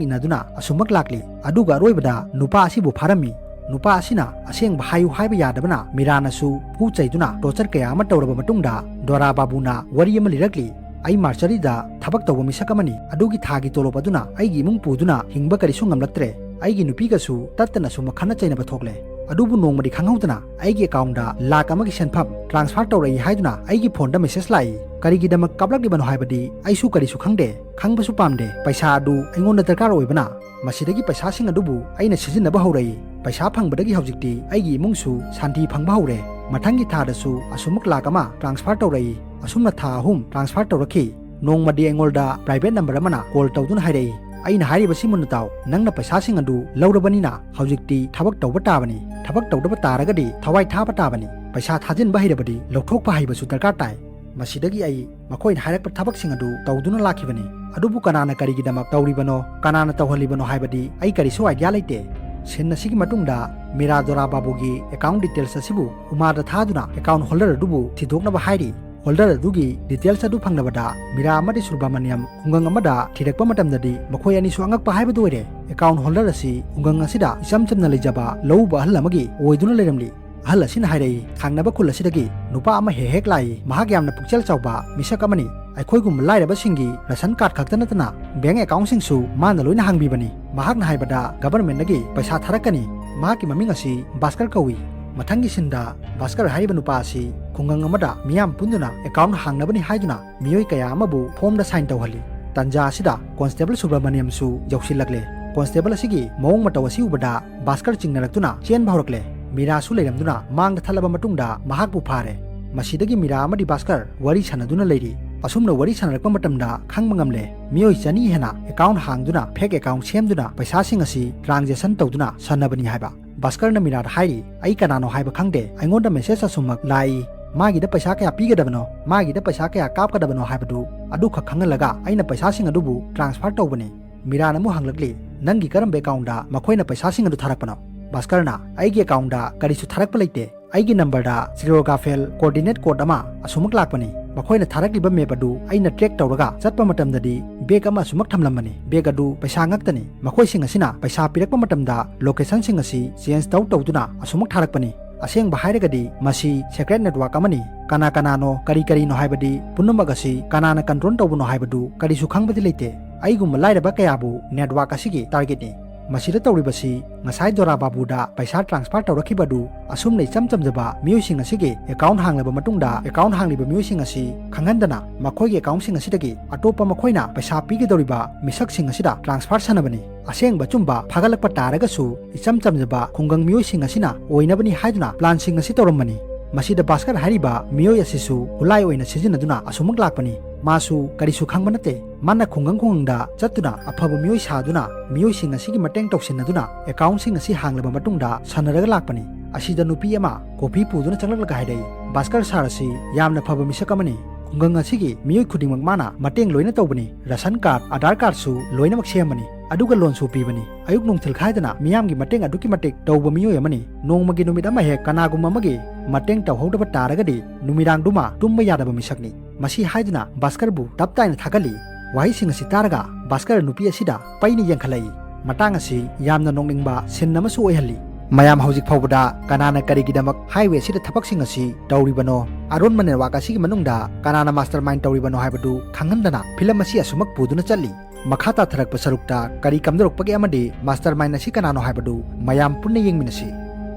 ꯏꯟꯅꯗꯨꯅ ꯑꯁꯨꯃꯛ ꯂꯥꯛꯂꯤ꯫ ꯑꯗꯨꯒ ꯑꯔꯣꯏꯕꯗ ꯅꯨꯄꯥ ꯑꯁꯤꯕꯨ ꯐꯥꯔꯝꯃꯤ꯫ ꯅꯨꯄꯥ ꯑꯁꯤꯅ ꯑꯁꯦꯡꯕ ꯍꯥꯏꯌꯨ ꯍꯥꯏꯕ ꯌꯥꯗꯕꯅ ꯃꯤꯔꯥꯅꯁꯨ ꯐꯨ ꯆꯩꯗꯨꯅ ꯇꯣꯔꯆꯔ ꯀꯌꯥ ꯑꯃ ꯇꯧꯔꯕ ꯃꯇꯨꯡꯗ ꯗꯣꯔꯥ ꯕꯥꯕꯨꯅ ꯋꯥꯔꯤ ꯑꯃ ꯂꯤꯔꯛꯂꯤ, "ꯑꯩ ꯃꯥꯔꯆꯔꯤꯗ ꯊꯕꯛ ꯇꯧꯕ ꯃꯤꯁꯛ ꯑꯃꯅꯤ꯫ ꯑꯗꯨꯒꯤ ꯊꯥꯒꯤ ꯇꯣꯂꯣꯞ ꯑꯗꯨꯅ ꯑꯩꯒꯤ ꯏꯃꯨꯡ ꯄꯨꯗꯨꯅ ꯍꯤꯡꯕ ꯀꯔꯤꯁꯨ ꯉꯝꯂꯛꯇ꯭ꯔꯦ꯫ ꯑꯩꯒꯤ ꯅꯨꯄꯤꯒꯁꯨ ꯇꯠꯇꯅ ꯁꯨꯝ ꯈꯠꯅ ꯆꯩꯅꯕ ꯊꯣꯛꯂꯦ꯫ ꯑꯗꯨꯕꯨ ꯅꯣꯡꯃꯗꯤ ꯈꯪꯍꯧꯗꯅ ꯑꯩꯒꯤ ꯑꯦꯀꯥꯎꯟꯗ ꯂꯥꯛ ꯑꯃꯒꯤ ꯁꯦꯟꯐꯝ ꯇ꯭ꯔꯥꯟꯁꯐꯔ ꯇꯧꯔꯛꯏ ꯍꯥꯏꯗꯨꯅ ꯑꯩꯒꯤ ꯐꯣꯟꯗ ꯃꯦꯁꯦꯖ ꯂꯥꯛꯏ꯫ ꯀꯔꯤꯒꯤꯗꯃꯛ ꯀꯥꯞꯂꯛꯂꯤꯕꯅꯣ ꯍꯥꯏꯕꯗꯤ ꯑꯩꯁꯨ ꯀꯔꯤꯁꯨ ꯈꯪꯗꯦ, ꯈꯪꯕꯁꯨ ꯄꯥꯝꯗꯦ꯫ ꯄꯩꯁꯥ ꯑꯗꯨ ꯑꯩꯉꯣꯟꯗ ꯗꯔꯀꯥꯔ ꯑꯣꯏꯕꯅ ꯃꯁꯤꯗꯒꯤ ꯄꯩꯁꯥꯁꯤꯡ ꯑꯗꯨꯕꯨ ꯑꯩꯅ ꯁꯤꯖꯤꯟꯅꯕ ꯍꯧꯔꯛꯏ꯫ ꯄꯩꯁꯥ ꯐꯪꯕꯗꯒꯤ ꯍꯧꯖꯤꯛꯇꯤ ꯑꯩꯒꯤ ꯏꯃꯨꯡꯁꯨ ꯁꯥꯟꯇꯤ ꯐꯪꯕ ꯍꯧꯔꯦ꯫ ꯃꯊꯪꯒꯤ ꯊꯥꯗꯁꯨ ꯑꯁꯨꯃꯨꯛ ꯂꯥꯛ ꯑꯃ ꯇ꯭ꯔꯥꯟꯁꯐꯔ ꯇꯧꯔꯛꯏ꯫ ꯑꯁꯨꯝꯅ ꯊꯥ ꯑꯍꯨꯝ ꯇ꯭ꯔꯥꯟꯁꯐꯔ ꯇꯧꯔꯛꯈꯤ꯫ ꯅꯣꯡꯃꯗꯤ ꯑꯩꯉꯣꯟꯗ ꯄ꯭ꯔꯥꯏꯚꯦꯠ ꯅꯝꯕꯔ ꯑꯃꯅ ꯀꯣꯜ ꯇꯧꯗꯨꯅ ꯍꯥꯏꯔꯛꯏ, "ꯑꯩꯅ ꯍꯥꯏꯔꯤꯕꯁꯤ ꯃꯨꯟꯅ ꯇꯥꯎ꯫ ꯅꯪꯅ ꯄꯩꯁꯥꯁꯤꯡ ꯑꯗꯨ ꯂꯧꯔꯕꯅꯤꯅ ꯍꯧꯖꯤꯛꯇꯤ ꯊꯕꯛ ꯇꯧꯕ ꯇꯥꯕꯅꯤ꯫ ꯊꯕꯛ ꯇꯧꯗꯕ ꯇꯥꯔꯒꯗꯤ ꯊꯋꯥꯏ ꯊꯥꯕ ꯇꯥꯕꯅꯤ꯫ ꯄꯩꯁꯥ ꯊꯥꯖꯤꯟꯕ ꯍꯩꯔꯕꯗꯤ ꯂꯧꯊꯣꯛꯄ ꯍꯩꯕꯁꯨ ꯗꯔꯀꯥꯔ ꯇꯥꯏ"꯫ ꯃꯁꯤꯗꯒꯤ ꯑꯩ ꯃꯈꯣꯏꯅ ꯍꯥꯏꯔꯛꯄ ꯊꯕꯛꯁꯤꯡ ꯑꯗꯨ ꯇꯧꯗꯨꯅ ꯂꯥꯛꯈꯤꯕꯅꯤ꯫ ꯑꯗꯨꯕꯨ ꯀꯅꯥꯅ ꯀꯔꯤꯒꯤꯗꯃꯛ ꯇꯧꯔꯤꯕꯅꯣ, ꯀꯅꯥꯅ ꯇꯧꯍꯜꯂꯤꯕꯅꯣ ꯍꯥꯏꯕꯗꯤ ꯑꯩ ꯀꯔꯤꯁꯨ ꯑꯥꯏꯗꯤꯌꯥ ꯂꯩꯇꯦ꯫ ꯁꯤꯟ ꯑꯁꯤꯒꯤ ꯃꯇꯨꯡꯗ ꯃꯤꯔꯥ ꯗꯣꯔꯥ ꯕꯥꯕꯨꯒꯤ ꯑꯦꯀꯥꯎꯟ ꯗꯤꯇꯦꯜꯁ ꯑꯁꯤꯕꯨ ꯎꯃꯥꯗ ꯊꯥꯗꯨꯅ ꯑꯦꯀꯥꯎꯟ ꯍꯣꯜꯗꯔ ꯑꯗꯨꯕꯨ ꯊꯤꯗꯣꯛꯅꯕ ꯍꯥꯏꯔꯤ꯫ ꯍꯣꯜꯗꯔ ꯑꯗꯨꯒꯤ ꯗꯤꯇꯦꯜꯁ ꯑꯗꯨ ꯐꯪꯂꯕꯗ ꯃꯤꯔꯥ ꯑꯃꯗꯤ ꯁꯨꯕ꯭ꯔꯃꯅꯤꯌꯝ ꯈꯨꯡꯒꯪ ꯑꯃꯗ ꯊꯤꯔꯛꯄ ꯃꯇꯝꯗꯗꯤ ꯃꯈꯣꯏ ꯑꯅꯤꯁꯨ ꯑꯉꯛꯄ ꯍꯥꯏꯕꯗꯨ ꯑꯣꯏꯔꯦ꯫ ꯑꯦꯀꯥꯎꯟ ꯍꯣꯜꯗꯔ ꯑꯁꯤ ꯈꯨꯡꯒꯪ ꯑꯁꯤꯗ ꯏꯆꯝ ꯆꯝꯅ ꯂꯩꯖꯕ ꯂꯧꯎꯕ ꯑꯍꯜ ꯑꯃꯒꯤ ꯑꯣꯏꯗꯨꯅ ꯂꯩꯔꯝꯂꯤ꯫ ꯑꯍꯜ ꯑꯁꯤꯅ ꯍꯥꯏꯔꯛꯏ, ꯊꯪꯅꯕ ꯈꯨꯜ ꯑꯁꯤꯗꯒꯤ ꯅꯨꯄꯥ ꯑꯃ ꯍꯦꯛ ꯍꯦꯛ ꯂꯥꯛꯏ꯫ ꯃꯍꯥꯛ ꯌꯥꯝꯅ ꯄꯨꯛꯆꯦꯜ ꯆꯥꯎꯕ ꯃꯤꯁꯛ ꯑꯃꯅꯤ꯫ ꯑꯩꯈꯣꯏꯒꯨꯝꯕ ꯂꯥꯏꯔꯕꯁꯤꯡꯒꯤ ꯔꯦꯁꯟ ꯀꯥꯔꯗ ꯈꯛꯇ ꯅꯠꯇꯅ ꯕꯦꯡ ꯑꯦꯀꯥꯎꯟꯁꯤꯡꯁꯨ ꯃꯥꯅ ꯂꯣꯏꯅ ꯍꯥꯡꯕꯤꯕꯅꯤ꯫ ꯃꯍꯥꯛꯅ ꯍꯥꯏꯕꯗ ꯒꯕꯔꯃꯦꯟꯗꯒꯤ ꯄꯩꯁꯥ ꯊꯥꯔꯛꯀꯅꯤ꯫ ꯃꯍꯥꯛꯀꯤ ꯃꯃꯤꯡ ꯑꯁꯤ ꯚꯥꯁꯀꯔ ꯀꯧꯏ꯫ ꯃꯊꯪꯒꯤ ꯁꯤꯟꯗ ꯚꯥꯁꯀꯔ ꯍꯥꯏꯔꯤꯕ ꯅꯨꯄꯥ ꯑꯁꯤ ꯈꯨꯡꯒꯪ ꯑꯃꯗ ꯃꯤꯌꯥꯝ ꯄꯨꯟꯗꯨꯅ ꯑꯦꯀꯥꯎꯟ ꯍꯥꯡꯅꯕꯅꯤ ꯍꯥꯏꯗꯨꯅ ꯃꯤꯑꯣꯏ ꯀꯌꯥ ꯑꯃꯕꯨ ꯐꯣꯝꯗ ꯁꯥꯏꯟ ꯇꯧꯍꯜꯂꯤ꯫ ꯇꯟꯖꯥ ꯑꯁꯤꯗ ꯀꯣꯟꯁꯇꯦꯕꯜ ꯁꯨꯕ꯭ꯔꯃꯅꯤꯌꯝꯁꯨ ꯌꯧꯁꯤꯜꯂꯛꯂꯦ꯫ ꯀꯣꯟꯁꯇꯦꯕꯜ ꯑꯁꯤꯒꯤ ꯃꯑꯣꯡ ꯃꯇꯧ ꯑꯁꯤ ꯎꯕꯗ ꯚꯥꯁꯀꯔ ꯆꯤꯡꯅꯔꯛꯇꯨꯅ ꯆꯦꯟꯕ ꯍꯧꯔꯛꯂꯦ꯫ ꯃꯤꯔꯥꯁꯨ ꯂꯩꯔꯝꯗꯨꯅ ꯃꯥꯡꯗ ꯊꯠꯂꯕ ꯃꯇꯨꯡꯗ ꯃꯍꯥꯛꯄꯨ ꯐꯥꯔꯦ꯫ ꯃꯁꯤꯗꯒꯤ ꯃꯤꯔꯥ ꯑꯃꯗꯤ ꯚꯥꯁꯀꯔ ꯋꯥꯔꯤ ꯁꯥꯟꯅꯗꯨꯅ ꯂꯩꯔꯤ꯫ ꯑꯁꯨꯝꯅ ꯋꯥꯔꯤ ꯁꯥꯟꯅꯔꯛꯄ ꯃꯇꯝꯗ ꯈꯪꯕ ꯉꯝꯂꯦ, ꯃꯤꯑꯣꯏ ꯆꯅꯤ ꯍꯦꯟꯅ ꯑꯦꯀꯥꯎꯟ ꯍꯥꯡꯗꯨꯅ ꯐꯦꯛ ꯑꯦꯀꯥꯎꯟ ꯁꯦꯝꯗꯨꯅ ꯄꯩꯁꯥꯁꯤꯡ ꯑꯁꯤ ꯇ꯭ꯔꯥꯟꯖꯦꯛꯁꯟ ꯇꯧꯗꯨꯅ ꯁꯥꯟꯅꯕꯅꯤ ꯍꯥꯏꯕ꯫ ꯚꯥꯁꯀꯔꯅ ꯃꯤꯔꯥꯗ ꯍꯥꯏꯔꯤ, "ꯑꯩ ꯀꯅꯥꯅꯣ ꯍꯥꯏꯕ ꯈꯪꯗꯦ꯫ ꯑꯩꯉꯣꯟꯗ ꯃꯦꯁꯦꯖ ꯑꯁꯨꯃꯛ ꯂꯥꯛꯏ꯫ ꯃꯥꯒꯤꯗ ꯄꯩꯁꯥ ꯀꯌꯥ ꯄꯤꯒꯗꯕꯅꯣ, ꯃꯥꯒꯤꯗ ꯄꯩꯁꯥ ꯀꯌꯥ ꯀꯥꯞꯀꯗꯕꯅꯣ ꯍꯥꯏꯕꯗꯨ ꯑꯗꯨꯈꯛ ꯈꯪꯍꯜꯂꯒ ꯑꯩꯅ ꯄꯩꯁꯥꯁꯤꯡ ꯑꯗꯨꯕꯨ ꯇ꯭ꯔꯥꯟꯁꯐꯔ ꯇꯧꯕꯅꯤ꯫" ꯃꯤꯔꯥꯅ ꯑꯃꯨꯛ ꯍꯪꯂꯛꯂꯤ, "ꯅꯪꯒꯤ ꯀꯔꯝꯕ ꯑꯦꯀꯥꯎꯟꯗ ꯃꯈꯣꯏꯅ ꯄꯩꯁꯥꯁꯤꯡ ꯑꯗꯨ ꯊꯥꯔꯛꯄꯅꯣ?" ꯚꯥꯁꯀꯔꯅ, "ꯑꯩꯒꯤ ꯑꯦꯀꯥꯎꯟꯗ ꯀꯔꯤꯁꯨ ꯊꯥꯔꯛꯄ ꯂꯩꯇꯦ꯫ ꯑꯩꯒꯤ ꯅꯝꯕꯔꯗ ꯖꯤꯔꯣꯒ꯭ꯔꯥꯐꯦꯜ ꯀꯣꯑꯣꯔꯗꯤꯅꯦꯠ ꯀꯣꯗ ꯑꯃ ꯑꯁꯨꯃꯛ ꯂꯥꯛꯄꯅꯤ꯫ ꯃꯈꯣꯏꯅ ꯊꯥꯔꯛꯂꯤꯕ ꯃꯦꯞ ꯑꯗꯨ ꯑꯩꯅ ꯇ꯭ꯔꯦꯛ ꯇꯧꯔꯒ ꯆꯠꯄ ꯃꯇꯝꯗꯗꯤ ꯕꯦꯒ ꯑꯃ ꯑꯁꯨꯃꯛ ꯊꯝꯂꯝꯕꯅꯤ꯫ ꯕꯦꯒ ꯑꯗꯨ ꯄꯩꯁꯥ ꯉꯛꯇꯅꯤ꯫ ꯃꯈꯣꯏꯁꯤꯡ ꯑꯁꯤꯅ ꯄꯩꯁꯥ ꯄꯤꯔꯛꯄ ꯃꯇꯝꯗ ꯂꯣꯀꯦꯁꯟꯁꯤꯡ ꯑꯁꯤ ꯆꯦꯟꯖ ꯇꯧ ꯇꯧꯗꯨꯅ ꯑꯁꯨꯃꯛ ꯊꯥꯔꯛꯄꯅꯤ꯫ ꯑꯁꯦꯡꯕ ꯍꯥꯏꯔꯒꯗꯤ ꯃꯁꯤ ꯁꯦꯀ꯭ꯔꯦꯠ ꯅꯦꯠꯋꯥꯔꯛ ꯑꯃꯅꯤ꯫ ꯀꯅꯥ ꯀꯅꯥꯅꯣ, ꯀꯔꯤ ꯀꯔꯤꯅꯣ ꯍꯥꯏꯕꯗꯤ ꯄꯨꯝꯅꯃꯛ ꯑꯁꯤ ꯀꯅꯥꯅ ꯀꯟꯇ꯭ꯔꯣꯜ ꯇꯧꯕꯅꯣ ꯍꯥꯏꯕꯗꯨ ꯀꯔꯤꯁꯨ ꯈꯪꯕꯗꯤ ꯂꯩꯇꯦ꯫ ꯑꯩꯒꯨꯝꯕ ꯂꯥꯏꯔꯕ ꯀꯌꯥꯕꯨ ꯅꯦꯠꯋꯥꯔꯛ ꯑꯁꯤꯒꯤ ꯇꯥꯔꯒꯦꯠꯅꯤ꯫" ꯃꯁꯤꯗ ꯇꯧꯔꯤꯕꯁꯤ ꯉꯁꯥꯏ ꯗꯣꯔꯥ ꯕꯥꯕꯨꯗ ꯄꯩꯁꯥ ꯇ꯭ꯔꯥꯟꯁꯐꯔ ꯇꯧꯔꯛꯈꯤꯕ ꯑꯗꯨ ꯑꯁꯨꯝꯅ ꯏꯆꯝ ꯆꯝꯖꯕ ꯃꯤꯑꯣꯏꯁꯤꯡ ꯑꯁꯤꯒꯤ ꯑꯦꯀꯥꯎꯟ ꯍꯥꯡꯂꯕ ꯃꯇꯨꯡꯗ ꯑꯦꯀꯥꯎꯟ ꯍꯥꯡꯂꯤꯕ ꯃꯤꯑꯣꯏꯁꯤꯡ ꯑꯁꯤ ꯈꯪꯍꯟꯗꯅ ꯃꯈꯣꯏꯒꯤ ꯑꯦꯀꯥꯎꯟꯁꯤꯡ ꯑꯁꯤꯗꯒꯤ ꯑꯇꯣꯞꯄ ꯃꯈꯣꯏꯅ ꯄꯩꯁꯥ ꯄꯤꯒꯗꯧꯔꯤꯕ ꯃꯤꯁꯛꯁꯤꯡ ꯑꯁꯤꯗ ꯇ꯭ꯔꯥꯟꯁꯐꯔ ꯁꯥꯟꯅꯕꯅꯤ꯫ ꯑꯁꯦꯡꯕ ꯑꯆꯨꯝꯕ ꯐꯥꯒꯠꯂꯛꯄ ꯇꯥꯔꯒꯁꯨ ꯏꯆꯝ ꯆꯝꯖꯕ ꯈꯨꯡꯒꯪ ꯃꯤꯑꯣꯏꯁꯤꯡ ꯑꯁꯤꯅ ꯑꯣꯏꯅꯕꯅꯤ ꯍꯥꯏꯗꯨꯅ ꯄ꯭ꯂꯥꯟꯁꯤꯡ ꯑꯁꯤ ꯇꯧꯔꯝꯕꯅꯤ꯫ ꯃꯁꯤꯗ ꯚꯥꯁꯀꯔ ꯍꯥꯏꯔꯤꯕ ꯃꯤꯑꯣꯏ ꯑꯁꯤꯁꯨ ꯈꯨꯠꯂꯥꯏ ꯑꯣꯏꯅ ꯁꯤꯖꯤꯟꯅꯗꯨꯅ ꯑꯁꯨꯃꯛ ꯂꯥꯛꯄꯅꯤ꯫ ꯃꯥꯁꯨ ꯀꯔꯤꯁꯨ ꯈꯪꯕ ꯅꯠꯇꯦ꯫ ꯃꯥꯅ ꯈꯨꯡꯒꯪ ꯈꯨꯡꯒꯪꯗ ꯆꯠꯇꯨꯅ ꯑꯐꯕ ꯃꯤꯑꯣꯏ ꯁꯥꯗꯨꯅ ꯃꯤꯑꯣꯏꯁꯤꯡ ꯑꯁꯤꯒꯤ ꯃꯇꯦꯡ ꯇꯧꯁꯤꯟꯅꯗꯨꯅ ꯑꯦꯀꯥꯎꯟꯁꯤꯡ ꯑꯁꯤ ꯍꯥꯡꯂꯕ ꯃꯇꯨꯡꯗ ꯁꯥꯟꯅꯔꯒ ꯂꯥꯛꯄꯅꯤ꯫ ꯑꯁꯤꯗ ꯅꯨꯄꯤ ꯑꯃ ꯀꯣꯐꯤ ꯄꯨꯗꯨꯅ ꯆꯪꯂꯛꯂꯒ ꯍꯥꯏꯔꯛꯏ, "ꯚꯥꯁꯀꯔ ꯁꯥꯔ ꯑꯁꯤ ꯌꯥꯝꯅ ꯐꯕ ꯃꯤꯁꯛ ꯑꯃꯅꯤ꯫ ꯈꯨꯡꯒꯪ ꯑꯁꯤꯒꯤ ꯃꯤꯑꯣꯏ ꯈꯨꯗꯤꯡꯃꯛ ꯃꯥꯅ ꯃꯇꯦꯡ ꯂꯣꯏꯅ ꯇꯧꯕꯅꯤ꯫ ꯔꯦꯁꯟ ꯀꯥꯔꯗ, ꯑꯙꯥꯔ ꯀꯥꯔꯗꯁꯨ ꯂꯣꯏꯅꯃꯛ ꯁꯦꯝꯕꯅꯤ꯫ ꯑꯗꯨꯒ ꯂꯣꯟꯁꯨ ꯄꯤꯕꯅꯤ꯫ ꯑꯌꯨꯛ ꯅꯨꯡꯊꯤꯜ ꯈꯥꯏꯗꯅ ꯃꯤꯌꯥꯝꯒꯤ ꯃꯇꯦꯡ ꯑꯗꯨꯛꯀꯤ ꯃꯇꯤꯛ ꯇꯧꯕ ꯃꯤꯑꯣꯏ ꯑꯃꯅꯤ꯫ ꯅꯣꯡꯃꯒꯤ ꯅꯨꯃꯤꯠ ꯑꯃ ꯍꯦꯛ ꯀꯅꯥꯒꯨꯝꯕ ꯑꯃꯒꯤ ꯃꯇꯦꯡ ꯇꯧꯍꯧꯗꯕ ꯇꯥꯔꯒꯗꯤ ꯅꯨꯃꯤꯗꯥꯡꯗꯨꯃ ꯇꯨꯝꯕ ꯌꯥꯗꯕ ꯃꯤꯁꯛꯅꯤ꯫ ꯃꯁꯤ ꯍꯥꯏꯗꯨꯅ ꯚꯥꯁꯀꯔꯕꯨ ꯇꯞ ꯇꯥꯏꯅ ꯊꯥꯒꯠꯂꯤ꯫ ꯋꯥꯍꯩꯁꯤꯡ ꯑꯁꯤ ꯇꯥꯔꯒ ꯚꯥꯁꯀꯔ ꯅꯨꯄꯤ ꯑꯁꯤꯗ ꯄꯩꯅ ꯌꯦꯡꯈꯠꯂꯛꯏ꯫ ꯃꯇꯥꯡ ꯑꯁꯤ ꯌꯥꯝꯅ ꯅꯣꯛꯅꯤꯡꯕ ꯁꯤꯟ ꯑꯃꯁꯨ ꯑꯣꯏꯍꯜꯂꯤ꯫ ꯃꯌꯥꯝ ꯍꯧꯖꯤꯛ ꯐꯥꯎꯕꯗ ꯀꯅꯥꯅ ꯀꯔꯤꯒꯤꯗꯃꯛ ꯍꯥꯏꯋꯦ ꯑꯁꯤꯗ ꯊꯕꯛꯁꯤꯡ ꯑꯁꯤ ꯇꯧꯔꯤꯕꯅꯣ, ꯑꯔꯣꯟꯕ ꯅꯦꯠꯋꯥꯛ ꯑꯁꯤꯒꯤ ꯃꯅꯨꯡꯗ ꯀꯅꯥꯅ ꯃꯥꯁꯇꯔ ꯃꯥꯏꯟ ꯇꯧꯔꯤꯕꯅꯣ ꯍꯥꯏꯕꯗꯨ ꯈꯪꯍꯟꯗꯅ ꯐꯤꯂꯝ ꯑꯁꯤ ꯑꯁꯨꯃꯛ ꯄꯨꯗꯨꯅ ꯆꯠꯂꯤ꯫ ꯃꯈꯥ ꯇꯥꯊꯔꯛꯄ ꯁꯔꯨꯛꯇ ꯀꯔꯤ ꯀꯝꯗꯧꯔꯛꯄꯒꯦ ꯑꯃꯗꯤ ꯃꯥꯁꯇꯔ ꯃꯥꯏꯟ ꯑꯁꯤ ꯀꯅꯥꯅꯣ ꯍꯥꯏꯕꯗꯨ ꯃꯌꯥꯝ ꯄꯨꯟꯅ ꯌꯦꯡꯃꯤꯟꯅꯁꯤ꯫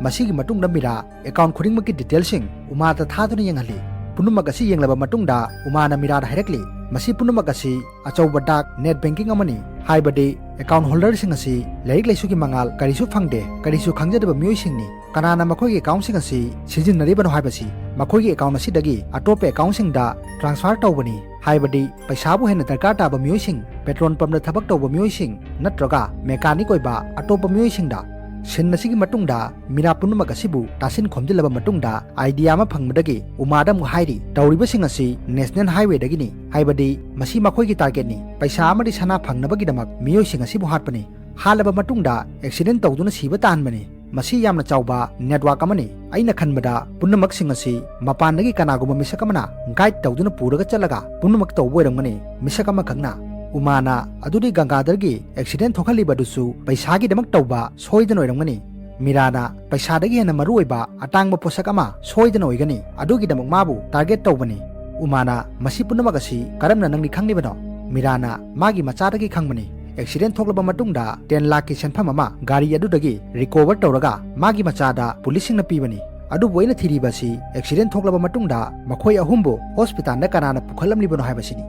ꯃꯁꯤꯒꯤ ꯃꯇꯨꯡꯗ ꯃꯤꯔꯥ ꯑꯦꯀꯥꯎꯟ ꯈꯨꯗꯤꯡꯃꯛꯀꯤ ꯗꯤꯇꯦꯜꯁꯤꯡ ꯎꯃꯥꯗ ꯊꯥꯗꯨꯅ ꯌꯦꯡꯍꯜꯂꯤ꯫ ꯄꯨꯝꯅꯃꯛ ꯑꯁꯤ ꯌꯦꯡꯂꯕ ꯃꯇꯨꯡꯗ ꯎꯃꯥꯅ ꯃꯤꯔꯥꯗ ꯍꯥꯏꯔꯛꯂꯤ, ꯃꯁꯤ ꯄꯨꯝꯅꯃꯛ ꯑꯁꯤ ꯑꯆꯧꯕ ꯗꯥꯛ ꯅꯦꯠ ꯕꯦꯡꯀꯤꯡ ꯑꯃꯅꯤ꯫ ꯍꯥꯏꯕꯗꯤ ꯑꯦꯀꯥꯎꯟ ꯍꯣꯜꯗꯔꯁꯤꯡ ꯑꯁꯤ ꯂꯥꯏꯔꯤꯛ ꯂꯥꯏꯁꯨꯒꯤ ꯃꯉꯥꯜ ꯀꯔꯤꯁꯨ ꯐꯪꯗꯦ, ꯀꯔꯤꯁꯨ ꯈꯪꯖꯗꯕ ꯃꯤꯑꯣꯏꯁꯤꯡꯅꯤ꯫ ꯀꯅꯥꯅ ꯃꯈꯣꯏꯒꯤ ꯑꯦꯀꯥꯎꯟꯁꯤꯡ ꯑꯁꯤ ꯁꯤꯖꯤꯟꯅꯔꯤꯕꯅꯣ ꯍꯥꯏꯕꯁꯤ ꯃꯈꯣꯏꯒꯤ ꯑꯦꯀꯥꯎꯟ ꯑꯁꯤꯗꯒꯤ ꯑꯇꯣꯞꯄ ꯑꯦꯀꯥꯎꯟꯁꯤꯡꯗ ꯇ꯭ꯔꯥꯟꯁꯐꯔ ꯇꯧꯕꯅꯤ꯫ ꯍꯥꯏꯕꯗꯤ ꯄꯩꯁꯥꯕꯨ ꯍꯦꯟꯅ ꯗꯔꯀꯥꯔ ꯇꯥꯕ ꯃꯤꯑꯣꯏꯁꯤꯡ, ꯄꯦꯇ꯭ꯔꯣꯜ ꯄꯝꯗ ꯊꯕꯛ ꯇꯧꯕ ꯃꯤꯑꯣꯏꯁꯤꯡ ꯅꯠꯇ꯭ꯔꯒ ꯃꯦꯀꯥꯅꯤꯛ ꯑꯣꯏꯕ ꯑꯇꯣꯞꯄ ꯃꯤꯑꯣꯏꯁꯤꯡꯗ꯫ ꯁꯤꯟ ꯑꯁꯤꯒꯤ ꯃꯇꯨꯡꯗ ꯃꯤꯔꯥ ꯄꯨꯝꯅꯃꯛ ꯑꯁꯤꯕꯨ ꯇꯥꯁꯤꯟ ꯈꯣꯝꯖꯤꯜꯂꯕ ꯃꯇꯨꯡꯗ ꯑꯥꯏꯗꯤꯌꯥ ꯑꯃ ꯐꯪꯕꯗꯒꯤ ꯎꯃꯥꯗ ꯑꯃꯨꯛ ꯍꯥꯏꯔꯤ, ꯇꯧꯔꯤꯕꯁꯤꯡ ꯑꯁꯤ ꯅꯦꯁꯅꯦꯜ ꯍꯥꯏꯋꯦꯗꯒꯤꯅꯤ꯫ ꯍꯥꯏꯕꯗꯤ ꯃꯁꯤ ꯃꯈꯣꯏꯒꯤ ꯇꯥꯔꯒꯦꯠꯅꯤ꯫ ꯄꯩꯁꯥ ꯑꯃꯗꯤ ꯁꯅꯥ ꯐꯪꯅꯕꯒꯤꯗꯃꯛ ꯃꯤꯑꯣꯏꯁꯤꯡ ꯑꯁꯤꯕꯨ ꯍꯥꯠꯄꯅꯤ꯫ ꯍꯥꯠꯂꯕ ꯃꯇꯨꯡꯗ ꯑꯦꯛꯁꯤꯗꯦꯟ ꯇꯧꯗꯨꯅ ꯁꯤꯕ ꯇꯥꯍꯟꯕꯅꯤ꯫ ꯃꯁꯤ ꯌꯥꯝꯅ ꯆꯥꯎꯕ ꯅꯦꯠꯋꯥꯛ ꯑꯃꯅꯤ꯫ ꯑꯩꯅ ꯈꯟꯕꯗ ꯄꯨꯝꯅꯃꯛꯁꯤꯡ ꯑꯁꯤ ꯃꯄꯥꯟꯗꯒꯤ ꯀꯅꯥꯒꯨꯝꯕ ꯃꯤꯁꯛ ꯑꯃꯅ ꯒꯥꯏꯗ ꯇꯧꯗꯨꯅ ꯄꯨꯔꯒ ꯆꯠꯂꯒ ꯄꯨꯝꯅꯃꯛ ꯇꯧꯕ ꯑꯣꯏꯔꯝꯒꯅꯤ꯫ ꯃꯤꯁꯛ ꯑꯃꯈꯛꯅ꯫ ꯎꯃꯥꯅ ꯑꯗꯨꯗꯤ ꯒꯪꯒꯥꯙꯔꯒꯤ ꯑꯦꯛꯁꯤꯗꯦꯟ ꯊꯣꯛꯍꯜꯂꯤꯕ ꯑꯗꯨꯁꯨ ꯄꯩꯁꯥꯒꯤꯗꯃꯛ ꯇꯧꯕ ꯁꯣꯏꯗꯅ ꯑꯣꯏꯔꯝꯒꯅꯤ꯫ ꯃꯤꯔꯥꯅ ꯄꯩꯁꯥꯗꯒꯤ ꯍꯦꯟꯅ ꯃꯔꯨ ꯑꯣꯏꯕ ꯑꯇꯥꯡꯕ ꯄꯣꯠꯁꯛ ꯑꯃ ꯁꯣꯏꯗꯅ ꯑꯣꯏꯒꯅꯤ꯫ ꯑꯗꯨꯒꯤꯗꯃꯛ ꯃꯥꯕꯨ ꯇꯥꯔꯒꯦꯠ ꯇꯧꯕꯅꯤ꯫ ꯎꯃꯥꯅ ꯃꯁꯤ ꯄꯨꯝꯅꯃꯛ ꯑꯁꯤ ꯀꯔꯝꯅ ꯅꯪꯗꯤ ꯈꯪꯂꯤꯕꯅꯣ? ꯃꯤꯔꯥꯅ ꯃꯥꯒꯤ ꯃꯆꯥꯗꯒꯤ ꯈꯪꯕꯅꯤ꯫ ꯑꯦꯛꯁꯤꯗꯦꯟ ꯊꯣꯛꯂꯕ ꯃꯇꯨꯡꯗ ꯇꯦꯟ ꯂꯥꯈꯀꯤ ꯁꯦꯟꯐꯝ ꯑꯃ ꯒꯥꯔꯤ ꯑꯗꯨꯗꯒꯤ ꯔꯤꯀꯣꯚꯔ ꯇꯧꯔꯒ ꯃꯥꯒꯤ ꯃꯆꯥꯗ ꯄꯨꯂꯤꯁꯁꯤꯡꯅ ꯄꯤꯕꯅꯤ꯫ ꯑꯗꯨꯕꯨ ꯑꯩꯅ ꯊꯤꯔꯤꯕ ꯑꯁꯤ ꯑꯦꯛꯁꯤꯗꯦꯟ ꯊꯣꯛꯂꯕ ꯃꯇꯨꯡꯗ ꯃꯈꯣꯏ ꯑꯍꯨꯝꯕꯨ ꯍꯣꯁꯄꯤꯇꯥꯜꯗ ꯀꯅꯥꯅ ꯄꯨꯈꯠꯂꯝꯂꯤꯕꯅꯣ ꯍꯥꯏꯕꯁꯤꯅꯤ꯫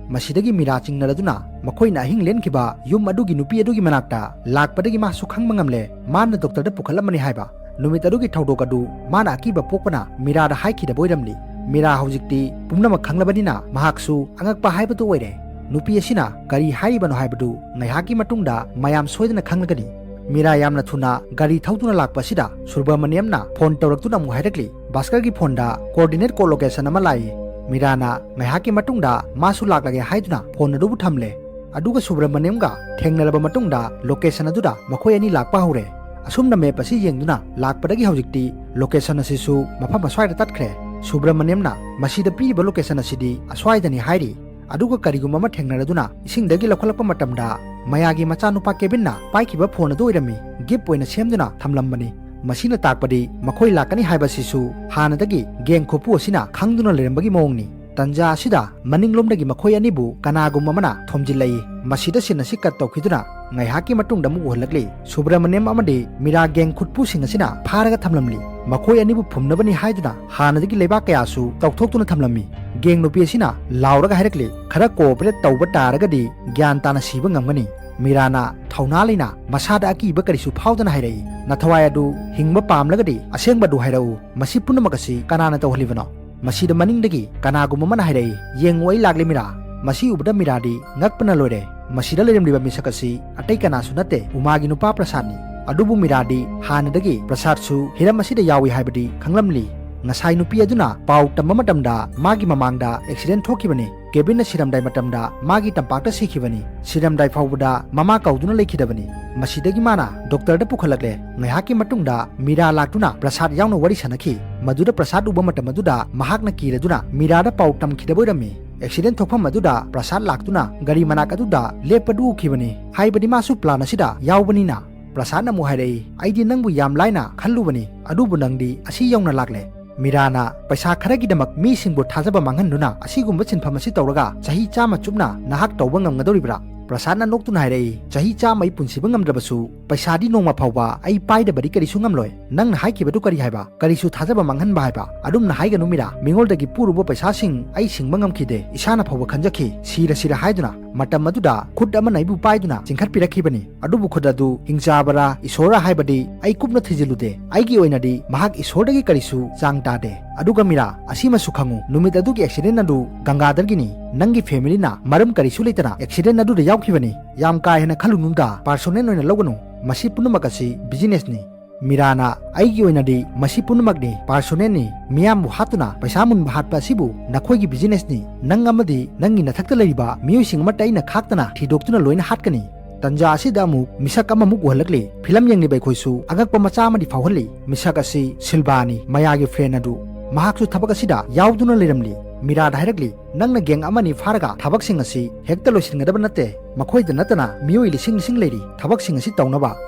ꯃꯁꯤꯗꯒꯤ ꯃꯤꯔꯥ ꯆꯤꯡꯅꯔꯗꯨꯅ ꯃꯈꯣꯏꯅ ꯑꯍꯤꯡ ꯂꯦꯟꯈꯤꯕ ꯌꯨꯝ ꯑꯗꯨꯒꯤ ꯅꯨꯄꯤ ꯑꯗꯨꯒꯤ ꯃꯅꯥꯛꯇ ꯂꯥꯛꯄꯗꯒꯤ ꯃꯥꯁꯨ ꯈꯪꯕ ꯉꯝꯂꯦ, ꯃꯥꯅ ꯗꯣꯛꯇꯔꯗ ꯄꯨꯈꯠꯂꯝꯕꯅꯤ ꯍꯥꯏꯕ꯫ ꯅꯨꯃꯤꯠ ꯑꯗꯨꯒꯤ ꯊꯧꯗꯣꯛ ꯑꯗꯨ ꯃꯥꯅ ꯑꯀꯤꯕ ꯄꯣꯛꯄꯅ ꯃꯤꯔꯥꯗ ꯍꯥꯏꯈꯤꯗꯕ ꯑꯣꯏꯔꯝꯂꯤ꯫ ꯃꯤꯔꯥ ꯍꯧꯖꯤꯛꯇꯤ ꯄꯨꯝꯅꯃꯛ ꯈꯪꯂꯕꯅꯤꯅ ꯃꯍꯥꯛꯁꯨ ꯑꯉꯛꯄ ꯍꯥꯏꯕꯗꯨ ꯑꯣꯏꯔꯦ꯫ ꯅꯨꯄꯤ ꯑꯁꯤꯅ ꯀꯔꯤ ꯍꯥꯏꯔꯤꯕꯅꯣ ꯍꯥꯏꯕꯗꯨ ꯉꯥꯏꯍꯥꯛꯀꯤ ꯃꯇꯨꯡꯗ ꯃꯌꯥꯝ ꯁꯣꯏꯗꯅ ꯈꯪꯂꯒꯅꯤ꯫ ꯃꯤꯔꯥ ꯌꯥꯝꯅ ꯊꯨꯅ ꯒꯥꯔꯤ ꯊꯧꯗꯨꯅ ꯂꯥꯛꯄ ꯑꯁꯤꯗ ꯁꯨꯕ꯭ꯔꯃꯅꯤꯌꯝꯅ ꯐꯣꯟ ꯇꯧꯔꯛꯇꯨꯅ ꯑꯃꯨꯛ ꯍꯥꯏꯔꯛꯂꯤ, ꯚꯥꯁꯀꯔꯒꯤ ꯐꯣꯟꯗ ꯀꯣꯑꯣꯔꯗꯤꯅꯦꯠ ꯀꯣ ꯂꯣꯀꯦꯁꯟ ꯑꯃ ꯂꯥꯛꯏ꯫ ꯃꯤꯔꯥꯅ ꯉꯥꯏꯍꯥꯛꯀꯤ ꯃꯇꯨꯡꯗ ꯃꯥꯁꯨ ꯂꯥꯛꯂꯒꯦ ꯍꯥꯏꯗꯨꯅ ꯐꯣꯟ ꯑꯗꯨꯕꯨ ꯊꯝꯂꯦ꯫ ꯑꯗꯨꯒ ꯁꯨꯕ꯭ꯔꯃꯅꯤꯌꯝꯒ ꯊꯦꯡꯅꯔꯕ ꯃꯇꯨꯡꯗ location ꯑꯗꯨꯗ ꯃꯈꯣꯏ ꯑꯅꯤ ꯂꯥꯛꯄ ꯍꯧꯔꯦ꯫ ꯑꯁꯨꯝꯅ map ꯑꯁꯤ ꯌꯦꯡꯗꯨꯅ ꯂꯥꯛꯄꯗꯒꯤ ꯍꯧꯖꯤꯛꯇꯤ location ꯑꯁꯤꯁꯨ ꯃꯐꯝ ꯑꯁ꯭ꯋꯥꯏꯗ ꯇꯠꯈ꯭ꯔꯦ꯫ ꯁꯨꯕ꯭ꯔꯃꯅꯤꯌꯝꯅ ꯃꯁꯤꯗ ꯄꯤꯔꯤꯕ location ꯑꯁꯤꯗꯤ ꯑꯁ꯭ꯋꯥꯏꯗꯅꯤ ꯍꯥꯏꯔꯤ꯫ ꯑꯗꯨꯒ ꯀꯔꯤꯒꯨꯝꯕ ꯑꯃ ꯊꯦꯡꯅꯔꯗꯨꯅ ꯏꯁꯤꯡꯗꯒꯤ ꯂꯧꯈꯠꯂꯛꯄ ꯃꯇꯝꯗ ꯃꯌꯥꯒꯤ ꯃꯆꯥꯅꯨꯄꯥ ꯀꯦꯕꯤꯟꯅ ꯄꯥꯏꯈꯤꯕ phone ꯑꯗꯨ ꯑꯣꯏꯔꯝꯃꯤ꯫ Gift ꯑꯣꯏꯅ ꯁꯦꯝꯗꯨꯅ ꯊꯝꯂꯝꯕꯅꯤ꯫ ꯃꯁꯤꯅ ꯇꯥꯛꯄꯗꯤ ꯃꯈꯣꯏ ꯂꯥꯛꯀꯅꯤ ꯍꯥꯏꯕꯁꯤꯁꯨ ꯍꯥꯟꯅꯗꯒꯤ gang ꯈꯨꯠꯄꯨ ꯑꯁꯤꯅ ꯈꯪꯗꯨꯅ ꯂꯩꯔꯝꯕꯒꯤ ꯃꯑꯣꯡꯅꯤ꯫ ꯇꯟꯖꯥ ꯑꯁꯤꯗ ꯃꯅꯤꯡꯂꯣꯝꯗꯒꯤ ꯃꯈꯣꯏ ꯑꯅꯤꯕꯨ ꯀꯅꯥꯒꯨꯝꯕ ꯑꯃꯅ ꯊꯣꯝꯖꯤꯜꯂꯛꯏ꯫ ꯃꯁꯤꯗ scene ꯑꯁꯤ cut ꯇꯧꯈꯤꯗꯨꯅ ꯉꯥꯏꯍꯥꯛꯀꯤ ꯃꯇꯨꯡꯗ ꯑꯃꯨꯛ ꯎꯍꯜꯂꯛꯂꯤ꯫ ꯁꯨꯕ꯭ꯔꯃꯅꯤꯌꯝ ꯑꯃꯗꯤ ꯃꯤꯔꯥ gang ꯈꯨꯠꯄꯨꯁꯤꯡ ꯑꯁꯤꯅ ꯐꯥꯔꯒ ꯊꯝꯂꯝꯂꯤ꯫ ꯃꯈꯣꯏ ꯑꯅꯤꯕꯨ ꯐꯨꯝꯅꯕꯅꯤ ꯍꯥꯏꯗꯨꯅ ꯍꯥꯟꯅꯗꯒꯤ ꯂꯩꯕꯥꯛ ꯀꯌꯥꯁꯨ ꯇꯧꯊꯣꯛꯇꯨꯅ ꯊꯝꯂꯝꯃꯤ꯫ Gang ꯅꯨꯄꯤ ꯑꯁꯤꯅ ꯂꯥꯎꯔꯒ ꯍꯥꯏꯔꯛꯂꯤ, "ꯈꯔ cooperate ꯇꯧꯕ ꯇꯥꯔꯒꯗꯤ ꯒ꯭ꯌꯥꯟ ꯇꯥꯅ ꯁꯤꯕ ꯉꯝꯒꯅꯤ꯫" ꯃꯤꯔꯥꯅ ꯊꯧꯅꯥ ꯂꯩꯅ ꯃꯁꯥꯗ ꯑꯀꯤꯕ ꯀꯔꯤꯁꯨ ꯐꯥꯎꯗꯅ ꯍꯥꯏꯔꯛꯏ, "ꯅꯊꯋꯥꯏ ꯑꯗꯨ ꯍꯤꯡꯕ ꯄꯥꯝꯂꯒꯗꯤ ꯑꯁꯦꯡꯕ ꯑꯗꯨ ꯍꯥꯏꯔꯛꯎ꯫ ꯃꯁꯤ ꯄꯨꯝꯅꯃꯛ ꯑꯁꯤ ꯀꯅꯥꯅ ꯇꯧꯍꯜꯂꯤꯕꯅꯣ?" ꯃꯁꯤꯗ ꯃꯅꯤꯡꯗꯒꯤ ꯀꯅꯥꯒꯨꯝꯕ ꯑꯃꯅ ꯍꯥꯏꯔꯛꯏ, "ꯌꯦꯡꯉꯨ, ꯑꯩ ꯂꯥꯛꯂꯦ ꯃꯤꯔꯥ꯫" ꯃꯁꯤ ꯎꯕꯗ ꯃꯤꯔꯥꯗꯤ ꯉꯛꯄꯅ ꯂꯣꯏꯔꯦ꯫ ꯃꯁꯤꯗ ꯂꯩꯔꯝꯂꯤꯕ ꯃꯤꯁꯛ ꯑꯁꯤ ꯑꯇꯩ ꯀꯅꯥꯁꯨ ꯅꯠꯇꯦ, ꯎꯃꯥꯒꯤ ꯅꯨꯄꯥ ꯄ꯭ꯔꯁꯥꯗꯅꯤ꯫ ꯑꯗꯨꯕꯨ ꯃꯤꯔꯥꯗꯤ ꯍꯥꯟꯅꯗꯒꯤ ꯄ꯭ꯔꯁꯥꯗꯁꯨ ꯍꯤꯔꯝ ꯑꯁꯤꯗ ꯌꯥꯎꯏ ꯍꯥꯏꯕꯗꯤ ꯈꯪꯂꯝꯂꯤ꯫ ꯉꯁꯥꯏ ꯅꯨꯄꯤ ꯑꯗꯨꯅ ꯄꯥꯎ ꯇꯝꯕ ꯃꯇꯝꯗ ꯃꯥꯒꯤ ꯃꯃꯥꯡꯗ accident ꯊꯣꯛꯈꯤꯕꯅꯤ꯫ ꯀꯦꯕꯤꯟꯅ ꯁꯤꯔꯝꯗꯥꯏ ꯃꯇꯝꯗ ꯃꯥꯒꯤ ꯇꯝꯄꯥꯛꯇ ꯁꯤꯈꯤꯕꯅꯤ꯫ ꯁꯤꯔꯝꯗꯥꯏ ꯐꯥꯎꯕꯗ ꯃꯃꯥ ꯀꯧꯗꯨꯅ ꯂꯩꯈꯤꯗꯕꯅꯤ꯫ ꯃꯁꯤꯗꯒꯤ ꯃꯥꯅ ꯗꯣꯛꯇꯔꯗ ꯄꯨꯈꯠꯂꯛꯂꯦ꯫ ꯉꯥꯏꯍꯥꯛꯀꯤ ꯃꯇꯨꯡꯗ ꯃꯤꯔꯥ ꯂꯥꯛꯇꯨꯅ ꯄ꯭ꯔꯁꯥꯗ ꯌꯥꯎꯅ ꯋꯥꯔꯤ ꯁꯥꯟꯅꯈꯤ꯫ ꯃꯗꯨꯗ ꯄ꯭ꯔꯁꯥꯗ ꯎꯕ ꯃꯇꯝ ꯑꯗꯨꯗ ꯃꯍꯥꯛꯅ ꯀꯤꯔꯗꯨꯅ ꯃꯤꯔꯥꯗ ꯄꯥꯎ ꯇꯝꯈꯤꯗꯕ ꯑꯣꯏꯔꯝꯃꯤ꯫ Accident ꯊꯣꯛꯐꯝ ꯑꯗꯨꯗ ꯄ꯭ꯔꯁꯥꯗ ꯂꯥꯛꯇꯨꯅ ꯒꯥꯔꯤ ꯃꯅꯥꯛ ꯑꯗꯨꯗ ꯂꯦꯞꯄꯗꯨ ꯎꯈꯤꯕꯅꯤ꯫ ꯍꯥꯏꯕꯗꯤ ꯃꯥꯁꯨ plan ꯑꯁꯤꯗ ꯌꯥꯎꯕꯅꯤꯅ꯫ ꯄ꯭ꯔꯁꯥꯗꯅ ꯑꯃꯨꯛ ꯍꯥꯏꯔꯛꯏ, "ꯑꯩꯗꯤ ꯅꯪꯕꯨ ꯌꯥꯝ ꯂꯥꯏꯅ ꯈꯜꯂꯨꯕꯅꯤ, ꯑꯗꯨꯕꯨ ꯅꯪꯗꯤ ꯑꯁꯤ ꯌꯧꯅ ꯂꯥꯛꯂꯦ꯫" ꯃꯤꯔꯥꯅ ꯄꯩꯁꯥ ꯈꯔꯒꯤꯗꯃꯛ ꯃꯤꯁꯤꯡꯕꯨ ꯊꯥꯖꯕ ꯃꯥꯡꯍꯟꯗꯨꯅ ꯑꯁꯤꯒꯨꯝꯕ ꯁꯤꯟꯐꯝ ꯑꯁꯤ ꯇꯧꯔꯒ ꯆꯍꯤ ꯆꯥꯝꯃ ꯆꯨꯞꯅ ꯅꯍꯥꯛ ꯇꯧꯕ ꯉꯝꯒꯗꯧꯔꯤꯕ꯭ꯔꯥ? ꯄ꯭ꯔꯁꯥꯗꯅ ꯅꯣꯛꯇꯨꯅ ꯍꯥꯏꯔꯛꯏ, "ꯆꯍꯤ ꯆꯥꯝꯃ ꯑꯩ ꯄꯨꯟꯁꯤꯕ ꯉꯝꯗ꯭ꯔꯕꯁꯨ ꯄꯩꯁꯥꯗꯤ ꯅꯣꯡꯃ ꯐꯥꯎꯕ ꯑꯩ ꯄꯥꯏꯗꯕꯗꯤ ꯀꯔꯤꯁꯨ ꯉꯝꯂꯣꯏ꯫ ꯅꯪꯅ ꯍꯥꯏꯈꯤꯕꯗꯨ ꯀꯔꯤ ꯍꯥꯏꯕ? ꯀꯔꯤꯁꯨ ꯊꯥꯖꯕ ꯃꯥꯡꯍꯟꯕ ꯍꯥꯏꯕ? ꯑꯗꯨꯝꯅ ꯍꯥꯏꯒꯅꯨ ꯃꯤꯔꯥ꯫ ꯃꯤꯉꯣꯟꯗꯒꯤ ꯄꯨꯔꯨꯕ ꯄꯩꯁꯥꯁꯤꯡ ꯑꯩ ꯁꯤꯡꯕ ꯉꯝꯈꯤꯗꯦ꯫ ꯏꯁꯥꯅ ꯐꯥꯎꯕ ꯈꯟꯖꯈꯤ꯫ ꯁꯤꯔ ꯁꯤꯔ ꯍꯥꯏꯗꯨꯅ ꯃꯇꯝ ꯑꯗꯨꯗ ꯈꯨꯠ ꯑꯃꯅ ꯑꯩꯕꯨ ꯄꯥꯏꯗꯨꯅ ꯆꯤꯡꯈꯠꯄꯤꯔꯛꯈꯤꯕꯅꯤ꯫ ꯑꯗꯨꯕꯨ ꯈꯨꯠ ꯑꯗꯨ ꯍꯤꯡꯆꯥꯕꯔꯥ ꯏꯁꯣꯔꯔꯥ ꯍꯥꯏꯕꯗꯤ ꯑꯩ ꯀꯨꯞꯅ ꯊꯤꯖꯤꯜꯂꯨꯗꯦ꯫ ꯑꯩꯒꯤ ꯑꯣꯏꯅꯗꯤ ꯃꯍꯥꯛ ꯏꯁꯣꯔꯗꯒꯤ ꯀꯔꯤꯁꯨ ꯆꯥꯡ ꯇꯥꯗꯦ꯫ ꯑꯗꯨꯒ ꯃꯤꯔꯥ, ꯑꯁꯤꯃꯁꯨ ꯈꯪꯉꯨ, ꯅꯨꯃꯤꯠ ꯑꯗꯨꯒꯤ accident ꯑꯗꯨ ꯒꯪꯒꯥꯙꯔꯒꯤꯅꯤ꯫ ꯅꯪꯒꯤ familyꯅ ꯃꯔꯝ ꯀꯔꯤꯁꯨ ꯂꯩꯇꯅ accident ꯑꯗꯨꯗ ꯌꯥꯎꯈꯤꯕꯅꯤ꯫ ꯌꯥꯝ ꯀꯥ ꯍꯦꯟꯅ ꯈꯜꯂꯨꯅꯨꯗ, personal ꯑꯣꯏꯅ ꯂꯧꯒꯅꯨ꯫ ꯃꯁꯤ ꯄꯨꯝꯅꯃꯛ ꯑꯁꯤ businessꯅꯤ꯫" ꯃꯤꯔꯥꯅ, "ꯑꯩꯒꯤ ꯑꯣꯏꯅꯗꯤ ꯃꯁꯤ ꯄꯨꯝꯅꯃꯛꯅꯤ, personalꯅꯤ꯫ ꯃꯤꯌꯥꯝꯕꯨ ꯍꯥꯠꯇꯨꯅ ꯄꯩꯁꯥ ꯃꯨꯟꯕ ꯍꯥꯠꯄ ꯑꯁꯤꯕꯨ ꯅꯈꯣꯏꯒꯤ businessꯅꯤ꯫ ꯅꯪ ꯑꯃꯗꯤ ꯅꯪꯒꯤ ꯅꯊꯛꯇ ꯂꯩꯔꯤꯕ ꯃꯤꯑꯣꯏꯁꯤꯡ ꯑꯃꯠꯇ ꯑꯩꯅ ꯈꯥꯛꯇꯅ ꯊꯤꯗꯣꯛꯇꯨꯅ ꯂꯣꯏꯅ ꯍꯥꯠꯀꯅꯤ"꯫ ꯇꯟꯖꯥ ꯑꯁꯤꯗ ꯑꯃꯨꯛ ꯃꯤꯁꯛ ꯑꯃꯃꯨꯛ ꯎꯍꯜꯂꯛꯂꯤ꯫ ꯐꯤꯂꯝ ꯌꯦꯡꯂꯤꯕ ꯑꯩꯈꯣꯏꯁꯨ ꯑꯉꯛꯄ ꯃꯆꯥ ꯑꯃꯗꯤ ꯐꯥꯎꯍꯜꯂꯤ꯫ ꯃꯤꯁꯛ ꯑꯁꯤ ꯁꯤꯜꯕꯥꯅꯤ, ꯃꯌꯥꯒꯤ friend ꯑꯗꯨ꯫ ꯃꯍꯥꯛꯁꯨ ꯊꯕꯛ ꯑꯁꯤꯗ ꯌꯥꯎꯗꯨꯅ ꯂꯩꯔꯝꯂꯤ꯫ ꯃꯤꯔꯥꯗ ꯍꯥꯏꯔꯛꯂꯤ, "ꯅꯪꯅ gang ꯑꯃꯅꯤ ꯐꯥꯔꯒ ꯊꯕꯛꯁꯤꯡ ꯑꯁꯤ ꯍꯦꯛꯇ ꯂꯣꯏꯁꯤꯟꯒꯗꯕ ꯅꯠꯇꯦ꯫ ꯃꯈꯣꯏꯗ ꯅꯠꯇꯅ ꯃꯤꯑꯣꯏ ꯂꯤꯁꯤꯡ ꯂꯤꯁꯤꯡ ꯂꯩꯔꯤ꯫ ꯊꯕꯛꯁꯤꯡ ꯑꯁꯤ ꯇꯧꯅꯕ,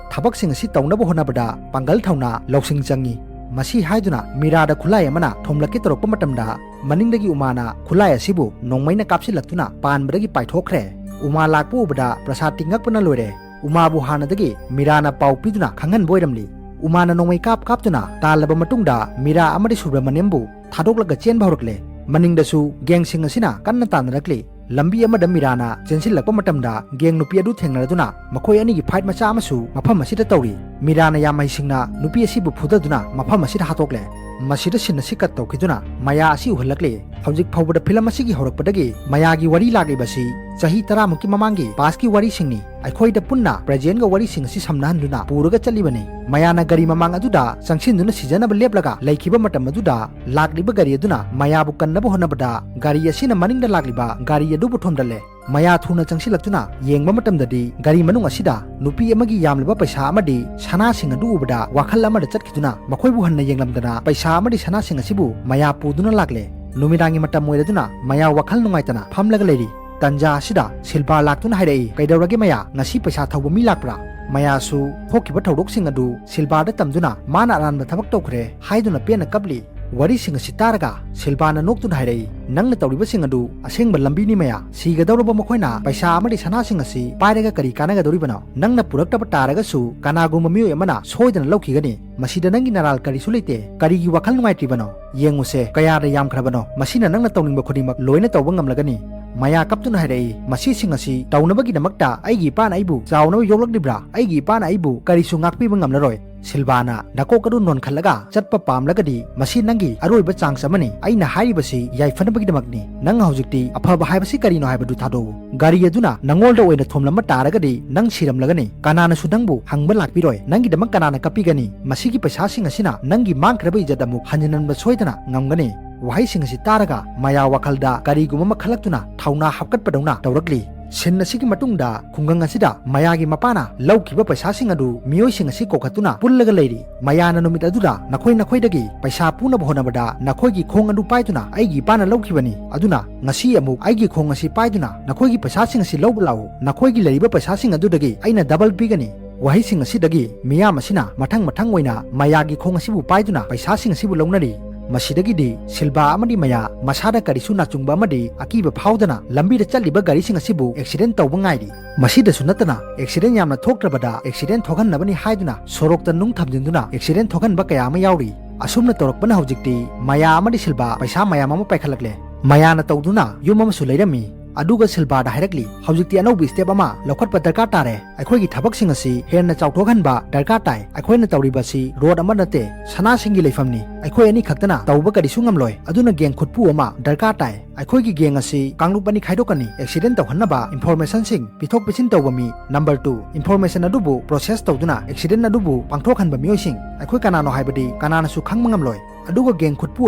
ꯊꯕꯛꯁꯤꯡ ꯑꯁꯤ ꯇꯧꯅꯕ ꯍꯣꯠꯅꯕꯗ ꯄꯥꯡꯒꯜ, ꯊꯧꯅꯥ, ꯂꯧꯁꯤꯡ ꯆꯪꯏ"꯫ ꯃꯁꯤ ꯍꯥꯏꯗꯨꯅ ꯃꯤꯔꯥꯗ ꯈꯨꯠꯂꯥꯏ ꯑꯃꯅ ꯊꯣꯝꯂꯛꯀꯦ ꯇꯧꯔꯛꯄ ꯃꯇꯝꯗ, ꯃꯅꯤꯡꯗꯒꯤ ꯎꯃꯥꯅ ꯈꯨꯠꯂꯥꯏ ꯑꯁꯤꯕꯨ ꯅꯣꯡꯃꯩꯅ ꯀꯥꯞꯁꯤꯜꯂꯛꯇꯨꯅ ꯄꯥꯟꯕꯗꯒꯤ ꯄꯥꯏꯊꯣꯛꯈ꯭ꯔꯦ꯫ ꯎꯃꯥ ꯂꯥꯛꯄ ꯎꯕꯗ ꯄ꯭ꯔꯁꯥꯗꯇꯤ ꯉꯛꯄꯅ ꯂꯣꯏꯔꯦ꯫ ꯎꯃꯥꯕꯨ ꯍꯥꯟꯅꯗꯒꯤ ꯃꯤꯔꯥꯅ ꯄꯥꯎ ꯄꯤꯗꯨꯅ ꯈꯪꯍꯟꯕ ꯑꯣꯏꯔꯝꯂꯤ꯫ ꯎꯃꯥꯅ ꯅꯣꯡꯃꯩ ꯀꯥꯞ ꯀꯥꯞꯇꯨꯅ ꯇꯥꯜꯂꯕ ꯃꯇꯨꯡꯗ, ꯃꯤꯔꯥ ꯑꯃꯗꯤ ꯁꯨꯕ꯭ꯔꯃꯅꯤꯌꯝꯕꯨ ꯊꯥꯗꯣꯛꯂꯒ ꯆꯦꯟꯕ ꯍꯧꯔꯛꯂꯦ꯫ ꯃꯅꯤꯡꯗꯁꯨ gangꯁꯤꯡ ꯑꯁꯤꯅ ꯀꯟꯅ ꯇꯥꯟꯅꯔꯛꯂꯤ꯫ ꯂꯝꯕꯤ ꯑꯃꯗ ꯃꯤꯔꯥꯅ ꯆꯦꯟꯁꯤꯜꯂꯛꯄ ꯃꯇꯝꯗ, gang ꯅꯨꯄꯤ ꯑꯗꯨ ꯊꯦꯡꯅꯔꯗꯨꯅ ꯃꯈꯣꯏ ꯑꯅꯤꯒꯤ fight ꯃꯆꯥ ꯑꯃꯁꯨ ꯃꯐꯝ ꯑꯁꯤꯗ ꯇꯧꯔꯤ꯫ ꯃꯤꯔꯥꯅ ꯌꯥꯝ ꯍꯩꯁꯤꯡꯅ ꯅꯨꯄꯤ ꯑꯁꯤꯕꯨ ꯐꯨꯗꯗꯨꯅ ꯃꯐꯝ ꯑꯁꯤꯗ ꯍꯥꯠꯇꯣꯛꯂꯦ꯫ ꯃꯁꯤꯗ scene ꯑꯁꯤ cut ꯇꯧꯈꯤꯗꯨꯅ ꯃꯌꯥ ꯑꯁꯤ ꯎꯍꯜꯂꯛꯂꯤ꯫ ꯍꯧꯖꯤꯛ ꯐꯥꯎꯕꯗ ꯐꯤꯂꯝ ꯑꯁꯤꯒꯤ ꯍꯧꯔꯛꯄꯗꯒꯤ ꯃꯌꯥꯒꯤ ꯋꯥꯔꯤ ꯂꯥꯛꯂꯤꯕ ꯑꯁꯤ ꯆꯍꯤ ꯇꯔꯥꯃꯨꯛꯀꯤ ꯃꯃꯥꯡꯒꯤ pastꯀꯤ ꯋꯥꯔꯤꯁꯤꯡꯅꯤ꯫ ꯑꯩꯈꯣꯏꯗ ꯄꯨꯟꯅ presentꯒ ꯋꯥꯔꯤꯁꯤꯡ ꯑꯁꯤ ꯁꯝꯅꯍꯟꯗꯨꯅ ꯄꯨꯔꯒ ꯆꯠꯂꯤꯕꯅꯤ꯫ ꯃꯌꯥꯅ ꯒꯥꯔꯤ ꯃꯃꯥꯡ ꯑꯗꯨꯗ ꯆꯪꯁꯤꯟꯗꯨꯅ ꯁꯤꯖꯅꯕ ꯂꯦꯞꯂꯒ ꯂꯩꯈꯤꯕ ꯃꯇꯝ ꯑꯗꯨꯗ, ꯂꯥꯛꯂꯤꯕ ꯒꯥꯔꯤ ꯑꯗꯨꯅ ꯃꯌꯥꯕꯨ ꯀꯟꯅꯕ ꯍꯣꯠꯅꯕꯗ, ꯒꯥꯔꯤ ꯑꯁꯤꯅ ꯃꯅꯤꯡꯗ ꯂꯥꯛꯂꯤꯕ ꯒꯥꯔꯤ ꯑꯗꯨꯕꯨ ꯊꯣꯝꯖꯤꯜꯂꯦ꯫ ꯃꯌꯥ ꯊꯨꯅ ꯆꯪꯁꯤꯜꯂꯛꯇꯨꯅ ꯌꯦꯡꯕ ꯃꯇꯝꯗꯗꯤ, ꯒꯥꯔꯤ ꯃꯅꯨꯡ ꯑꯁꯤꯗ ꯅꯨꯄꯤ ꯑꯃꯒꯤ ꯌꯥꯝꯂꯕ ꯄꯩꯁꯥ ꯑꯃꯗꯤ ꯁꯅꯥꯁꯤꯡ ꯑꯗꯨ ꯎꯕꯗ ꯋꯥꯈꯜ ꯑꯃꯗ ꯆꯠꯈꯤꯗꯨꯅ, ꯃꯈꯣꯏꯕꯨ ꯍꯟꯅ ꯌꯦꯡꯂꯝꯗꯅ, ꯄꯩꯁꯥ ꯑꯃꯗꯤ ꯁꯅꯥꯁꯤꯡ ꯑꯁꯤꯕꯨ ꯃꯌꯥ ꯄꯨꯗꯨꯅ ꯂꯥꯛꯂꯦ꯫ ꯅꯨꯃꯤꯗꯥꯡꯒꯤ ꯃꯇꯝ ꯑꯣꯏꯔꯗꯨꯅ ꯃꯌꯥ ꯋꯥꯈꯜ ꯅꯨꯡꯉꯥꯏꯇꯅ ꯐꯝꯂꯒ ꯂꯩꯔꯤ꯫ ꯇꯟꯖꯥ ꯑꯁꯤꯗ ꯁꯤꯜꯕꯥ ꯂꯥꯛꯇꯨꯅ ꯍꯥꯏꯔꯛꯏ, "ꯀꯩꯗꯧꯔꯒꯦ ꯃꯌꯥ? ꯉꯁꯤ ꯄꯩꯁꯥ ꯊꯧꯕ ꯃꯤ ꯂꯥꯛꯄ꯭ꯔꯥ?" ꯃꯌꯥꯁꯨ ꯊꯣꯛꯈꯤꯕ ꯊꯧꯗꯣꯛꯁꯤꯡ ꯑꯗꯨ ꯁꯤꯜꯕꯥꯗ ꯇꯝꯗꯨꯅ, ꯃꯥꯅ ꯑꯔꯥꯟꯕ ꯊꯕꯛ ꯇꯧꯈ꯭ꯔꯦ ꯍꯥꯏꯗꯨꯅ ꯄꯦꯟꯅ ꯀꯞꯂꯤ꯫ ꯋꯥꯔꯤꯁꯤꯡ ꯑꯁꯤ ꯇꯥꯔꯒ ꯁꯤꯜꯕꯥꯅ ꯅꯣꯛꯇꯨꯅ ꯍꯥꯏꯔꯛꯏ, "ꯅꯪꯅ ꯇꯧꯔꯤꯕꯁꯤꯡ ꯑꯗꯨ ꯑꯁꯦꯡꯕ ꯂꯝꯕꯤꯅꯤ ꯃꯌꯥ꯫ ꯁꯤꯒꯗꯧꯔꯕ ꯃꯈꯣꯏꯅ ꯄꯩꯁꯥ ꯑꯃꯗꯤ ꯁꯅꯥꯁꯤꯡ ꯑꯁꯤ ꯄꯥꯏꯔꯒ ꯀꯔꯤ ꯀꯥꯟꯅꯒꯗꯧꯔꯤꯕꯅꯣ? ꯅꯪꯅ ꯄꯨꯔꯛꯇꯕ ꯇꯥꯔꯒꯁꯨ ꯀꯅꯥꯒꯨꯝꯕ ꯃꯤꯑꯣꯏ ꯑꯃꯅ ꯁꯣꯏꯗꯅ ꯂꯧꯈꯤꯒꯅꯤ꯫ ꯃꯁꯤꯗ ꯅꯪꯒꯤ ꯅꯔꯥꯜ ꯀꯔꯤꯁꯨ ꯂꯩꯇꯦ꯫ ꯀꯔꯤꯒꯤ ꯋꯥꯈꯜ ꯅꯨꯡꯉꯥꯏꯇ꯭ꯔꯤꯕꯅꯣ? ꯌꯦꯡꯉꯨꯁꯦ, ꯀꯌꯥꯗ ꯌꯥꯝꯈ꯭ꯔꯕꯅꯣ꯫ ꯃꯁꯤꯅ ꯅꯪꯅ ꯇꯧꯅꯤꯡꯕ ꯈꯨꯗꯤꯡꯃꯛ ꯂꯣꯏꯅ ꯇꯧꯕ ꯉꯝꯂꯒꯅꯤ"꯫ ꯃꯌꯥ ꯀꯞꯇꯨꯅ ꯍꯥꯏꯔꯛꯏ, "ꯃꯁꯤꯁꯤꯡ ꯑꯁꯤ ꯇꯧꯅꯕꯒꯤꯗꯃꯛꯇ ꯑꯩꯒꯤ ꯏꯄꯥꯅ ꯑꯩꯕꯨ ꯆꯥꯎꯅꯕ ꯌꯣꯛꯂꯛꯂꯤꯕ꯭ꯔꯥ? ꯑꯩꯒꯤ ꯏꯄꯥꯅ ꯑꯩꯕꯨ ꯀꯔꯤꯁꯨ ꯉꯥꯛꯄꯤꯕ ꯉꯝꯂꯔꯣꯏ"꯫ ꯁꯤꯜꯚꯥꯅ ꯅꯀꯣꯛ ꯑꯗꯨ ꯅꯣꯟꯈꯠꯂꯒ, "ꯆꯠꯄ ꯄꯥꯝꯂꯒꯗꯤ ꯃꯁꯤ ꯅꯪꯒꯤ ꯑꯔꯣꯏꯕ ꯆꯥꯟꯁ ꯑꯃꯅꯤ꯫ ꯑꯩꯅ ꯍꯥꯏꯔꯤꯕꯁꯤ ꯌꯥꯏꯐꯅꯕꯒꯤꯗꯃꯛꯅꯤ꯫ ꯅꯪ ꯍꯧꯖꯤꯛꯇꯤ ꯑꯐꯕ ꯍꯥꯏꯕꯁꯤ ꯀꯔꯤꯅꯣ ꯍꯥꯏꯕꯗꯨ ꯊꯥꯗꯣꯛꯎ꯫ ꯒꯥꯔꯤ ꯑꯗꯨꯅ ꯅꯉꯣꯟꯗ ꯑꯣꯏꯅ ꯊꯣꯝꯂꯝꯕ ꯇꯥꯔꯒꯗꯤ ꯅꯪ ꯁꯤꯔꯝꯂꯒꯅꯤ꯫ ꯀꯅꯥꯅꯁꯨ ꯅꯪꯕꯨ ꯍꯪꯕ ꯂꯥꯛꯄꯤꯔꯣꯏ꯫ ꯅꯪꯒꯤꯗꯃꯛ ꯀꯅꯥꯅ ꯀꯞꯄꯤꯒꯅꯤ? ꯃꯁꯤꯒꯤ ꯄꯩꯁꯥꯁꯤꯡ ꯑꯁꯤꯅ ꯅꯪꯒꯤ ꯃꯥꯡꯈ꯭ꯔꯕ ꯏꯖꯠ ꯑꯃꯨꯛ ꯍꯟꯖꯤꯟꯍꯟꯕ ꯁꯣꯏꯗꯅ ꯉꯝꯒꯅꯤ"꯫ ꯋꯥꯍꯩꯁꯤꯡ ꯑꯁꯤ ꯇꯥꯔꯒ ꯃꯌꯥ ꯋꯥꯈꯜꯗ ꯀꯔꯤꯒꯨꯝꯕ ꯑꯃ ꯈꯜꯂꯛꯇꯨꯅ ꯊꯧꯅꯥ ꯍꯥꯞꯀꯠꯄꯗꯧꯅ ꯇꯧꯔꯛꯂꯤ꯫ ꯁꯤꯟ ꯑꯁꯤꯒꯤ ꯃꯇꯨꯡꯗ ꯈꯨꯡꯒꯪ ꯑꯁꯤꯗ ꯃꯌꯥꯒꯤ ꯃꯄꯥꯅ ꯂꯧꯈꯤꯕ ꯄꯩꯁꯥꯁꯤꯡ ꯑꯗꯨ ꯃꯤꯑꯣꯏꯁꯤꯡ ꯑꯁꯤ ꯀꯧꯈꯠꯇꯨꯅ ꯄꯨꯜꯂꯒ ꯂꯩꯔꯤ꯫ ꯃꯌꯥꯅ ꯅꯨꯃꯤꯠ ꯑꯗꯨꯗ ꯅꯈꯣꯏ ꯅꯈꯣꯏꯗꯒꯤ ꯄꯩꯁꯥ ꯄꯨꯅꯕ ꯍꯣꯠꯅꯕꯗ ꯅꯈꯣꯏꯒꯤ ꯈꯣꯡ ꯑꯗꯨ ꯄꯥꯏꯗꯨꯅ ꯑꯩꯒꯤ ꯏꯄꯥꯅ ꯂꯧꯈꯤꯕꯅꯤ, ꯑꯗꯨꯅ ꯉꯁꯤ ꯑꯃꯨꯛ ꯑꯩꯒꯤ ꯈꯣꯡ ꯑꯁꯤ ꯄꯥꯏꯗꯨꯅ ꯅꯈꯣꯏꯒꯤ ꯄꯩꯁꯥꯁꯤꯡ ꯑꯁꯤ ꯂꯧꯕ ꯂꯥꯛꯎ꯫ ꯅꯈꯣꯏꯒꯤ ꯂꯩꯔꯤꯕ ꯄꯩꯁꯥꯁꯤꯡ ꯑꯗꯨꯗꯒꯤ ꯑꯩꯅ ꯗꯕꯜ ꯄꯤꯒꯅꯤ꯫ ꯋꯥꯍꯩꯁꯤꯡ ꯑꯁꯤꯗꯒꯤ ꯃꯤꯌꯥꯝ ꯑꯁꯤꯅ ꯃꯊꯪ ꯃꯊꯪ ꯑꯣꯏꯅ ꯃꯌꯥꯒꯤ ꯈꯣꯡ ꯑꯁꯤꯕꯨ ꯄꯥꯏꯗꯨꯅ ꯄꯩꯁꯥꯁꯤꯡ ꯑꯁꯤꯕꯨ ꯂꯧꯅꯔꯤ꯫ ꯃꯁꯤꯗꯒꯤꯗꯤ ꯁꯤꯜꯚꯥ ꯑꯃꯗꯤ ꯃꯌꯥ ꯃꯁꯥꯗ ꯀꯔꯤꯁꯨ ꯅꯥꯆꯨꯡꯕ ꯑꯃꯗꯤ ꯑꯀꯤꯕ ꯐꯥꯎꯗꯅ ꯂꯝꯕꯤꯗ ꯆꯠꯂꯤꯕ ꯒꯥꯔꯤꯁꯤꯡ ꯑꯁꯤꯕꯨ ꯑꯦꯛꯁꯤꯗꯦꯟ ꯇꯧꯕ ꯉꯥꯏꯔꯤ꯫ ꯃꯁꯤꯗꯁꯨ ꯅꯠꯇꯅ, ꯑꯦꯛꯁꯤꯗꯦꯟ ꯌꯥꯝꯅ ꯊꯣꯛꯇ꯭ꯔꯕꯗ ꯑꯦꯛꯁꯤꯗꯦꯟ ꯊꯣꯛꯍꯟꯅꯕꯅꯤ ꯍꯥꯏꯗꯨꯅ ꯁꯣꯔꯣꯛꯇ ꯅꯨꯡ ꯊꯝꯖꯤꯟꯗꯨꯅ ꯑꯦꯛꯁꯤꯗꯦꯟ ꯊꯣꯛꯍꯟꯕ ꯀꯌꯥ ꯑꯃ ꯌꯥꯎꯔꯤ꯫ ꯑꯁꯨꯝꯅ ꯇꯧꯔꯛꯄꯅ ꯍꯧꯖꯤꯛꯇꯤ ꯃꯌꯥ ꯑꯃꯗꯤ ꯁꯤꯜꯚꯥ ꯄꯩꯁꯥ ꯃꯌꯥꯝ ꯑꯃ ꯄꯥꯏꯈꯠꯂꯛꯂꯦ꯫ ꯃꯌꯥꯅ ꯇꯧꯗꯨꯅ ꯌꯨꯝ ꯑꯃꯁꯨ ꯂꯩꯔꯝꯃꯤ꯫ ꯑꯗꯨꯒ ꯁꯤꯜꯚꯥꯗ ꯍꯥꯏꯔꯛꯂꯤ, "ꯍꯧꯖꯤꯛꯇꯤ ꯑꯅꯧꯕ ꯁ꯭ꯇꯦꯞ ꯑꯃ ꯂꯧꯈꯠꯄ ꯗꯔꯀꯥꯔ ꯇꯥꯔꯦ꯫ ꯑꯩꯈꯣꯏꯒꯤ ꯊꯕꯛꯁꯤꯡ ꯑꯁꯤ ꯍꯦꯟꯅ ꯆꯥꯎꯊꯣꯛꯍꯟꯕ ꯗꯔꯀꯥꯔ ꯇꯥꯏ꯫ ꯑꯩꯈꯣꯏꯅ ꯇꯧꯔꯤꯕ ꯑꯁꯤ ꯔꯣꯗ ꯑꯃ ꯅꯠꯇꯦ, ꯁꯅꯥꯁꯤꯡꯒꯤ ꯂꯩꯐꯝꯅꯤ꯫ ꯑꯩꯈꯣꯏ ꯑꯅꯤ ꯈꯛꯇꯅ ꯇꯧꯕ ꯀꯔꯤꯁꯨ ꯉꯝꯂꯣꯏ꯫ ꯑꯗꯨꯅ ꯒꯦꯡ ꯈꯨꯠꯄꯨ ꯑꯃ ꯗꯔꯀꯥꯔ ꯇꯥꯏ꯫ ꯑꯩꯈꯣꯏꯒꯤ ꯒꯦꯡ ꯑꯁꯤ ꯀꯥꯡꯂꯨꯞ ꯑꯅꯤ ꯈꯥꯏꯗꯣꯛꯀꯅꯤ꯫ ꯑꯦꯛꯁꯤꯗꯦꯟ ꯇꯧꯍꯟꯅꯕ ꯏꯟꯐꯣꯔꯃꯦꯁꯟꯁꯤꯡ ꯄꯤꯊꯣꯛ ꯄꯤꯁꯤꯟ ꯇꯧꯕ ꯃꯤ꯫ ꯅꯝꯕꯔ ꯇꯨ, ꯏꯟꯐꯣꯔꯃꯦꯁꯟ ꯑꯗꯨꯕꯨ ꯄ꯭ꯔꯣꯁꯦꯁ ꯇꯧꯗꯨꯅ ꯑꯦꯛꯁꯤꯗꯦꯟ ꯑꯗꯨꯕꯨ ꯄꯥꯡꯊꯣꯛꯍꯟꯕ ꯃꯤꯑꯣꯏꯁꯤꯡ꯫ ꯑꯩꯈꯣꯏ ꯀꯅꯥꯅꯣ ꯍꯥꯏꯕꯗꯤ ꯀꯅꯥꯅꯁꯨ ꯈꯪꯕ ꯉꯝꯂꯣꯏ"꯫ ꯑꯗꯨꯒ ꯒꯦꯡ ꯈꯨꯠꯄꯨ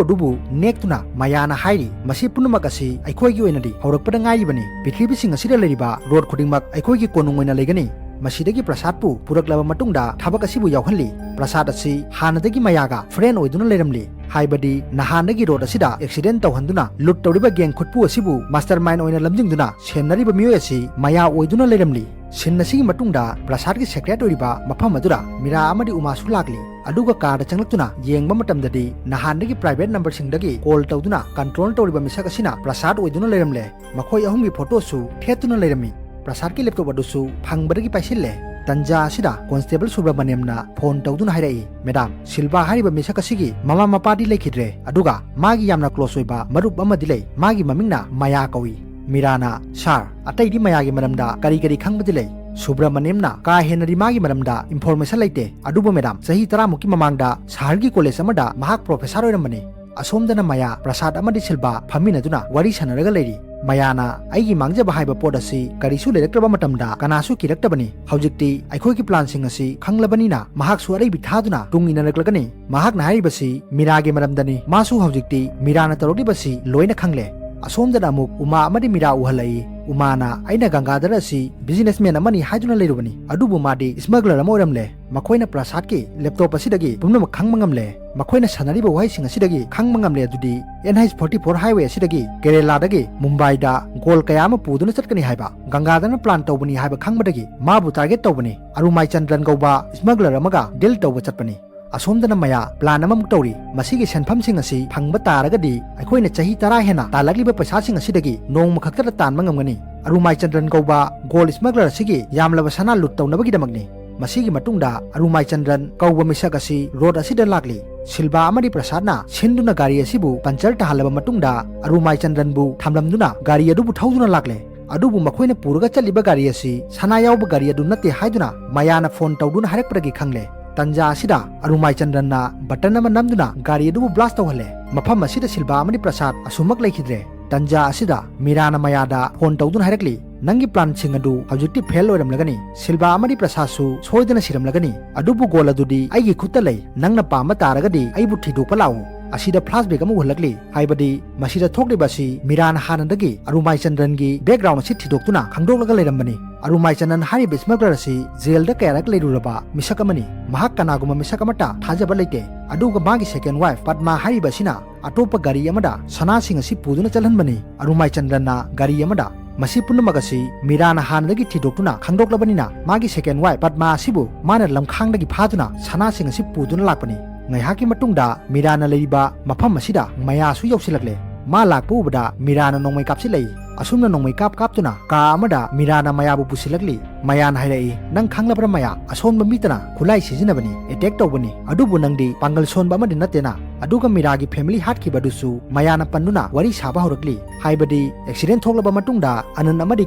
ꯑꯗꯨꯕꯨ ꯅꯦꯛꯇꯨꯅ ꯃꯌꯥꯅ ꯍꯥꯏꯔꯤ, "ꯃꯁꯤ ꯄꯨꯝꯅꯃꯛ ꯑꯁꯤ ꯑꯩꯈꯣꯏꯒꯤ ꯑꯣꯏꯅꯗꯤ ꯍꯧꯔꯛꯄꯗ ꯉꯥꯏꯔꯤꯕꯅꯤ꯫ ꯄ꯭ꯔꯤꯊꯤꯕꯤꯁꯤꯡ ꯑꯁꯤꯗ ꯂꯩꯔꯤꯕ ꯔꯣꯗ ꯈꯨꯗꯤꯡꯃꯛ ꯑꯩꯈꯣꯏꯒꯤ ꯀꯣꯅꯨꯡ ꯑꯣꯏꯅ ꯂꯩꯒꯅꯤ"꯫ ꯃꯁꯤꯗꯒꯤ ꯄ꯭ꯔꯁꯥꯗꯄꯨ ꯄꯨꯔꯛꯂꯕ ꯃꯇꯨꯡꯗ ꯊꯕꯛ ꯑꯁꯤꯕꯨ ꯌꯥꯎꯍꯜꯂꯤ꯫ ꯄ꯭ꯔꯁꯥꯗ ꯑꯁꯤ ꯍꯥꯟꯅꯗꯒꯤ ꯃꯌꯥꯒ ꯐ꯭ꯔꯦꯟ ꯑꯣꯏꯗꯨꯅ ꯂꯩꯔꯝꯂꯤ꯫ ꯍꯥꯏꯕꯗꯤ ꯅꯍꯥꯟꯗꯒꯤ ꯔꯣꯗ ꯑꯁꯤꯗ ꯑꯦꯛꯁꯤꯗꯦꯟ ꯇꯧꯍꯟꯗꯨꯅ ꯂꯨꯠ ꯇꯧꯔꯤꯕ ꯒꯦꯡ ꯈꯨꯠꯄꯨ ꯑꯁꯤꯕꯨ ꯃꯥꯁꯇꯔ ꯃꯥꯏꯟ ꯑꯣꯏꯅ ꯂꯝꯖꯤꯡꯗꯨꯅ ꯁꯦꯟꯅꯔꯤꯕ ꯃꯤꯑꯣꯏ ꯑꯁꯤ ꯃꯌꯥ ꯑꯣꯏꯗꯨꯅ ꯂꯩꯔꯝꯂꯤ꯫ ꯁꯤꯟ ꯑꯁꯤꯒꯤ ꯃꯇꯨꯡꯗ ꯄ꯭ꯔꯁꯥꯗꯀꯤ ꯁꯦꯀ꯭ꯔꯦꯠ ꯑꯣꯏꯔꯤꯕ ꯃꯐꯝ ꯑꯗꯨꯗ ꯃꯤꯔꯥ ꯑꯃꯗꯤ ꯎꯃꯥꯁꯨ ꯂꯥꯛꯂꯤ꯫ ꯑꯗꯨꯒ ꯀꯥꯔꯗ ꯆꯪꯂꯛꯇꯨꯅ ꯌꯦꯡꯕ ꯃꯇꯝꯗꯗꯤ ꯅꯍꯥꯟꯗꯒꯤ ꯄ꯭ꯔꯥꯏꯚꯦꯠ ꯅꯝꯕꯔꯁꯤꯡꯗꯒꯤ ꯀꯣꯜ ꯇꯧꯗꯨꯅ ꯀꯟꯇ꯭ꯔꯣꯜ ꯇꯧꯔꯤꯕ ꯃꯤꯁꯛ ꯑꯁꯤꯅ ꯄ꯭ꯔꯁꯥꯗ ꯑꯣꯏꯗꯨꯅ ꯂꯩꯔꯝꯂꯦ꯫ ꯃꯈꯣꯏ ꯑꯍꯨꯝꯒꯤ ꯐꯣꯇꯣꯁꯨ ꯊꯦꯠꯇꯨꯅ ꯂꯩꯔꯝꯃꯤ꯫ ꯄ꯭ꯔꯁꯥꯗꯀꯤ ꯂꯦꯞꯇꯣꯞ ꯑꯗꯨꯁꯨ ꯐꯪꯕꯗꯒꯤ ꯄꯥꯏꯁꯤꯜꯂꯦ꯫ ꯇꯟꯖꯥ ꯑꯁꯤꯗ ꯀꯣꯟꯁꯇꯦꯕꯜ ꯁꯨꯕ꯭ꯔꯃꯅꯤꯌꯝꯅ ꯐꯣꯟ ꯇꯧꯗꯨꯅ ꯍꯥꯏꯔꯛꯏ, "ꯃꯦꯗꯥꯝ, ꯁꯤꯜꯚꯥ ꯍꯥꯏꯔꯤꯕ ꯃꯤꯁꯛ ꯑꯁꯤꯒꯤ ꯃꯃꯥ ꯃꯄꯥꯗꯤ ꯂꯩꯈꯤꯗ꯭ꯔꯦ, ꯑꯗꯨꯒ ꯃꯥꯒꯤ ꯌꯥꯝꯅ ꯀ꯭ꯂꯣꯁ ꯑꯣꯏꯕ ꯃꯔꯨꯞ ꯑꯃꯗꯤ ꯂꯩ꯫ ꯃꯥꯒꯤ ꯃꯃꯤꯡꯅ ꯃꯌꯥ ꯀꯧꯏ"꯫ ꯃꯤꯔꯥꯅ, "ꯁꯥꯔ, ꯑꯇꯩꯗꯤ ꯃꯌꯥꯒꯤ ꯃꯔꯝꯗ ꯀꯔꯤ ꯀꯔꯤ ꯈꯪꯕꯗꯤ ꯂꯩ?" ꯁꯨꯕ꯭ꯔꯃꯅꯤꯌꯝꯅ ꯀꯥ ꯍꯦꯟꯅꯗꯤ ꯃꯥꯒꯤ ꯃꯔꯝꯗ information ꯂꯩꯇꯦ, ꯑꯗꯨꯕꯨ ꯃꯦꯗꯥꯝ, ꯆꯍꯤ ꯇꯔꯥꯃꯨꯛꯀꯤ ꯃꯃꯥꯡꯗ ꯁꯍꯔꯒꯤ ꯀꯣꯂꯦꯖ ꯑꯃꯗ ꯃꯍꯥꯛ professor ꯑꯣꯏꯔꯝꯕꯅꯤ꯫ ꯑꯁꯣꯝꯗꯅ ꯃꯌꯥ, ꯄ꯭ꯔꯁꯥꯗ ꯑꯃꯗꯤ ꯁꯤꯜꯕꯥ ꯐꯝꯃꯤꯟꯅꯗꯨꯅ ꯋꯥꯔꯤ ꯁꯥꯟꯅꯔꯒ ꯂꯩꯔꯤ꯫ ꯃꯌꯥꯅ ꯑꯩꯒꯤ ꯃꯥꯡꯖꯕ ꯍꯥꯏꯕ ꯄꯣꯠ ꯑꯁꯤ ꯀꯔꯤꯁꯨ ꯂꯩꯔꯛꯇ꯭ꯔꯕ ꯃꯇꯝꯗ ꯀꯅꯥꯁꯨ ꯀꯤꯔꯛꯇꯕꯅꯤ꯫ ꯍꯧꯖꯤꯛꯇꯤ ꯑꯩꯈꯣꯏꯒꯤ planꯁꯤꯡ ꯑꯁꯤ ꯈꯪꯂꯕꯅꯤꯅ ꯃꯍꯥꯛꯁꯨ ꯑꯔꯩꯕꯤ ꯊꯥꯗꯨꯅ ꯇꯨꯡ ꯏꯟꯅꯔꯛꯂꯒꯅꯤ꯫ ꯃꯍꯥꯛꯅ ꯍꯥꯏꯔꯤꯕꯁꯤ ꯃꯤꯔꯥꯒꯤ ꯃꯔꯝꯗꯅꯤ꯫ ꯃꯥꯁꯨ ꯍꯧꯖꯤꯛꯇꯤ ꯃꯤꯔꯥꯅ ꯇꯧꯔꯛꯂꯤꯕꯁꯤ ꯂꯣꯏꯅ ꯈꯪꯂꯦ꯫ ꯑꯁꯣꯝꯗꯅ ꯑꯃꯨꯛ ꯎꯃꯥ ꯑꯃꯗꯤ ꯃꯤꯔꯥ ꯎꯍꯜꯂꯛꯏ꯫ ꯎꯃꯥꯅ ꯑꯩꯅ ꯒꯪꯒꯥꯙꯔ ꯑꯁꯤ businessman ꯑꯃꯅꯤ ꯍꯥꯏꯗꯨꯅ ꯂꯩꯔꯨꯕꯅꯤ, ꯑꯗꯨꯕꯨ ꯃꯥꯗꯤ smuggler ꯑꯃ ꯑꯣꯏꯔꯝꯂꯦ꯫ ꯃꯈꯣꯏꯅ ꯄ꯭ꯔꯁꯥꯗꯀꯤ laptop ꯑꯁꯤꯗꯒꯤ ꯄꯨꯝꯅꯃꯛ ꯈꯪꯕ ꯉꯝꯂꯦ꯫ ꯃꯈꯣꯏꯅ ꯁꯥꯟꯅꯔꯤꯕ ꯋꯥꯍꯩꯁꯤꯡ ꯑꯁꯤꯗꯒꯤ ꯈꯪꯕ ꯉꯝꯂꯦ ꯑꯗꯨꯗꯤ N H forty four highway ꯑꯁꯤꯗꯒꯤ ꯀꯦꯔꯦꯂꯥꯗꯒꯤ ꯃꯨꯝꯕꯥꯏꯗ ꯒꯣꯜ ꯀꯌꯥ ꯑꯃ ꯄꯨꯗꯨꯅ ꯆꯠꯀꯅꯤ ꯍꯥꯏꯕ ꯒꯪꯒꯥꯙꯔꯅ plan ꯇꯧꯕꯅꯤ ꯍꯥꯏꯕ ꯈꯪꯕꯗꯒꯤ ꯃꯥꯕꯨ target ꯇꯧꯕꯅꯤ꯫ ꯑꯔꯨꯃꯥꯏ ꯆꯟꯗ꯭ꯔꯟ ꯀꯧꯕ smuggler ꯑꯃꯒ deal ꯇꯧꯕ ꯆꯠꯄꯅꯤ꯫ ꯑꯁꯣꯝꯗꯅ ꯃꯌꯥ plan ꯑꯃꯃꯨꯛ ꯇꯧꯔꯤ꯫ ꯃꯁꯤꯒꯤ ꯁꯦꯟꯐꯝꯁꯤꯡ ꯑꯁꯤ ꯐꯪꯕ ꯇꯥꯔꯒꯗꯤ ꯑꯩꯈꯣꯏꯅ ꯆꯍꯤ ꯇꯔꯥ ꯍꯦꯟꯅ ꯇꯥꯜꯂꯛꯂꯤꯕ ꯄꯩꯁꯥꯁꯤꯡ ꯑꯁꯤꯗꯒꯤ ꯅꯣꯡꯃ ꯈꯛꯇꯗ ꯇꯥꯟꯕ ꯉꯝꯒꯅꯤ꯫ ꯑꯔꯨꯃꯥꯏ ꯆꯟꯗ꯭ꯔꯟ ꯀꯧꯕ gold smuggler ꯑꯁꯤꯒꯤ ꯌꯥꯝꯂꯕ ꯁꯅꯥ ꯂꯨꯠ ꯇꯧꯅꯕꯒꯤꯗꯃꯛꯅꯤ꯫ ꯃꯁꯤꯒꯤ ꯃꯇꯨꯡꯗ ꯑꯔꯨꯃꯥꯏ ꯆꯟꯗ꯭ꯔꯟ ꯀꯧꯕ ꯃꯤꯁꯛ ꯑꯁꯤ road ꯑꯁꯤꯗ ꯂꯥꯛꯂꯤ꯫ ꯁꯤꯜꯕꯥ ꯑꯃꯗꯤ ꯄ꯭ꯔꯁꯥꯗꯅ ꯁꯤꯟꯗꯨꯅ ꯒꯥꯔꯤ ꯑꯁꯤꯕꯨ puncture ꯇꯥꯍꯜꯂꯕ ꯃꯇꯨꯡꯗ ꯑꯔꯨꯃꯥꯏ ꯆꯟꯗ꯭ꯔꯟꯕꯨ ꯊꯝꯂꯝꯗꯨꯅ ꯒꯥꯔꯤ ꯑꯗꯨꯕꯨ ꯊꯧꯗꯨꯅ ꯂꯥꯛꯂꯦ꯫ ꯑꯗꯨꯕꯨ ꯃꯈꯣꯏꯅ ꯄꯨꯔꯒ ꯆꯠꯂꯤꯕ ꯒꯥꯔꯤ ꯑꯁꯤ ꯁꯅꯥ ꯌꯥꯎꯕ ꯒꯥꯔꯤ ꯑꯗꯨ ꯅꯠꯇꯦ ꯍꯥꯏꯗꯨꯅ ꯃꯌꯥꯅ phone ꯇꯧꯗꯨꯅ ꯍꯥꯏꯔꯛꯄꯗꯒꯤ ꯈꯪꯂꯦ꯫ ꯇꯟꯖꯥ ꯑꯁꯤꯗ ꯑꯔꯨꯃꯥꯏ ꯆꯟꯗ꯭ꯔꯟꯅ button ꯑꯃ ꯅꯝꯗꯨꯅ ꯒꯥꯔꯤ ꯑꯗꯨꯕꯨ blast ꯇꯧꯍꯜꯂꯦ꯫ ꯃꯐꯝ ꯑꯁꯤꯗ ꯁꯤꯜꯕꯥ ꯑꯃꯗꯤ ꯄ꯭ꯔꯁꯥꯗ ꯑꯁꯨꯃꯛ ꯂꯩꯈꯤꯗ꯭ꯔꯦ꯫ ꯇꯟꯖꯥ ꯑꯁꯤꯗ ꯃꯤꯔꯥꯅ ꯃꯌꯥꯗ phone ꯇꯧꯗꯨꯅ ꯍꯥꯏꯔꯛꯂꯤ, "ꯅꯪꯒꯤ planꯁꯤꯡ ꯑꯗꯨ ꯍꯧꯖꯤꯛꯇꯤ fail ꯑꯣꯏꯔꯝꯂꯒꯅꯤ꯫ ꯁꯤꯜꯕꯥ ꯑꯃꯗꯤ ꯄ꯭ꯔꯁꯥꯗꯁꯨ ꯁꯣꯏꯗꯅ ꯁꯤꯔꯝꯂꯒꯅꯤ꯫ ꯑꯗꯨꯕꯨ gold ꯑꯗꯨꯗꯤ ꯑꯩꯒꯤ ꯈꯨꯠꯇ ꯂꯩ꯫ ꯅꯪꯅ ꯄꯥꯝꯕ ꯇꯥꯔꯒꯗꯤ ꯑꯩꯕꯨ ꯊꯤꯗꯣꯛꯄ ꯂꯥꯛꯎ꯫" ꯑꯁꯤꯗ flashback ꯑꯃ ꯎꯍꯜꯂꯛꯂꯤ꯫ ꯍꯥꯏꯕꯗꯤ ꯃꯁꯤꯗ ꯊꯣꯛꯂꯤꯕ ꯑꯁꯤ ꯃꯤꯔꯥꯅ ꯍꯥꯟꯅꯗꯒꯤ ꯑꯔꯨꯃꯥꯏ ꯆꯟꯗ꯭ꯔꯟꯒꯤ background ꯑꯁꯤ ꯊꯤꯗꯣꯛꯇꯨꯅ ꯈꯪꯗꯣꯛꯂꯒ ꯂꯩꯔꯝꯕꯅꯤ꯫ ꯑꯔꯨꯃꯥꯏ ꯆꯟꯗ꯭ꯔꯟ ꯍꯥꯏꯔꯤꯕ smuggler ꯑꯁꯤ jailꯗ ꯀꯌꯥꯔꯛ ꯂꯩꯔꯨꯔꯕ ꯃꯤꯁꯛ ꯑꯃꯅꯤ꯫ ꯃꯍꯥꯛ ꯀꯅꯥꯒꯨꯝꯕ ꯃꯤꯁꯛ ꯑꯃꯠꯇ ꯊꯥꯖꯕ ꯂꯩꯇꯦ꯫ ꯑꯗꯨꯒ ꯃꯥꯒꯤ second wife ꯄꯗꯃꯥ ꯍꯥꯏꯔꯤꯕ ꯑꯁꯤꯅ ꯑꯇꯣꯞꯄ ꯒꯥꯔꯤ ꯑꯃꯗ ꯁꯅꯥꯁꯤꯡ ꯑꯁꯤ ꯄꯨꯗꯨꯅ ꯆꯠꯍꯟꯕꯅꯤ꯫ ꯑꯔꯨꯃꯥꯏ ꯆꯟꯗ꯭ꯔꯟꯅ ꯒꯥꯔꯤ ꯑꯃꯗ꯫ ꯃꯁꯤ ꯄꯨꯝꯅꯃꯛ ꯑꯁꯤ ꯃꯤꯔꯥꯅ ꯍꯥꯟꯅꯗꯒꯤ ꯊꯤꯗꯣꯛꯇꯨꯅ ꯈꯪꯗꯣꯛꯂꯕꯅꯤꯅ ꯃꯥꯒꯤ second wife ꯄꯗꯃꯥ ꯑꯁꯤꯕꯨ ꯃꯥꯅ ꯂꯝꯈꯥꯡꯗꯒꯤ ꯐꯥꯗꯨꯅ ꯁꯅꯥꯁꯤꯡ ꯑꯁꯤ ꯄꯨꯗꯨꯅ ꯂꯥꯛꯄꯅꯤ꯫ ꯉꯥꯏꯍꯥꯛꯀꯤ ꯃꯇꯨꯡꯗ ꯃꯤꯔꯥꯅ ꯂꯩꯔꯤꯕ ꯃꯐꯝ ꯑꯁꯤꯗ ꯃꯌꯥꯁꯨ ꯌꯧꯁꯤꯜꯂꯛꯂꯦ꯫ ꯃꯥ ꯂꯥꯛꯄ ꯎꯕꯗ ꯃꯤꯔꯥꯅ ꯅꯣꯡꯃꯩ ꯀꯥꯞꯁꯤꯜꯂꯛꯏ꯫ ꯑꯁꯨꯝꯅ ꯅꯣꯡꯃꯩ ꯀꯥꯞ ꯀꯥꯞꯇꯨꯅ ꯀꯥ ꯑꯃꯗ ꯃꯤꯔꯥꯅ ꯃꯌꯥꯕꯨ ꯄꯨꯁꯤꯜꯂꯛꯂꯤ꯫ ꯃꯌꯥꯅ ꯍꯥꯏꯔꯛꯏ, "ꯅꯪ ꯈꯪꯂꯕ꯭ꯔꯥ ꯃꯌꯥ? ꯑꯁꯣꯟꯕ ꯃꯤꯇꯅ ꯈꯨꯠꯂꯥꯏ ꯁꯤꯖꯤꯟꯅꯕꯅꯤ, attack ꯇꯧꯕꯅꯤ꯫ ꯑꯗꯨꯕꯨ ꯅꯪꯗꯤ ꯄꯥꯡꯒꯜ ꯁꯣꯟꯕ ꯑꯃꯗꯤ ꯅꯠꯇꯦꯅ꯫ ꯑꯗꯨꯒ ꯃꯤꯔꯥꯒꯤ ꯐꯦꯃꯤꯂꯤ ꯍꯥꯠꯈꯤꯕ ꯑꯗꯨꯁꯨ ꯃꯌꯥꯅ ꯄꯟꯗꯨꯅ ꯋꯥꯔꯤ ꯁꯥꯕ ꯍꯧꯔꯛꯂꯤ꯫ ꯍꯥꯏꯕꯗꯤ ꯑꯦꯛꯁꯤꯗꯦꯟ ꯊꯣꯛꯂꯕ ꯃꯇꯨꯡꯗ ꯑꯅꯟ ꯑꯃꯗꯤ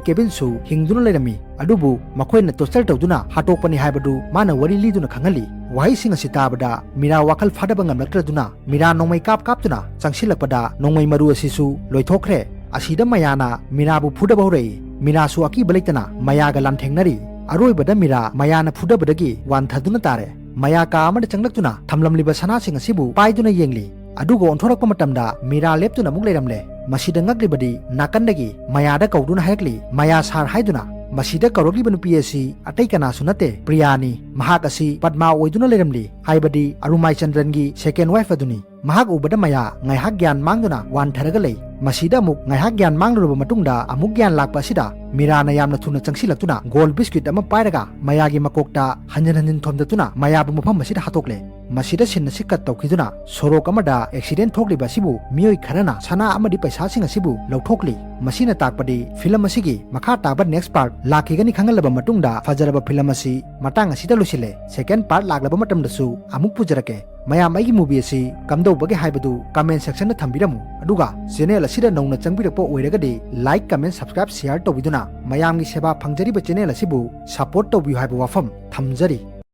ꯀꯦꯕꯤꯟꯁꯨ ꯍꯤꯡꯗꯨꯅ ꯂꯩꯔꯝꯃꯤ, ꯑꯗꯨꯕꯨ ꯃꯈꯣꯏꯅ ꯇꯣꯔꯆꯔ ꯇꯧꯗꯨꯅ ꯍꯥꯠꯇꯣꯛꯄꯅꯤ ꯍꯥꯏꯕꯗꯨ ꯃꯥꯅ ꯋꯥꯔꯤ ꯂꯤꯗꯨꯅ ꯈꯪꯍꯜꯂꯤ꯫ ꯋꯥꯍꯩꯁꯤꯡ ꯑꯁꯤ ꯇꯥꯕꯗ ꯃꯤꯔꯥ ꯋꯥꯈꯜ ꯐꯥꯗꯕ ꯉꯝꯂꯛꯇ꯭ꯔꯗꯨꯅ ꯃꯤꯔꯥ ꯅꯣꯡꯃꯩ ꯀꯥꯞ ꯀꯥꯞꯇꯨꯅ ꯆꯪꯁꯤꯜꯂꯛꯄꯗ ꯅꯣꯡꯃꯩ ꯃꯔꯨ ꯑꯁꯤꯁꯨ ꯂꯣꯏꯊꯣꯛꯈ꯭ꯔꯦ꯫ ꯑꯁꯤꯗ ꯃꯌꯥꯅ ꯃꯤꯔꯥꯕꯨ ꯐꯨꯗꯕ ꯍꯧꯔꯛꯏ꯫ ꯃꯤꯔꯥꯁꯨ ꯑꯀꯤꯕ ꯂꯩꯇꯅ ꯃꯌꯥꯒ ꯂꯥꯟꯊꯦꯡꯅꯔꯤ꯫ ꯑꯔꯣꯏꯕꯗ ꯃꯤꯔꯥ ꯃꯌꯥꯅ ꯐꯨꯗꯕꯗꯒꯤ ꯋꯥꯟꯊꯗꯨꯅ ꯇꯥꯔꯦ꯫ ꯃꯌꯥ ꯀꯥ ꯑꯃꯗ ꯆꯪꯂꯛꯇꯨꯅ ꯊꯝꯂꯝꯂꯤꯕ ꯁꯅꯥꯁꯤꯡ ꯑꯁꯤꯕꯨ ꯄꯥꯏꯗꯨꯅ ꯌꯦꯡꯂꯤ꯫ ꯑꯗꯨꯒ ꯑꯣꯟꯊꯣꯔꯛꯄ ꯃꯇꯝꯗ ꯃꯤꯔꯥ ꯂꯦꯞꯇꯨꯅ ꯑꯃꯨꯛ ꯂꯩꯔꯝꯂꯦ꯫ ꯃꯁꯤꯗ ꯉꯛꯂꯤꯕꯗꯤ ꯅꯥꯀꯟꯗꯒꯤ ꯃꯌꯥꯗ ꯀꯧꯗꯨꯅ ꯍꯥꯏꯔꯛꯂꯤ, "ꯃꯌꯥ ꯁꯥꯔ" ꯍꯥꯏꯗꯨꯅ꯫ ꯃꯁꯤꯗ ꯀꯧꯔꯛꯂꯤꯕ ꯅꯨꯄꯤ ꯑꯁꯤ ꯑꯇꯩ ꯀꯅꯥꯁꯨ ꯅꯠꯇꯦ, ꯄ꯭ꯔꯤꯌꯥꯅꯤ꯫ ꯃꯍꯥꯛ ꯑꯁꯤ ꯄꯗꯃꯥ ꯑꯣꯏꯗꯨꯅ ꯂꯩꯔꯝꯂꯤ, ꯍꯥꯏꯕꯗꯤ ꯑꯔꯨꯃꯥꯏ ꯆꯟꯗ꯭ꯔꯟꯒꯤ ꯁꯦꯀꯦꯟ ꯋꯥꯏꯐ ꯑꯗꯨꯅꯤ꯫ ꯃꯍꯥꯛ ꯎꯕꯗ ꯃꯌꯥ ꯉꯥꯏꯍꯥꯛ ꯒ꯭ꯌꯥꯟ ꯃꯥꯡꯗꯨꯅ ꯋꯥꯟꯊꯔꯒ ꯂꯩ꯫ ꯃꯁꯤꯗ ꯑꯃꯨꯛ ꯉꯥꯏꯍꯥꯛ ꯒ꯭ꯌꯥꯟ ꯃꯥꯡꯂꯨꯔꯕ ꯃꯇꯨꯡꯗ ꯑꯃꯨꯛ ꯒ꯭ꯌꯥꯟ ꯂꯥꯛꯄ ꯑꯁꯤꯗ ꯃꯤꯔꯥꯅ ꯌꯥꯝꯅ ꯊꯨꯅ ꯆꯪꯁꯤꯜꯂꯛꯇꯨꯅ ꯒꯣꯜ ꯕꯤꯁꯀꯤꯠ ꯑꯃ ꯄꯥꯏꯔꯒ ꯃꯌꯥꯒꯤ ꯃꯀꯣꯛꯇ ꯍꯟꯖꯤꯟ ꯍꯟꯖꯤꯟ ꯊꯣꯝꯗꯠꯇꯨꯅ ꯃꯌꯥꯕꯨ ꯃꯐꯝ ꯑꯁꯤꯗ ꯍꯥꯠꯇꯣꯛꯂꯦ꯫ ꯃꯁꯤꯗ ꯁꯤꯟ ꯑꯁꯤ ꯀꯠ ꯇꯧꯈꯤꯗꯨꯅ ꯁꯣꯔꯣꯛ ꯑꯃꯗ ꯑꯦꯛꯁꯤꯗꯦꯟ ꯊꯣꯛꯂꯤꯕ ꯑꯁꯤꯕꯨ ꯃꯤꯑꯣꯏ ꯈꯔꯅ ꯁꯅꯥ ꯑꯃꯗꯤ ꯄꯩꯁꯥꯁꯤꯡ ꯑꯁꯤꯕꯨ ꯂꯧꯊꯣꯛꯂꯤ꯫ ꯃꯁꯤꯅ ꯇꯥꯛꯄꯗꯤ ꯐꯤꯂꯝ ꯑꯁꯤꯒꯤ ꯃꯈꯥ ꯇꯥꯕ ꯅꯦꯛꯁ ꯄꯥꯔꯠ ꯂꯥꯛꯈꯤꯒꯅꯤ ꯈꯪꯍꯜꯂꯕ ꯃꯇꯨꯡꯗ ꯐꯖꯔꯕ ꯐꯤꯂꯝ ꯑꯁꯤ ꯃꯇꯥꯡ ꯑꯁꯤꯗ ꯂꯣꯏꯁꯤꯜꯂꯦ꯫ ꯁꯦꯀꯦꯟ ꯄꯥꯔꯠ ꯂꯥꯛꯂꯕ ꯃꯇꯝꯗꯁꯨ ꯑꯃꯨꯛ ꯄꯨꯖꯔꯛꯀꯦ꯫ ꯃꯌꯥꯝ ꯑꯩꯒꯤ movie ꯑꯁꯤ ꯀꯝꯗꯧꯕꯒꯦ ꯍꯥꯏꯕꯗꯨ comment section ꯗ ꯊꯝꯕꯤꯔꯝꯃꯨ꯫ ꯑꯗꯨꯒ channel ꯑꯁꯤꯗ ꯅꯧꯅ ꯆꯪꯕꯤꯔꯛꯄ ꯑꯣꯏꯔꯒꯗꯤ like, comment, subscribe, share ꯇꯧꯕꯤꯗꯨꯅ ꯃꯌꯥꯝꯒꯤ ꯁꯦꯕꯥ ꯐꯪꯖꯔꯤꯕ channel ꯑꯁꯤꯕꯨ support ꯇꯧꯕꯤꯌꯨ ꯍꯥꯏꯕ ꯋꯥꯐꯝ ꯊꯝꯖꯔꯤ꯫